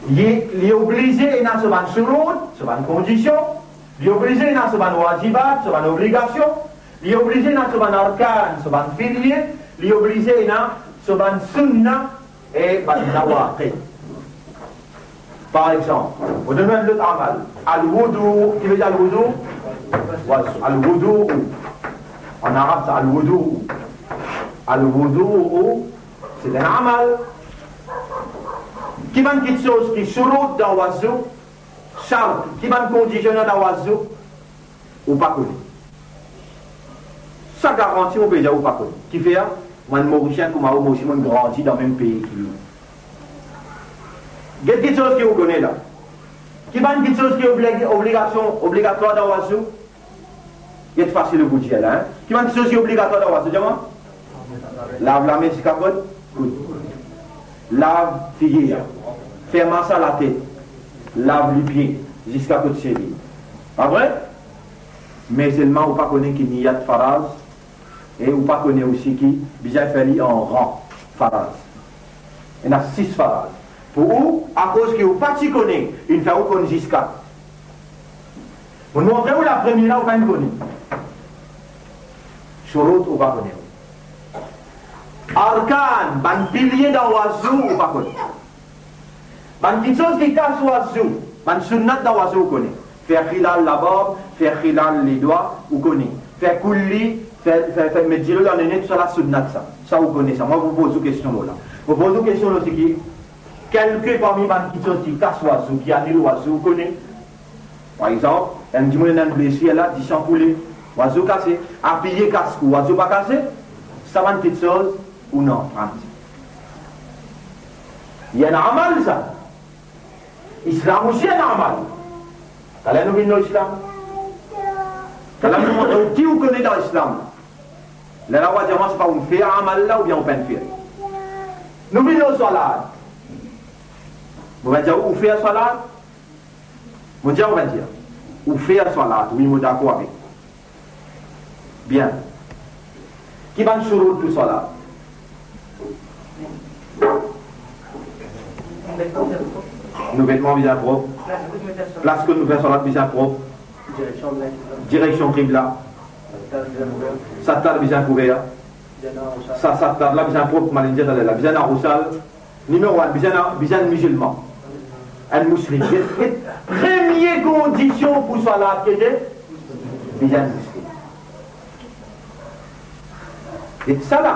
li, li oblize ena so bann shurut, so bann kondision, li oblize ena so bann wajibat, so bann obligasion, li oblize ena so bann arkan, so bann pilie, li oblize ena so bann sunna e bann nawaqid. Par exanp, mo donn ou enn lot amal. Al-wudu, ki ve dir al-wudu? Al-wudu. An arab, sa al-wudu. Al-wudu, se enn amal. Ki bann kiksoz ki shurut dan wudu? Shart, ki bann kondision dan wudu? Ou pa kone. Sa garanti, mo pe dir ou pa kone. Kifer? Mwa enn Morisien kouma ou, mo osi monn grandi dan mem pei ki ou. Get kiksoz ki ou kone la. Ki bann kiksoz ki obli-, obligasion, obligatwar dan wudu? Get fasil pou dir la, en? Ki bann kiksoz ki obligatwar dan wudu, dir mwa? Lav lame ziska kot koud. Lav figir. Fer mas a latet. Lav lipie ziska kot sevi. Pa vre? Me selman ou pa kone ki niyat faraz, e ou pa kone osi ki bizin fer li an ran faraz. Ena sis faraz. Pou ou, akoz ki ou pa ti kone, inn fer ou konn ziska. Mo montre ou lapremie la, ou pa inn kone. Shurut, ou pa kone. Arkan, bann pilie dan wudu, ou pa kone. Bann kiksoz ki kas wudu, bann sunnat dan wudu, ou kone. Fer khilal labarb, fer khilal ledwa, ou kone. Fer kulli, fer, fer, fer met dilo dan nene, tousala sunnat sa. Sa ou kone sa. Mwa, mo poz ou kestion lor la. Mo poz ou kestion lor seki, kelke parmi bann kiksoz ki kas wudu, ki anil wudu, ou kone? Par exanp, enn dimoun ena enn blesir la, disan koule, wudu kase. Apiye kas kou, wudu pa kase? Sa bann kiksoz ou ena anpran. Li enn amal sa. Islam osi enn amal. Taler nou vinn lor Islam. Taler nou montre ou ki ou kone dan Islam. Lerla ou a dir mwa, se pa ou fer amal la oubien ou pa inn fer. Nou vinn lor salat. Mo va dir ou, ou fer salat? Mo dir ou, va dir ou fer salat, wi, mo dakor avek ou. Bien. Ki bann shurut pou salat? Nou vetman bizin prop. Plas kot nou fer salat bizin prop. Direksion kibla. Sattar bizin kouver. Sa, sa tab la bizin prop, kouma li dir taler la, bizin ena rosal. Nimero enn, bizin ena, bizin enn mizilman, enn mouslim. Get, get, premie kondision pou swalat ki ete, bizin enn mouslim. Get sa la,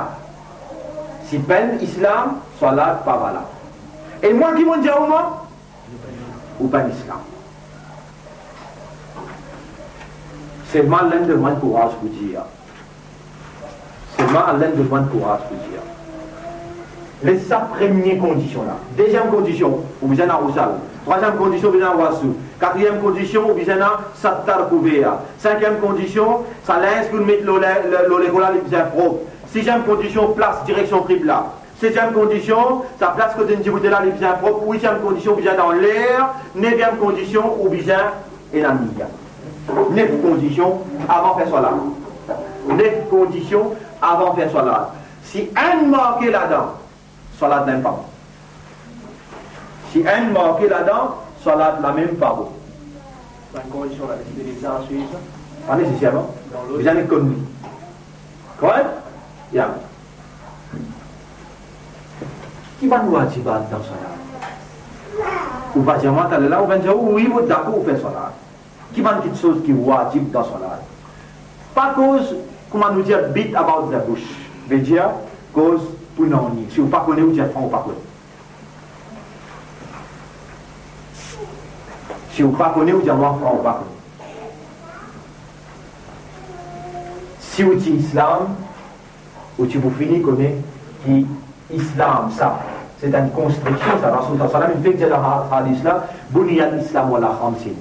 si pa enn islam, swalat pa valab. E mwa ki monn dir ou, mwa, ou pa enn islam. Selman, Alla inn donn mwa enn kouraz pou dir. Selman, Alla inn donn mwa enn kouraz pou dir. Les sa premie kondision la. Deziem kondision, ou bizin ena rosal. Trwaziem kondision, ou bizin ena wazou. Katriem kondision, ou bizin ena sattar kouver. Sinkiem kondision, sa linz ki ou met lor le-, le-, lor leko la, li bizin prop. Siziem kondision, plas direksion kibla. Setiem kondision, sa plas kot inn dibout la, li bizin prop. Witiem kondision, ou bizin dan ler. Neviem kondision, ou bizin ena niya. Nef kondision avan fer swalat. Nef kondision avan fer swalat. Si enn manke ladan, swalat la mem pa bon. Si enn manke ladan, swalat la mem pa bon. Bann kondision la, les bizin swiv sa? Pa neseserman. Dan lord. Bizin konn li. Korek? Ya. Ki bann wajibat dan swalat? Ou pa dir mwa taler la, ou vinn dir, wi, mo dakor ou fer swalat. Ki bann kiksoz ki wajib dan swalat? Pa koz, kouma nou dir, beat about the bush. Vedir, koz pou nanye. Si ou pa kone, ou dir fran ou pa kone. Si ou pa kone, ou dir mwa fran ou pa kone. Si ou ti islam, ou ti pou fini kone ki islam, sa, se enn konstriksion, sa. Rasoul sallallahu alayhi wa sallam, li fek dir dan ha-, hadis la, "Buniyal Islamu ala khamsin."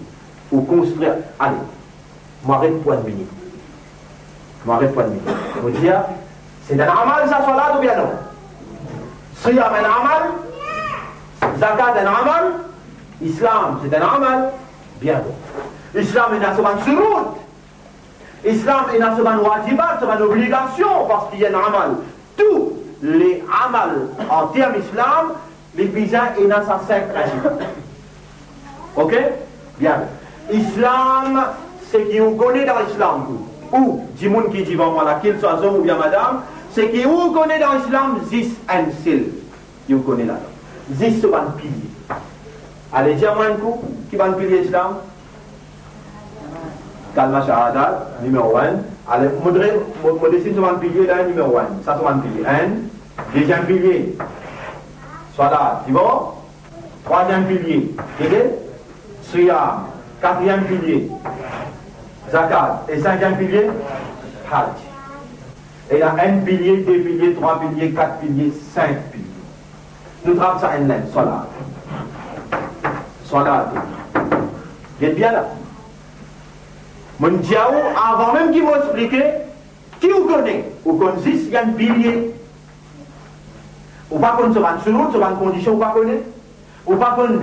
Ou konstrir, ale, mo aret pou enn minit. Mo aret pou enn minit. Mo dir, se enn amal sa, swalat oubien non? Siyam enn amal, zakat enn amal, islam se enn amal. Bien bon. Islam ena so bann shurut. Islam ena so bann wajibat, so bann obligasion, parski enn amal, tou le amal an term islam, li bizin ena sa sink prinsip. Ok? Bien. Islam, seki ou kone dan islam, ou, ou, dimoun ki divan mwa la, kil swa zom oubien madam, seki ou kone dan islam, zis enn sel, ou kone la. Zis so bann pilie. Ale, dir mwa enn kou, ki bann pilie islam? Kalima shahadat, nimero enn. Ale, mo dre, mo, mo desin so bann pilie la, nimero enn. Sa so bann pilie. Enn. Deziem pilie, swalat, ti bon? Trwaziem pilie, gete, siyam. Katriem pilie, zakat. E sinkiem pilie, haj. Ena enn pilie, de pilie, trwa pilie, kat pilie, sink pilie. Nou trap sa enn-enn, swalat. Swalat. Get bien la. Mo'nn dir ou, avan mem ki mo explike, ki ou kone? Ou konn zis enn pilie. Ou pa konn so bann shurut, so bann kondision, ou pa kone. Ou pa konn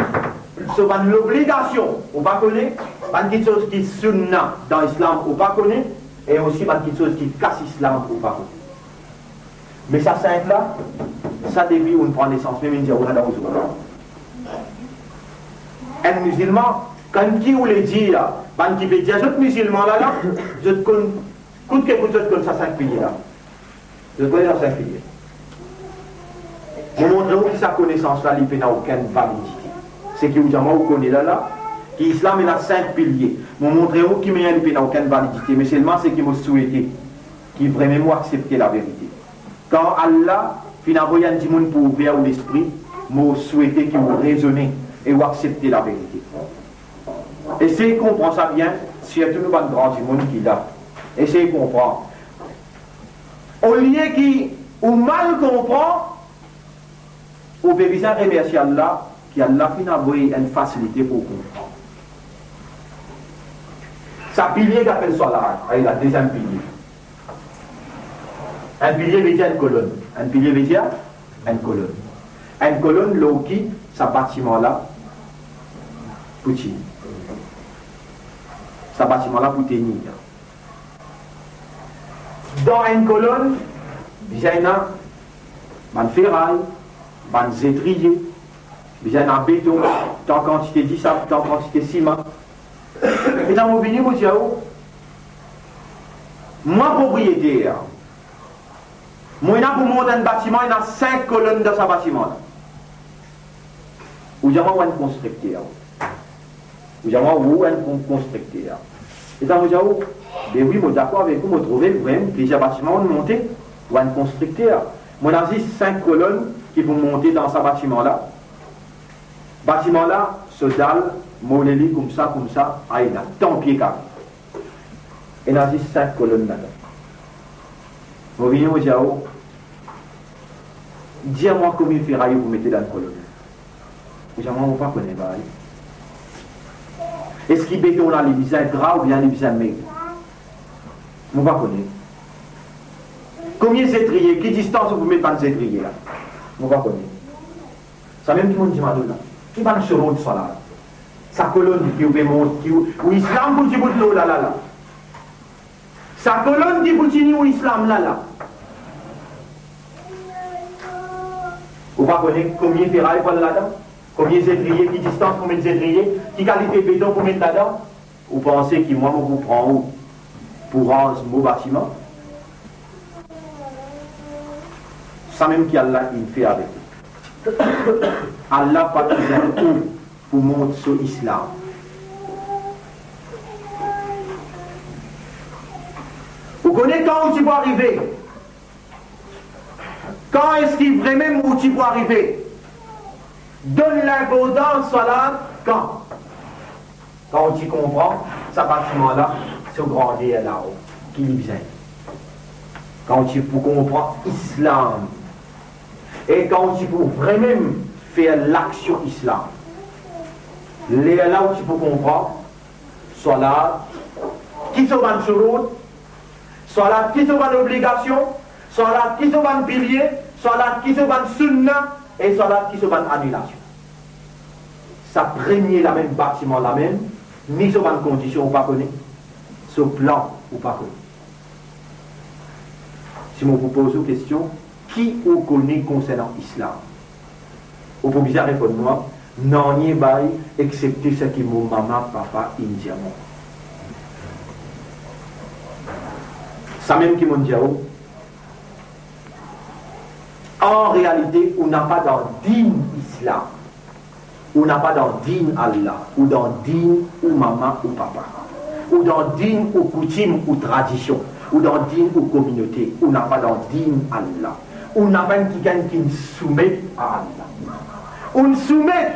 so bann lobligasion, ou pa kone. Bann kiksoz ki sunna dan islam, ou pa kone. E osi bann kiksoz ki kas islam, ou pa kone. Me sa sink la, sa depi ou pran nesans, mem inn dir ou la dan ou zour. Enn mizilman, kan ki ou le dir, bann ki pe dir zot mizilman la, la, zot konn, kout ke kout zot konn sa sink pilie la. Zot kone sa sink pilie. Mo montre ou ki sa konesans la, li pena okenn validite. Seki ou dir mwa ou kone la, la, ki islam ena sink pilie. Mo montre ou ki mem li pena okenn validite, me selman seki mo swete, ki vremem ou aksepte laverite. Kan Allah finn avoy enn dimoun pou ouver ou lespri, mo swete ki ou rezone e ou aksepte laverite. Esey konpran sa bien, sirtou nou bann gran dimoun ki la. Esey konpran. Olie ki ou mal konpran, ou pe bizin remersie Allah, ki Allah finn avoy enn fasilite pou ou konpran. Sa pilie ki apel swalat, ala deziem pilie. Enn pilie vedir enn kolonn. Enn pilie vedir enn kolonn. Enn kolonn lor ki sa batiman la pou tini. Sa batiman la pou tenir. Dan enn kolonn, bizin ena bann feray, bann zetriye, bizin ena beton, tan kantite disab, tan kantite siman. E la mo vini, mo dir ou, mwa propriyeter, Mo ena pou mont enn batiman, ena sink kolonn dan sa batiman la. Ou dir mwa ou enn konstrikter. Ou dir mwa ou enn kon-, konstrikter. E sa mo dir ou, be wi, mo dakor avek ou, mo trouve vremem ki sa batiman ou monte, ou enn konstrikter. Mo ena zis sink kolonn ki pou monte dan sa batiman la. Batiman la, so dal, mo le li koumsa, koumsa, ayo ena, tanpie kare. Ena zis sink kolonn ladan. Mo vini, mo dir ou, dir mwa komie feray ou pou mete dan kolonn. Ou dir mwa, mo pa kone, bay. Eski beton la, li bizin gra oubien li bizin meg? Mo pa kone. Komie zetriye, ki distans ou pou met bann zetriye la? Mo pa kone. Samem ki monn dir mwa la, ki bann shurut swala? Sa kolonn ki ou pe mont, ki ou, ou Islam pou ti bout lor la, la, la. Sa kolonn ki pou tini ou Islam la, la. Ou pa kone komie feray pou al ladan? Komie zetriye, ki distans pou met zetriye, ki kalite beton pou met ladan? Ou panse ki mwa mo pou pran ou pou ranz mo batiman? Samem ki Allah inn fer avek ou. Allah pa bizin ou pou mont so Islam. Ou kone kan ou ti pou arive? Kan eski vremem ou ti pou arive? Donn linportans swalat kan? Kan ou ti konpran sa batiman la, so grander la, ki li bizin. Kan ou ti pou konpran Islam. E kan ou ti pou vremem fer laksion Islam. Lerla ou ti pou konpran swalat, ki so bann shurut, swalat, ki so bann obligasion, swalat, ki so bann pilie, swalat, ki so bann sunna, e swalat, ki so bann anilasion. Sa premie lamem, batiman lamem, ni so bann kondision ou pa kone, so plan ou pa kone. Si mo pou poz ou kestion, ki ou kone konsernan Islam? Ou pou bizin reponn mwa, nanye bay, exepte seki mo mama, papa inn dir mwa. Samem ki monn dir ou, an realite, ou napa dan din Islam. Ou napa dan din Allah, ou dan din ou mama, ou papa. Ou dan din ou koutim, ou tradision. Ou dan din ou kominote, ou napa dan din Allah. Ou napa enn kikenn ki soumet a Allah. Ou soumet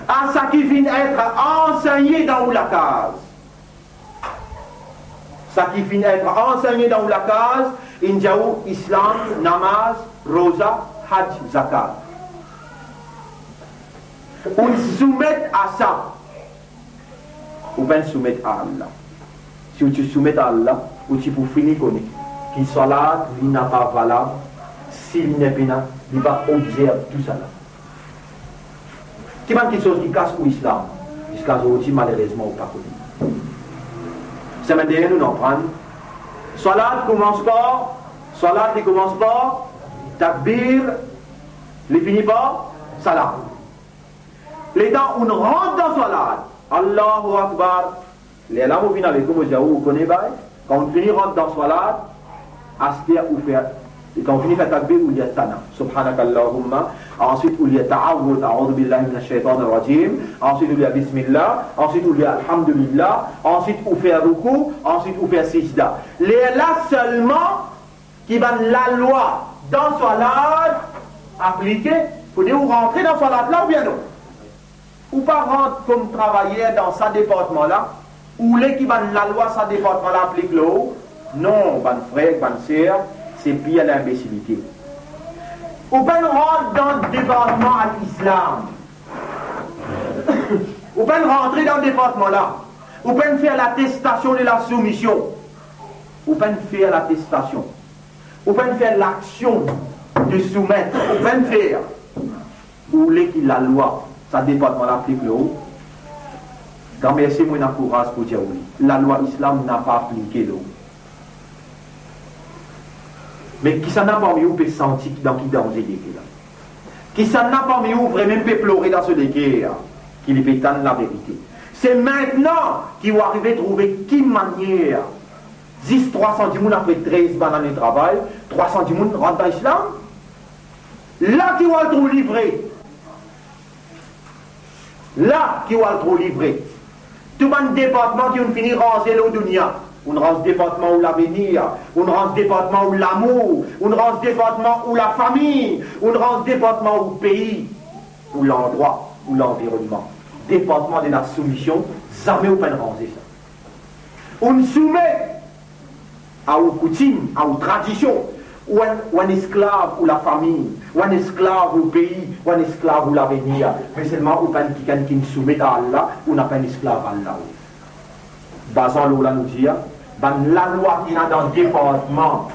a sa ki finn et ansegne dan ou lakaz. Sa ki finn et ansegne dan ou lakaz, inn dir ou Islam, namaz, roza, haj, zakat. Ou soumet a sa. Ou pa'nn soumet a Allah. Si ou ti soumet a Allah, ou ti pou fini kone ki swalat li napa valab si li nepena, li pa obzerv tousala. Ki bann kiksoz ki kas ou Islam? Ziska zordi, malerezman, ou pa kone. Semenn dernie, nou aprann, swalat koumans par, swalat li koumans par takbir, li fini par salam. Letan ou rant dan swalat, Allahu Akbar, lerla mo vinn avek ou, mo dir ou, ou kone bay, kan ou fini rant dan swalat, aster ou fer, kan ou fini fer takbir, ou lir Thana, Subhanakallahumma, answit ou lir Ta'awwudh, A'udhu billahi minash shaitanir rajim, answit ou lir Bismillah, answit ou lir Alhamdulillah, answit ou fer roukou, answit ou fer sijda. Lerla selman ki bann lalwa dan swalat aplike, fode ou rantre dan swalat la oubien non? Ou pa rant kom travayer dan sa departman la, ou le ki bann lalwa sa departman la aplik lor ou? Non, bann frer, bann ser, se pir linbesilite. Ou pa'nn rant dan departman al-Islam. Ou pa'nn rantre dan departman la. Ou pa'nn fer latestasion de la soumision. Ou pa'nn fer latestasion. Ou pa'nn fer laksion de soumet, ou pa'nn fer. Ou le ki lalwa sa departman la aplik lor ou? Gramersi, mo ena kouraz pou dir ou li, lalwa Islam napa aplike lor ou. Me kisannla parmi ou pe santi dan ki danze li ete la? Kisannla parmi ou vremem pe plore dan so leker ki li pe tann laverite? Se mintnan ki ou arive trouve ki manier Zis trwa san dimoun apre trez bann ane travay, trwa san dimoun rant dan Islam. La ki ou al trouv li vre. La ki ou al trouv li vre. Tou bann departman ki ou'nn fini ranze lor dounia, ou'nn ranz departman ou lavenir, ou'nn ranz departman ou lamour, ou'nn ranz departman ou lafami, ou'nn ranz departman ou pei, ou landrwa, ou lanvironnman. Departman de la soumision, zame ou pa'nn ranze sa. Ou'nn soumet a ou koutim, a ou tradision, ou enn, ou enn esklav ou lafami, ou enn esklav ou pei, ou enn esklav ou lavenir, me selman ou pa enn kikenn ki'nn soumet a Allah, ou napa enn esklav Allah ou. Bazan lor la nou dir, bann lalwa ki ena dan departman,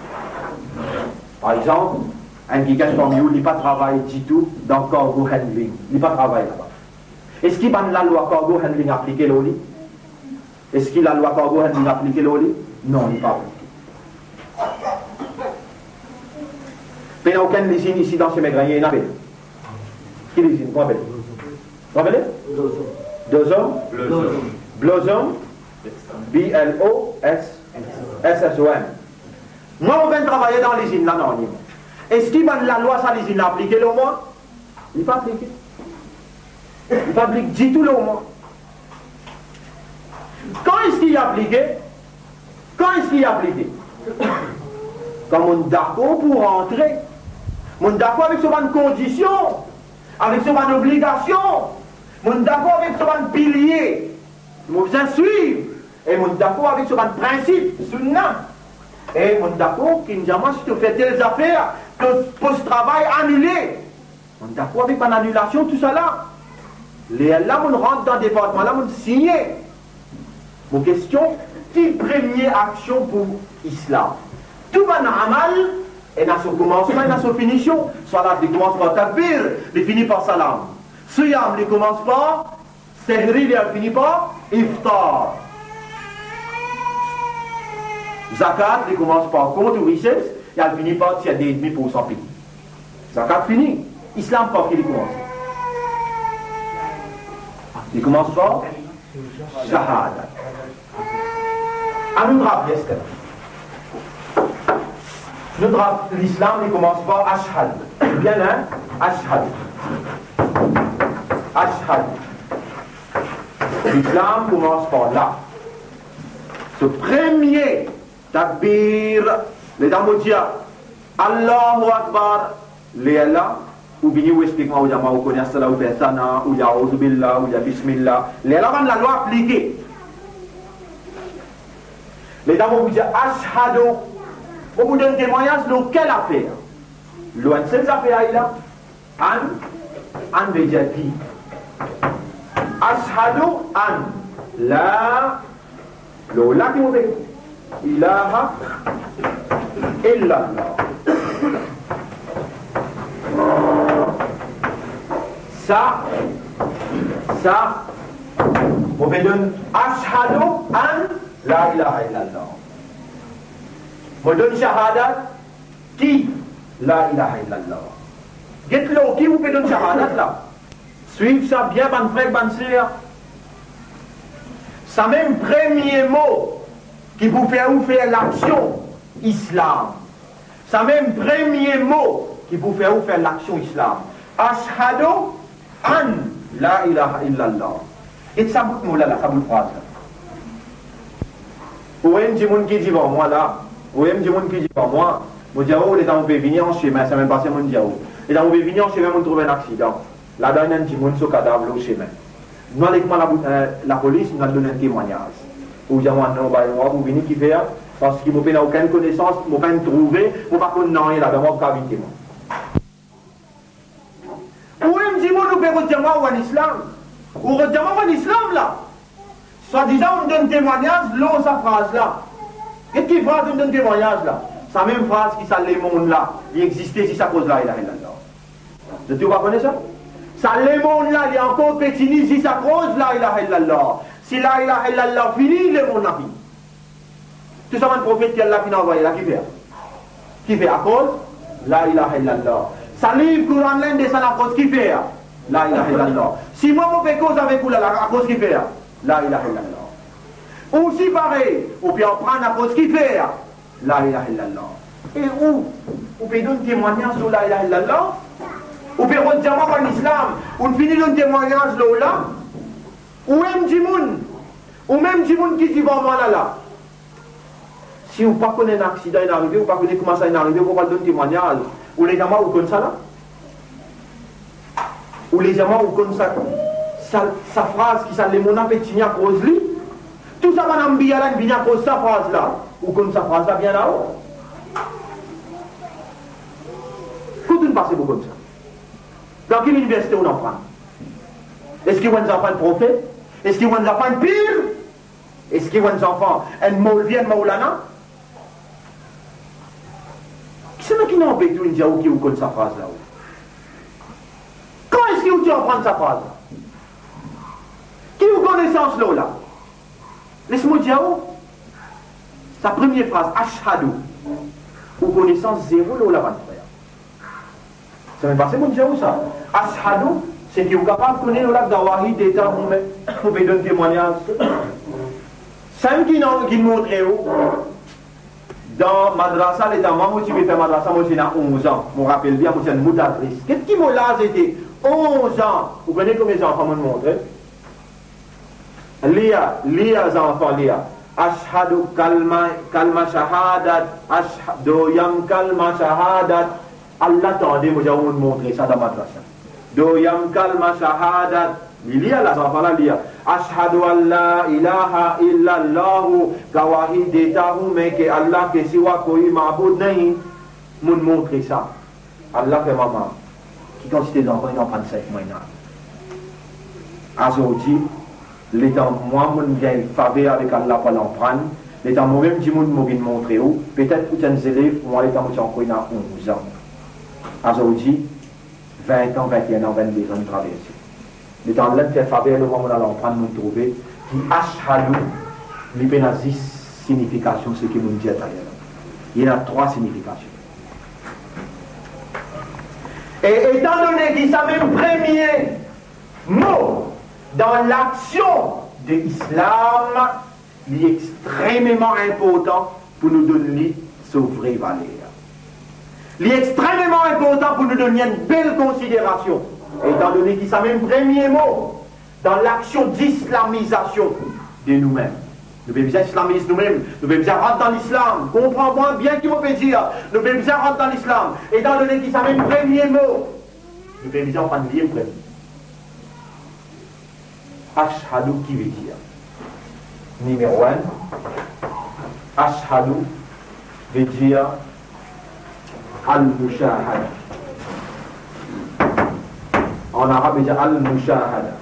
par exanp, enn kikenn parmi ou, li pa travay ditou dan cargo handling, li pa travay laba. Eski bann lalwa cargo handling aplike lor li? Eski lalwa cargo handling aplike lor li? Non, li pa aplike. Pena okenn lizinn isi dan Sime Grenie, ena pe? Ki lizinn? Kouma apel? Kouma apel? Blossom. Blossom? Blossom. Blossom. B L O S S O M. Mwa, mo pa'nn travay dan lizinn la, non, non. Eski bann lalwa sa lizinn la aplike lor mwa? Li pa aplike. Li pa aplike ditou lor mwa. Kan eski li aplike? Kan eski li aplike? Kan mo'nn dakor pou rantre. Mo'nn dakor avek so bann kondision, avek so bann obligasion. Mo'nn dakor avek so bann pilie. Mo bizin swiv. E mo'nn dakor avek so bann prinsip, sunna. E mo'nn dakor ki zame si to fer tel zafer, to post travay anile. Mo'nn dakor avek bann anilasion, tousala. Lerla mo'nn rant dan departman la, mo'nn signe. Mo kestion, ki premie aksion pou Islam? Tou bann amal ena so koumansman, ena so finision. Salat, li koumans par takbir, li fini par salam. Siyam, li koumans par sehri, li al fini par iftar. Zakat, li koumans par kont ou rises, li al fini par tir de edmi poursan pei. Zakat fini. Islam par ki li koumans? Li koumans par shahadat. Anou trap leste. Nou trap Lislam, li koumans par ashhadu. Bien, hein? Ashhadu. Ashhadu. Lislam koumans par la. So premie takbir, letan mo dir Allahu Akbar, lerla, ou vini, ou explik mwa, ou dir mwa, ou kone asala, ou fer sana, ou dir aouzubillah, ou dir bismillah. Lerla bann lalwa aplike. Letan mo pou dir ashhadu, mo pou donn temwagnaz lor kel afer? Lor enn sel zafer la. An, an vedir ki? Ashhadu an la, lor la ki mo pe, ilaha illallah. Sa, sa, mo pe donn ashhadu an la ilaha illallah. Mo donn shahadat ki la ilaha illallah. Get lor ki ou pe donn shahadat la. Swiv sa bien, bann frer, bann ser. Sa mem premie mo ki pou fer ou fer laksion Islam. Sa mem premie mo ki pou fer ou fer laksion Islam. Ashhadu an la ilaha illallah. Get sa bout mo la, la, sa bout fraz la. Ou enn dimoun ki divan mwa la, ou enn dimoun ki divan mwa, mo dir, oh, letan mo pe vini an semin, semin pase, mo dir, oh, letan mo pe vini an semin, mo trouv enn aksidan. Ladan ena enn dimoun, so kadav lor semin. Nou al ek mwa la, eh, lapolis, nou al donn enn temwagnaz. Ou dir mwa, non, bay mwa pou vini, kifer? Parski mo pena okenn konesans, mo pa'nn trouve, mo pa konn nanye ladan, mo pa kapav vinn temwagne. Ou enn dimoun, ou pe rod dir mwa ou enn Islam. Ou rod dir mwa ou enn Islam la. Swadizan ou donn temwagnaz lor sa fraz la. E ki fraz ou donn temwagnaz la? Sa mem fraz ki sa lemond la, li existe zis akoz la ilaha illallah. Zot tou pa kone sa? Sa lemond la, li ankor pe tini zis akoz la ilaha illallah. Si la ilaha illallah fini, lemond la fini. Tou sa bann profet ki Allah finn anvoye la, kifer? Kifer? Akoz la ilaha illallah. Sa liv Koran la inn desann akoz kifer? La ilaha illallah. Si mwa mo pe koz avek ou la, la, akoz kifer? La ilaha illallah. Ou osi parey, ou pe aprann akoz ki fer la ilaha illallah. E ou, ou pe donn temwagnaz lor la ilaha illallah. Ou pe rod dir mwa bann islam, ou fini donn temwagnaz lor la. Ou mem dimoun, ou mem dimoun ki divan mwa la la. Si ou pa konn enn aksidan inn arive, ou pa konn kouma sa inn arive, ou pa donn temwagnaz. Ou letan mwa ou konn sa la? Ou letan mwa ou konn sa, sa, sa fraz ki sa lemond la pe tign akoz li? Tou sa bann anbiya la inn vini akoz sa fraz la. Ou konn sa fraz la bien lao? Kot ou'nn pase pou konn sa? Dan ki liniversite ou'nn aprann? Eski ou'nn aprann profet? Eski ou'nn aprann pir? Eski ou'nn aprann enn molvi, enn maulana? Kisannla ki inn anbet ou, inn dir ou ki ou konn sa fraz la ou? Kan eski ou ti aprann sa fraz la? Ki ou konesans lor la? Les mo dir ou, sa premie fraz, ashhadu, ou konesans zero lor la, bann frer. Semem pase mo dir ou sa. Ashhadu, seki ou kapav kone lor la, gawahi deta mwa, ou pe donn temwagnaz. Sa mem ki inn, ki inn montre ou, dan madrasa, letan mwa mo ti pe fer madrasa, mo ti ena onz an. Mo rapel bien, mo ti enn moudarris. Get ki mo laz ete, onz an. Ou kone konbien zanfan mo'nn montre? Lir, lir zanfan, lir. Ashhadu kalma, kalma shahadat, ashha-, doyam kalma shahadat. Allah tande, mo dir ou, mo'nn montre sa dan madrasa. Doyam kalma shahadat. Li lir la, zanfan la lir. Ashhadu an la ilaha illallahu, gawahi deta hou me ke Allah ke siwa koi maboud nahin. Mo'nn montre sa. Allah fer mama, ki kantite zanfan inn aprann sa ek mwa ena. Azordi, letan mwa mo'nn gagn faver avek Allah pou al aprann, letan momem dimoun mo vinn montre ou, petet ou ti enn zelev mwa letan mo ti ankor ena onz an. Azordi, vin an, vin-e-enn an, vin-de-z an traverse. Letan Allah fer faver lor mwa, mo'nn al aprann, mo'nn trouve ki ashhadu, li pena zis sinifikasion seki mo'nn dir taler la. Li ena trwa sinifikasion. E etandone ki sa mem premie mo dan laksion de Islam, li extrememan inportan pou nou donn li so vre valer. Li extrememan inportan pou nou donn li enn bel konsiderasion, etandone ki sa mem premie mo dan laksion dislamizasion de noumem. Nou pe bizin islamiz noumem, nou pe bizin rant dan lislam. Konpran mwa bien ki mo pe dir, nou pe bizin rant dan lislam. Etandone ki sa mem premie mo, nou pe bizin aprann li premie. Ashhadu ki ve dir? Nimero enn, ashhadu ve dir al-mushahada. An arab, ve dir al-mushahada.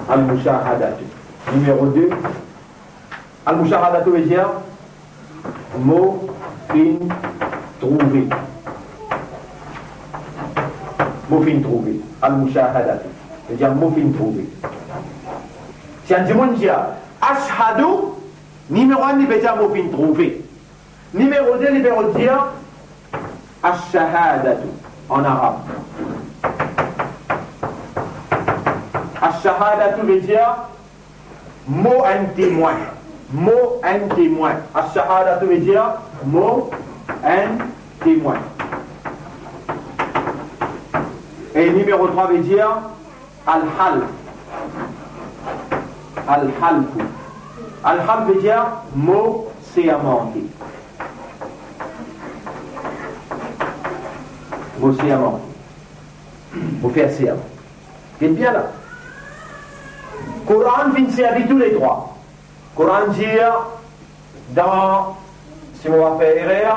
Al-mushahadatu. Nimero de, al-mushahadatu ve dir mo finn trouve. Mo finn trouve. Al-mushahadatu ve dir mo finn trouve. Si enn dimoun dir ashhadu, nimero enn, li pe dir mo finn trouve. Nimero de, li pe dir ash-shahadatu an arab. Ash-shahadatu ve dir mo enn temwin. Mo enn temwin. Ash-shahadatu ve dir mo enn temwin. E nimero trwa ve dir al-half. Al-halfu. Al-half ve dir mo sermante. Mo sermante. Mo fer serman. Get bien la. Koran finn servi tou le trwa. Koran dir dan, si mo pa fer erer,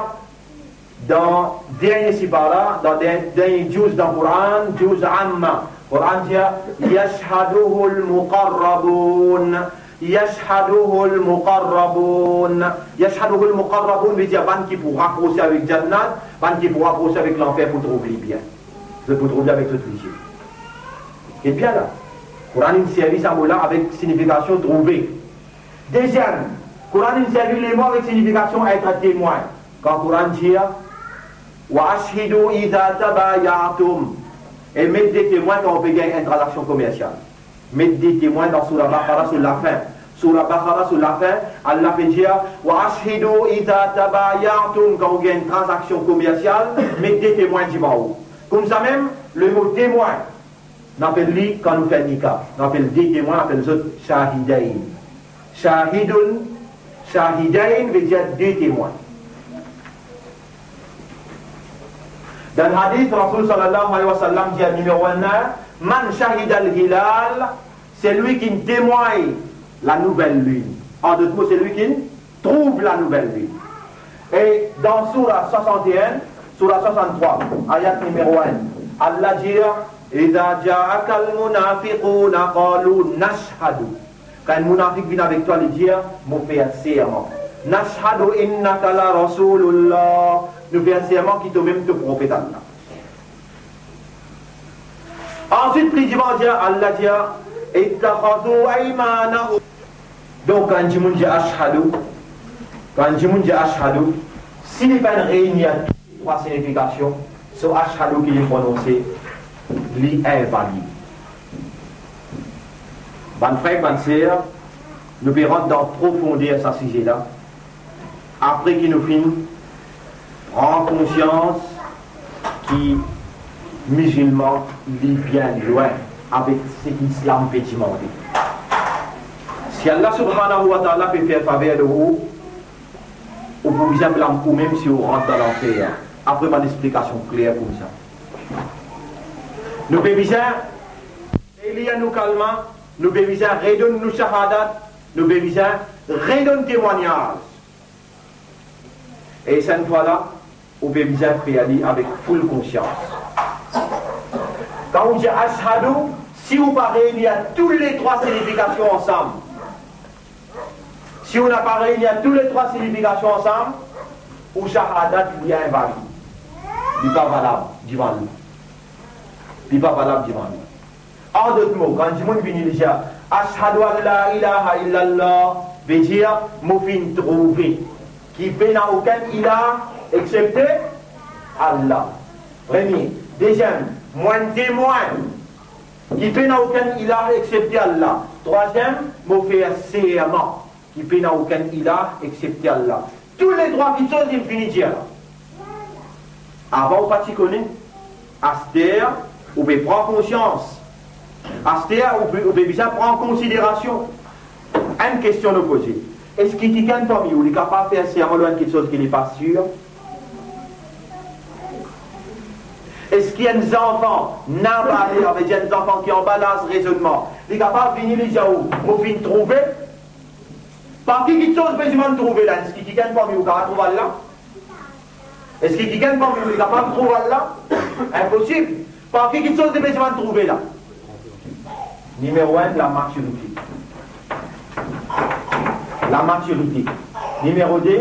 dan dernie sipara, dan der-, dernie juz dan Koran, juz Amma, Koran dir, "Yashhaduhul muqarrabun." Yashhaduhul muqarrabun. Yashhaduhul muqarrabun ve dir bann ki pou raprose avek Jannat, bann ki pou raprose avek lanfer pou trouv li bien. Zot pou trouv li avek zot lizie. Get bien la. Koran inn servi sa mo la avek sinifikasion trouve. Deziem, Koran inn servi le mo avek sinifikasion etre temwin. Kan Koran dir, "Wa ashhidu iza tabayatum." E met de temwin kan ou pe gagn enn tranzaksion komersial. Met de temwin dan Soura Baqara, so lafin. Soura Baqara, sou lafin, Allah pe dir, "Wa ashhidu iza tabayatum", kan ou gagn tranzaksion komersial, met de temwin divan ou. Koumsamem, le mo temwin, nou apel li kan nou fer nika, nou apel de temwin, apel zot shahidayn. Shahidun, shahidayn vedir de temwin. Dan hadis, Rasoul sallallahu alayhi wa sallam dir, nimero enn la, "Man shahidal hilal", selwi ki temwin la nouvel linn. An dot mo, selwi ki trouv la nouvel linn. E dan soura swasant-e-enn, soura swasant-trwa, ayat nimero enn, Allah dir, "Iza ja'akal munafiquna qalu nashhadu." Kan enn munafik vinn avek twa, li dir, "Mo fer serman." "Nashhadu innaka la rasulullah." Nou fer serman ki tomem to profet Allah. Answit, pli divan dir, Allah dir, "Ittakhadhu aymanahum." Donk, kan enn dimoun dir ashhadu, kan enn dimoun dir ashhadu, si li pa'nn reini a tou le trwa signifikasion, so ashhadu ki li prononse, li invalid. Bann frer, bann ser, nou pe rant dan profonder sa size la. Apre ki nou finn pran konsians ki mizilman, li bien lwin avek seki Islam pe dimande. Si Allah subhanahu wa ta'ala pe fer faver lor ou, ou pou bizin blam oumem si ou rant dan lanfer. Apre bann explikasion kler koumsa. Nou pe bizin relir nou kalma, nou pe bizin redonn nou shahadat, nou pe bizin redonn temwagnaz. E sa enn fwa la, ou pe bizin fer li avek full konsians. Kan ou dir ashhadu, si ou pa reini a tou le trwa signifikasion ansam, si ou napa reini a tou le trwa signifikasion ansam, ou shahadat li invalid. Li pa valab divan li. Li pa valab divan li. An dot mo, kan dimoun vini, li dir, "Ashhadu an la ilaha illallah", vedir, "Mo finn trouve ki pena okenn ilah exepte Allah." Premie. Deziem, "Mo temwin ki pena okenn ilah exepte Allah." Trwaziem, "Mo fer serman ki pena okenn ilah exepte Allah." Tou le trwa kiksoz li fini dir la. Avan ou pa ti kone. Aster, ou pe pran konsians. Aster, ou pe, ou pe bizin pran konsiderasion. Enn kestion nou poze. Eski kikenn parmi ou, li kapav fer serman lor enn kiksoz ki li pa sir? Eski enn zanfan, nabale, vedir enn zanfan ki anba laz rezonnman, li kapav vini, li dir ou, "Mo finn trouve"? Par ki kiksoz be dimann trouve la? Eski kikenn parmi ou kapav trouv Allah? Eski kikenn parmi ou li kapav trouv Allah? Inposib. Par ki kiksoz li be dimann trouve la? Nimero enn, lamatirite. Lamatirite. Nimero de,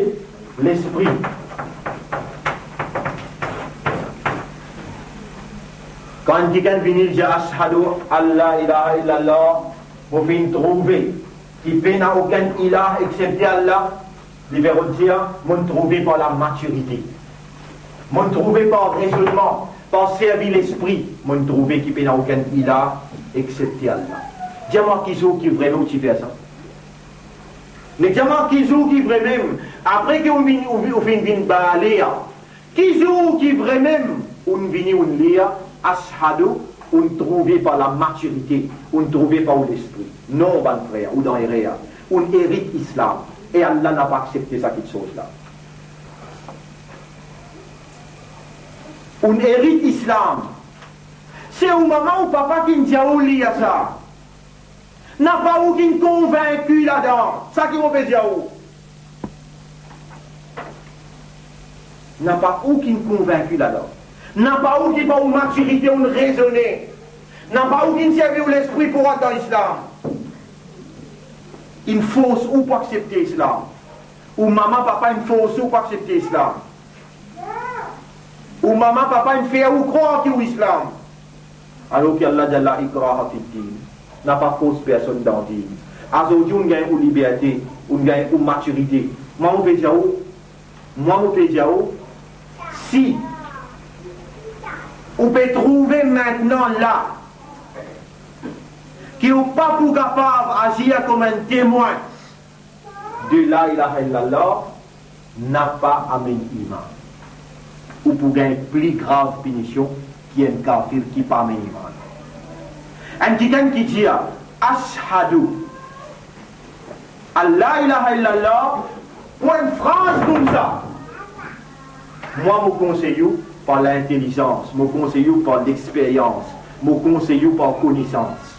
lespri. Kan kikenn vini, li dir, "Ashhadu an la ilaha illallah", mo finn trouve ki pena okenn ilah exepte Allah, li pe rod dir, "Mo'nn trouve par lamatirite. Mo'nn trouve par rezonnman, par servi lespri, mo'nn trouve ki pena okenn ilah exepte Allah." Dir mwa ki zour ki vremem ou ti fer sa? Me dir mwa ki zour ki vremem, apre ki ou vinn, ou, ou finn vinn bale a, ki zour ki vremem ou'nn vini, ou'nn lir, "Ashhadu", ou'nn trouve par lamatirite, ou'nn trouve par ou lespri? Non, bann frer, ou dan erer. Ou'nn erit Islam, e Allah napa aksepte sa kiksoz la. Ou'nn erit Islam. Se ou mama ou papa ki'nn dir ou lir sa. Napa ou ki'nn konvinki ladan, sa ki mo pe dir ou. Napa ou ki'nn konvinki ladan. Napa ou ki par ou matirite ou'nn rezone. Napa ou ki'nn servi ou lespri pou rant dan Islam. Inn fors ou pou aksepte Islam. Ou mama, papa inn fors ou pou aksepte Islam. Ou mama, papa inn fer ou krwar ki ou Islam. Alor ki Allah dir, "La ikraha fid din." Napa fors personn dan din. Azordi ou'nn gagn ou liberte, ou'nn gagn ou matirite. Mwa mo pe dir ou, mwa mo pe dir ou, si ou pe trouve mintnan la, ki ou pa pou kapav azir kouma enn temwin de la ilaha illallah, napa amenn iman. Ou pou gagn pli grav pinision ki enn kafir ki pa amenn iman. Enn kikenn ki dir, "Ashhadu an la ilaha illallah," pou enn fraz koumsa, mwa mo konsey ou par lintelizans, mo konsey ou par lexperyans, mo konsey ou par konesans.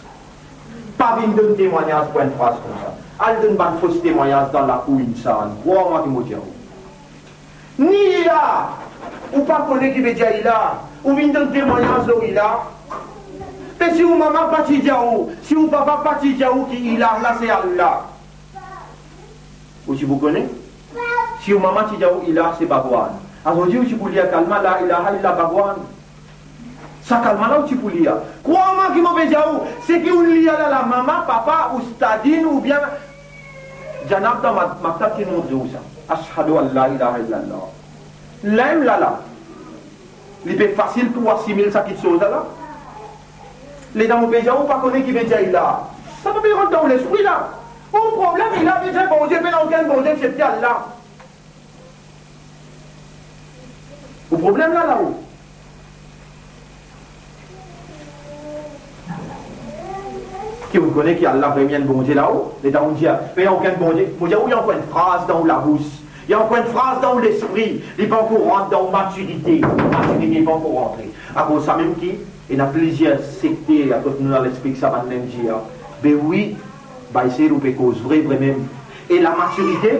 Pa vinn donn temwagnaz pou enn fraz koumsa. Al donn bann fos temwagnaz dan lakour insan. Krwar mwa ki mo dir ou. Ni ilah, ou pa kone ki vedir ilah, ou vinn donn temwagnaz lor ilah. Me si ou mama pa ti dir ou, si ou papa pa ti dir ou ki ilah la se Allah, ou ti pou kone? Si ou mama ti dir ou ilah se Bhagwan, azordi ou ti pou lir kalma la ilaha illa Bhagwan. Sa kalma la ou ti pou lir. Krwar mwa ki mo pe dir ou, seki ou lir la, la mama, papa, oustadin oubien Janab dan mak-, maktab ki montre ou sa. Ashhadu an la ilaha illallah. Lim la la. Li pe fasil pou asimil sa kiksoz la la. Letan mo pe dir ou pa kone ki vedir ilah, sa pa pe rant dan ou lespri la. Ou problem, ilah vedir Bondie, pena okenn Bondie exepte Allah. Ou problem la, la ou. Ki ou kone ki Allah vremem enn Bondie la ou, letan ou dir, pena okenn Bondie, mo dir ou, ena ankor enn fraz dan ou labous, ena ankor enn fraz dan ou lespri, li pa ankor rant dan ou matirite, matirite pa ankor rantre. Akoz samem ki, ena plizier sekte, akoz nou al explik sa bann limam dir, be wi, bay sel ou pe koz vre, vremem. E lamatirite,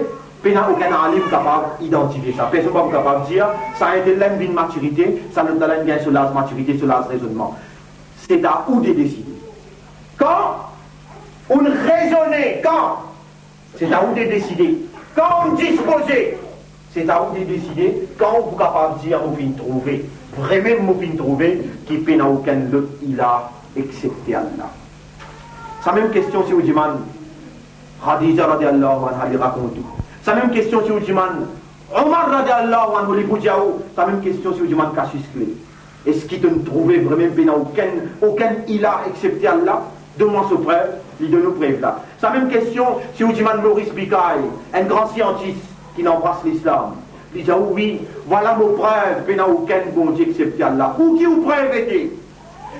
pena okenn alim kapav idantifie sa. Personn pa pou kapav dir, sa entel la inn vinn matirite, sa lot la la inn gagn so laz matirite, so laz rezonnman. Se a ou de deside. Kan ou rezone, kan, se a ou de deside. Kan ou dispoze, se a ou de deside. Kan ou pou kapav dir, mo finn trouve, vremem mo finn trouve ki pena okenn lot ilah exepte Allah. Samem kestion si ou dimann Khadija radiallahu anha, li rakont ou. Samem kestion si ou dimann Omar radiallahu anhu, li pou dir ou. Samem kestion si ou dimann Cassius Clay. Eski to'nn trouve vremem pena okenn, okenn ilah exepte Allah? Donn mwa so prev. Li donn ou prev la. Samem kestion si ou dimann Maurice Bucaille, enn gran siantis ki inn anbras Lislam. Li dir ou, wi, vwala mo prev, pena okenn Bondie exepte Allah. Ou ki ou prev ete?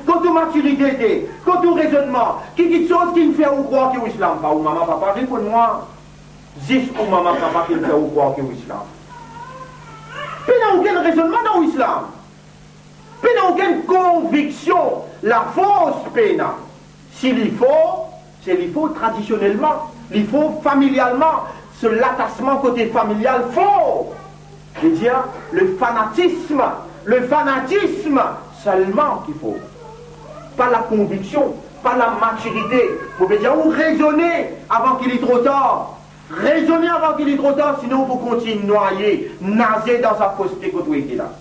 Kot ou matirite ete? Kot ou rezonnman? Ki kiksoz ki'nn fer ou krwar ki ou Islam? Pa ou mama, papa, reponn mwa. Zis ou mama, papa ki'nn fer ou krwar ki ou Islam. Pena okenn rezonnman dan ou Islam. Pena okenn konviksion. Lafors pena. Si li for, se li for tradisionelman, li for familialman, so latasman kote familial for. Vedir, le fanatisme, le fanatisme selman ki for. Pa lakonviksion, pa lamatirite. Mo pe dir ou rezone avan ki li tro tar. Rezone avan ki li tro tar, sinon ou pou kontign nwaye, naze dan sa foste kot ou ete la.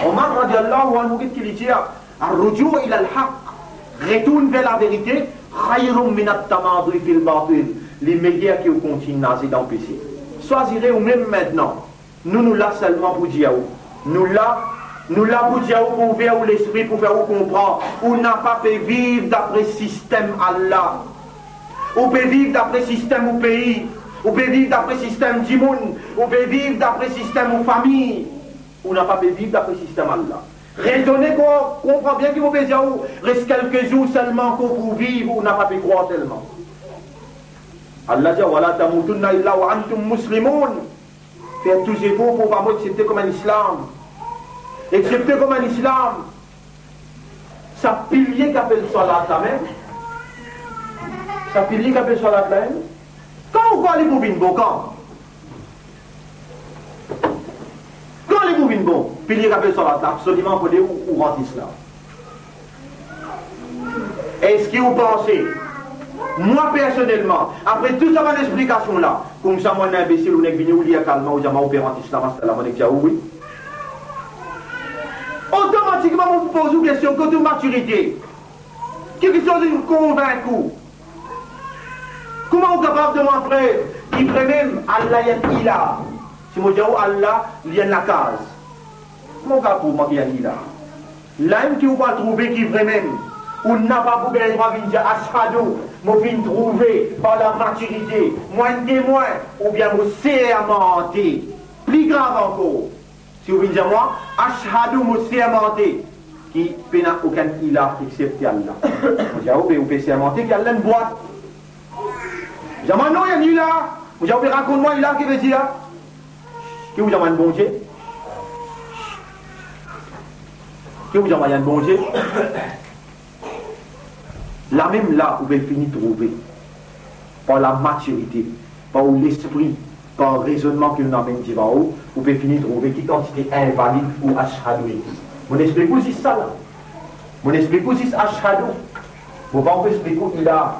Omar radiallahu anhu, get ki li dir, "Ar-rujuu ila al-haq", retourn ver laverite, "khayrun min at-tamadui fil batil", li meyer ki ou kontign naze dan pese. Swazir ou mem mintnan. Nou, nou la selman pou dir ou. Nou la, nou la pou dir ou, pou ouver ou lespri, pou fer ou konpran. Ou napa pe viv dapre sistem Allah. Ou pe viv dapre sistem ou pei. Ou pe viv dapre sistem dimoun. Ou pe viv dapre sistem ou fami. Ou napa pe viv dapre sistem Allah. Rezone, konpran bien ki mo pe dir ou, res kelke zour selman ki ou pou viv, ou napa pe krwar selman. Allah dir, "Wala tamutunna illa wa antum muslimun." Fer tou zefor pou pa mor exepte kouma enn Islam. Exepte kouma enn Islam. Sa pilie ki apel salat la mem. Sa pilie ki apel salat la mem. Kan ou krwar li pou vinn bon, kan? Kan li pou vinn bon, pilie ki apel salat la, absoliman, pou ou, ou rant Islam. Eski ou panse, mwa personelman, apre tou sa bann explikasion la, koumsa mwa enn inbesil, ou nek vini, ou lir kalma, ou dir mwa ou pe rant Islam, aster la mo nek dir ou wi? Otomatikman mo pou poz ou kestion, kot ou matirite? Ki kiksoz inn konvink ou? Kouma ou kapav donn mwa prev ki vremem Allah li enn ilah? Si mo dir ou Allah li enn lakaz, kouma ou kapav prouv mwa ki li enn ilah? La mem ki ou pou al trouve ki vremem Ou napa pou gagn drwa vinn dir, "Ashadu, mo finn trouve par lamatirite, mo enn temwin, oubien mo sermante." Pli grav ankor, si ou vinn dir mwa, "Ashadu, mo sermante ki pena okenn ilah exepte Allah." Mo dir, "Ou pe, ou pe sermante ki Allah enn bwat." Zame non, li enn ilah. Mo dir, "Ou pe rakont mwa ilah ki vedir?" Ki ou dir mwa enn Bondie? Ki ou dir mwa enn Bondie? Lamem la, ou pe fini trouve, par lamatirite, par ou lespri, par rezonnman ki nou amenn devan ou, ou pe fini trouve ki kantite invalid ou ashadu ete. Mo explik ou zis sa la. Mo explik ou zis ashadu. Mo pa pou explik ou ilah.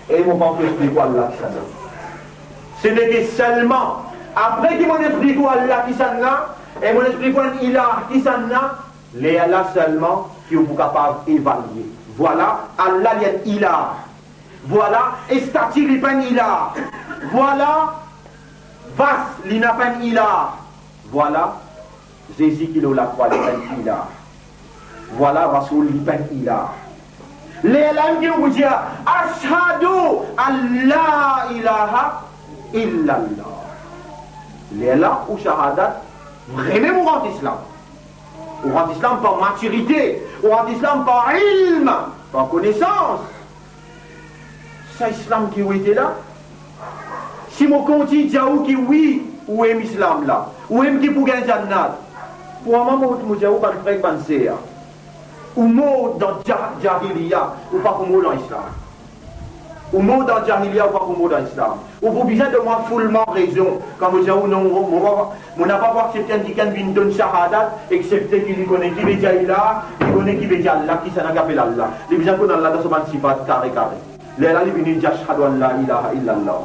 E mo pa pou explik ou Allah kisannla. Se neke selman apre ki mo explik ou Allah kisannla, e mo explik ou enn ilah kisannla, lerla selman ki ou pou kapav evalie. Vwala, Allah li enn ilah. Vwala, estati li pa enn ilah. Vwala, vas li napa enn ilah. Vwala, Zezi ki lor lakrwa li pa enn ilah. Vwala, Rasoul li pa enn ilah. Lerla ki ou pou dir, "Ashadu an la ilaha illallah." Lerla ou shahadat, vremem ou rant islam. Ou rant islam par matirite, ou rant islam par ilm, par konesans. Sa islam ki ou ete la? Si mo kontign dir ou ki wi, ou enn islam la, ou enn ki pou gagn jannat, kouma mo, mo dir ou, bann frer, bann ser, ou mor dan ja-, jahiliya, ou pa pou mor dan islam. Ou mor dan jahiliya, ou pa pou mor dan islam. Ou pou bizin donn mwa foulman rezon kan mo dir ou non, mo, mo, mo napa pou aksepte enn kikenn vinn donn shahadat, exepte ki li kone ki vedir ilah, li kone ki vedir Allah, kisannla ki apel Allah. Li bizin konn Allah dan so bann sifat kare kare. Lerla li vini dir, "Ashadu an la ilaha illallah."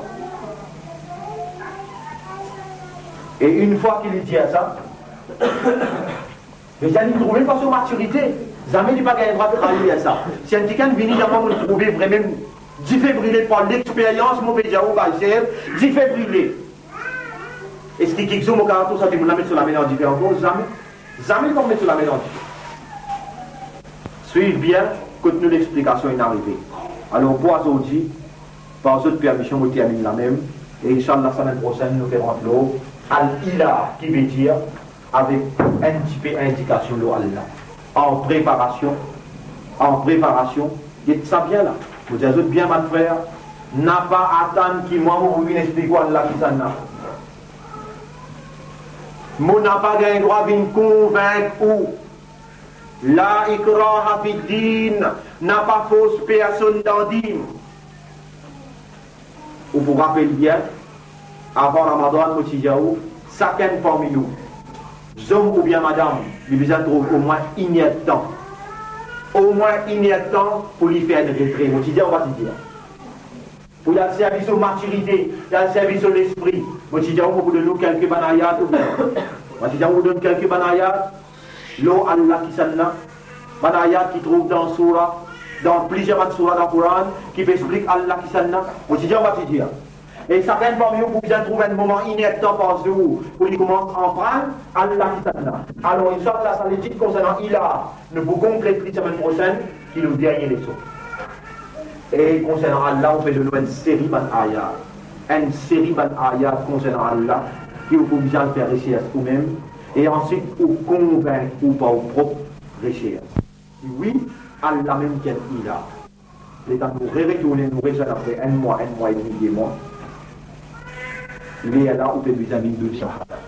E enn fwa ki li dir sa, vedir li trouve pa so matirite, zame li pa gagn drwa trair sa. Si enn kikenn vini, zame mo trouve vremem dife brile par lexperyans, mo pe dir ou, bay ser, dife brile. Eski kiksoz mo kapav trouv sa dimoun la met so lame dan dife ankor? Zame. Zame li pa met so lame dan dife. Swiv bien kot nou lexplikasion inn arive. Alor, pou azordi, par zot permision, mo terminn lamem. E inshallah, semenn prosenn, nou pe rant lor al-ilah, ki vedir, avek enn tipe indikasion lor Allah. An preparasion, an preparasion, get sa bien la. Mo dir zot bien, bann frer, napa atann ki mwa mo pou vinn explik ou Allah kisannla. Mo napa gagn drwa vinn konvink ou. La ikraha fid din, napa fors personn dan din. Ou pou rapel bien, avan Ramadan, mo ti dir ou, sakenn parmi nou, zom oubien madam, li bizin trouv omwin inertan. Omwin inertan pou li fer enn retre. Mo ti dir ou, pa ti dir. Pou li al servi so matirite, li al servi so lespri. Mo ti dir ou, mo pou donn ou kelke bann ayat, oubien, mo ti dir ou, mo donn kelke bann ayat, lor Allah kisannla, bann ayat ki trouv dan soura, dan plizier bann soura dan Koran, ki pe explik Allah kisannla. Mo ti dir ou, pa ti dir. E sakenn parmi nou pou bizin trouv enn moman inertan par zour pou li koumans aprann Allah kisannla. Alor, inshallah, sa letid konsernan ilah, nou pou konplet li semenn prosenn, ki nou dernie leson. E konsernan Allah, ou pe donn nou enn seri bann ayat. Enn seri bann ayat konsernan Allah, ki ou pou bizin al fer resers ou mem, e answit ou konvink ou par ou prop resers. Wi, Allah mem ki enn ilah. Letan nou re-retourne, nou rezwenn apre enn mwa, enn mwa edmi, de mwa, lerla ou pe bizin vinn donn shahadat.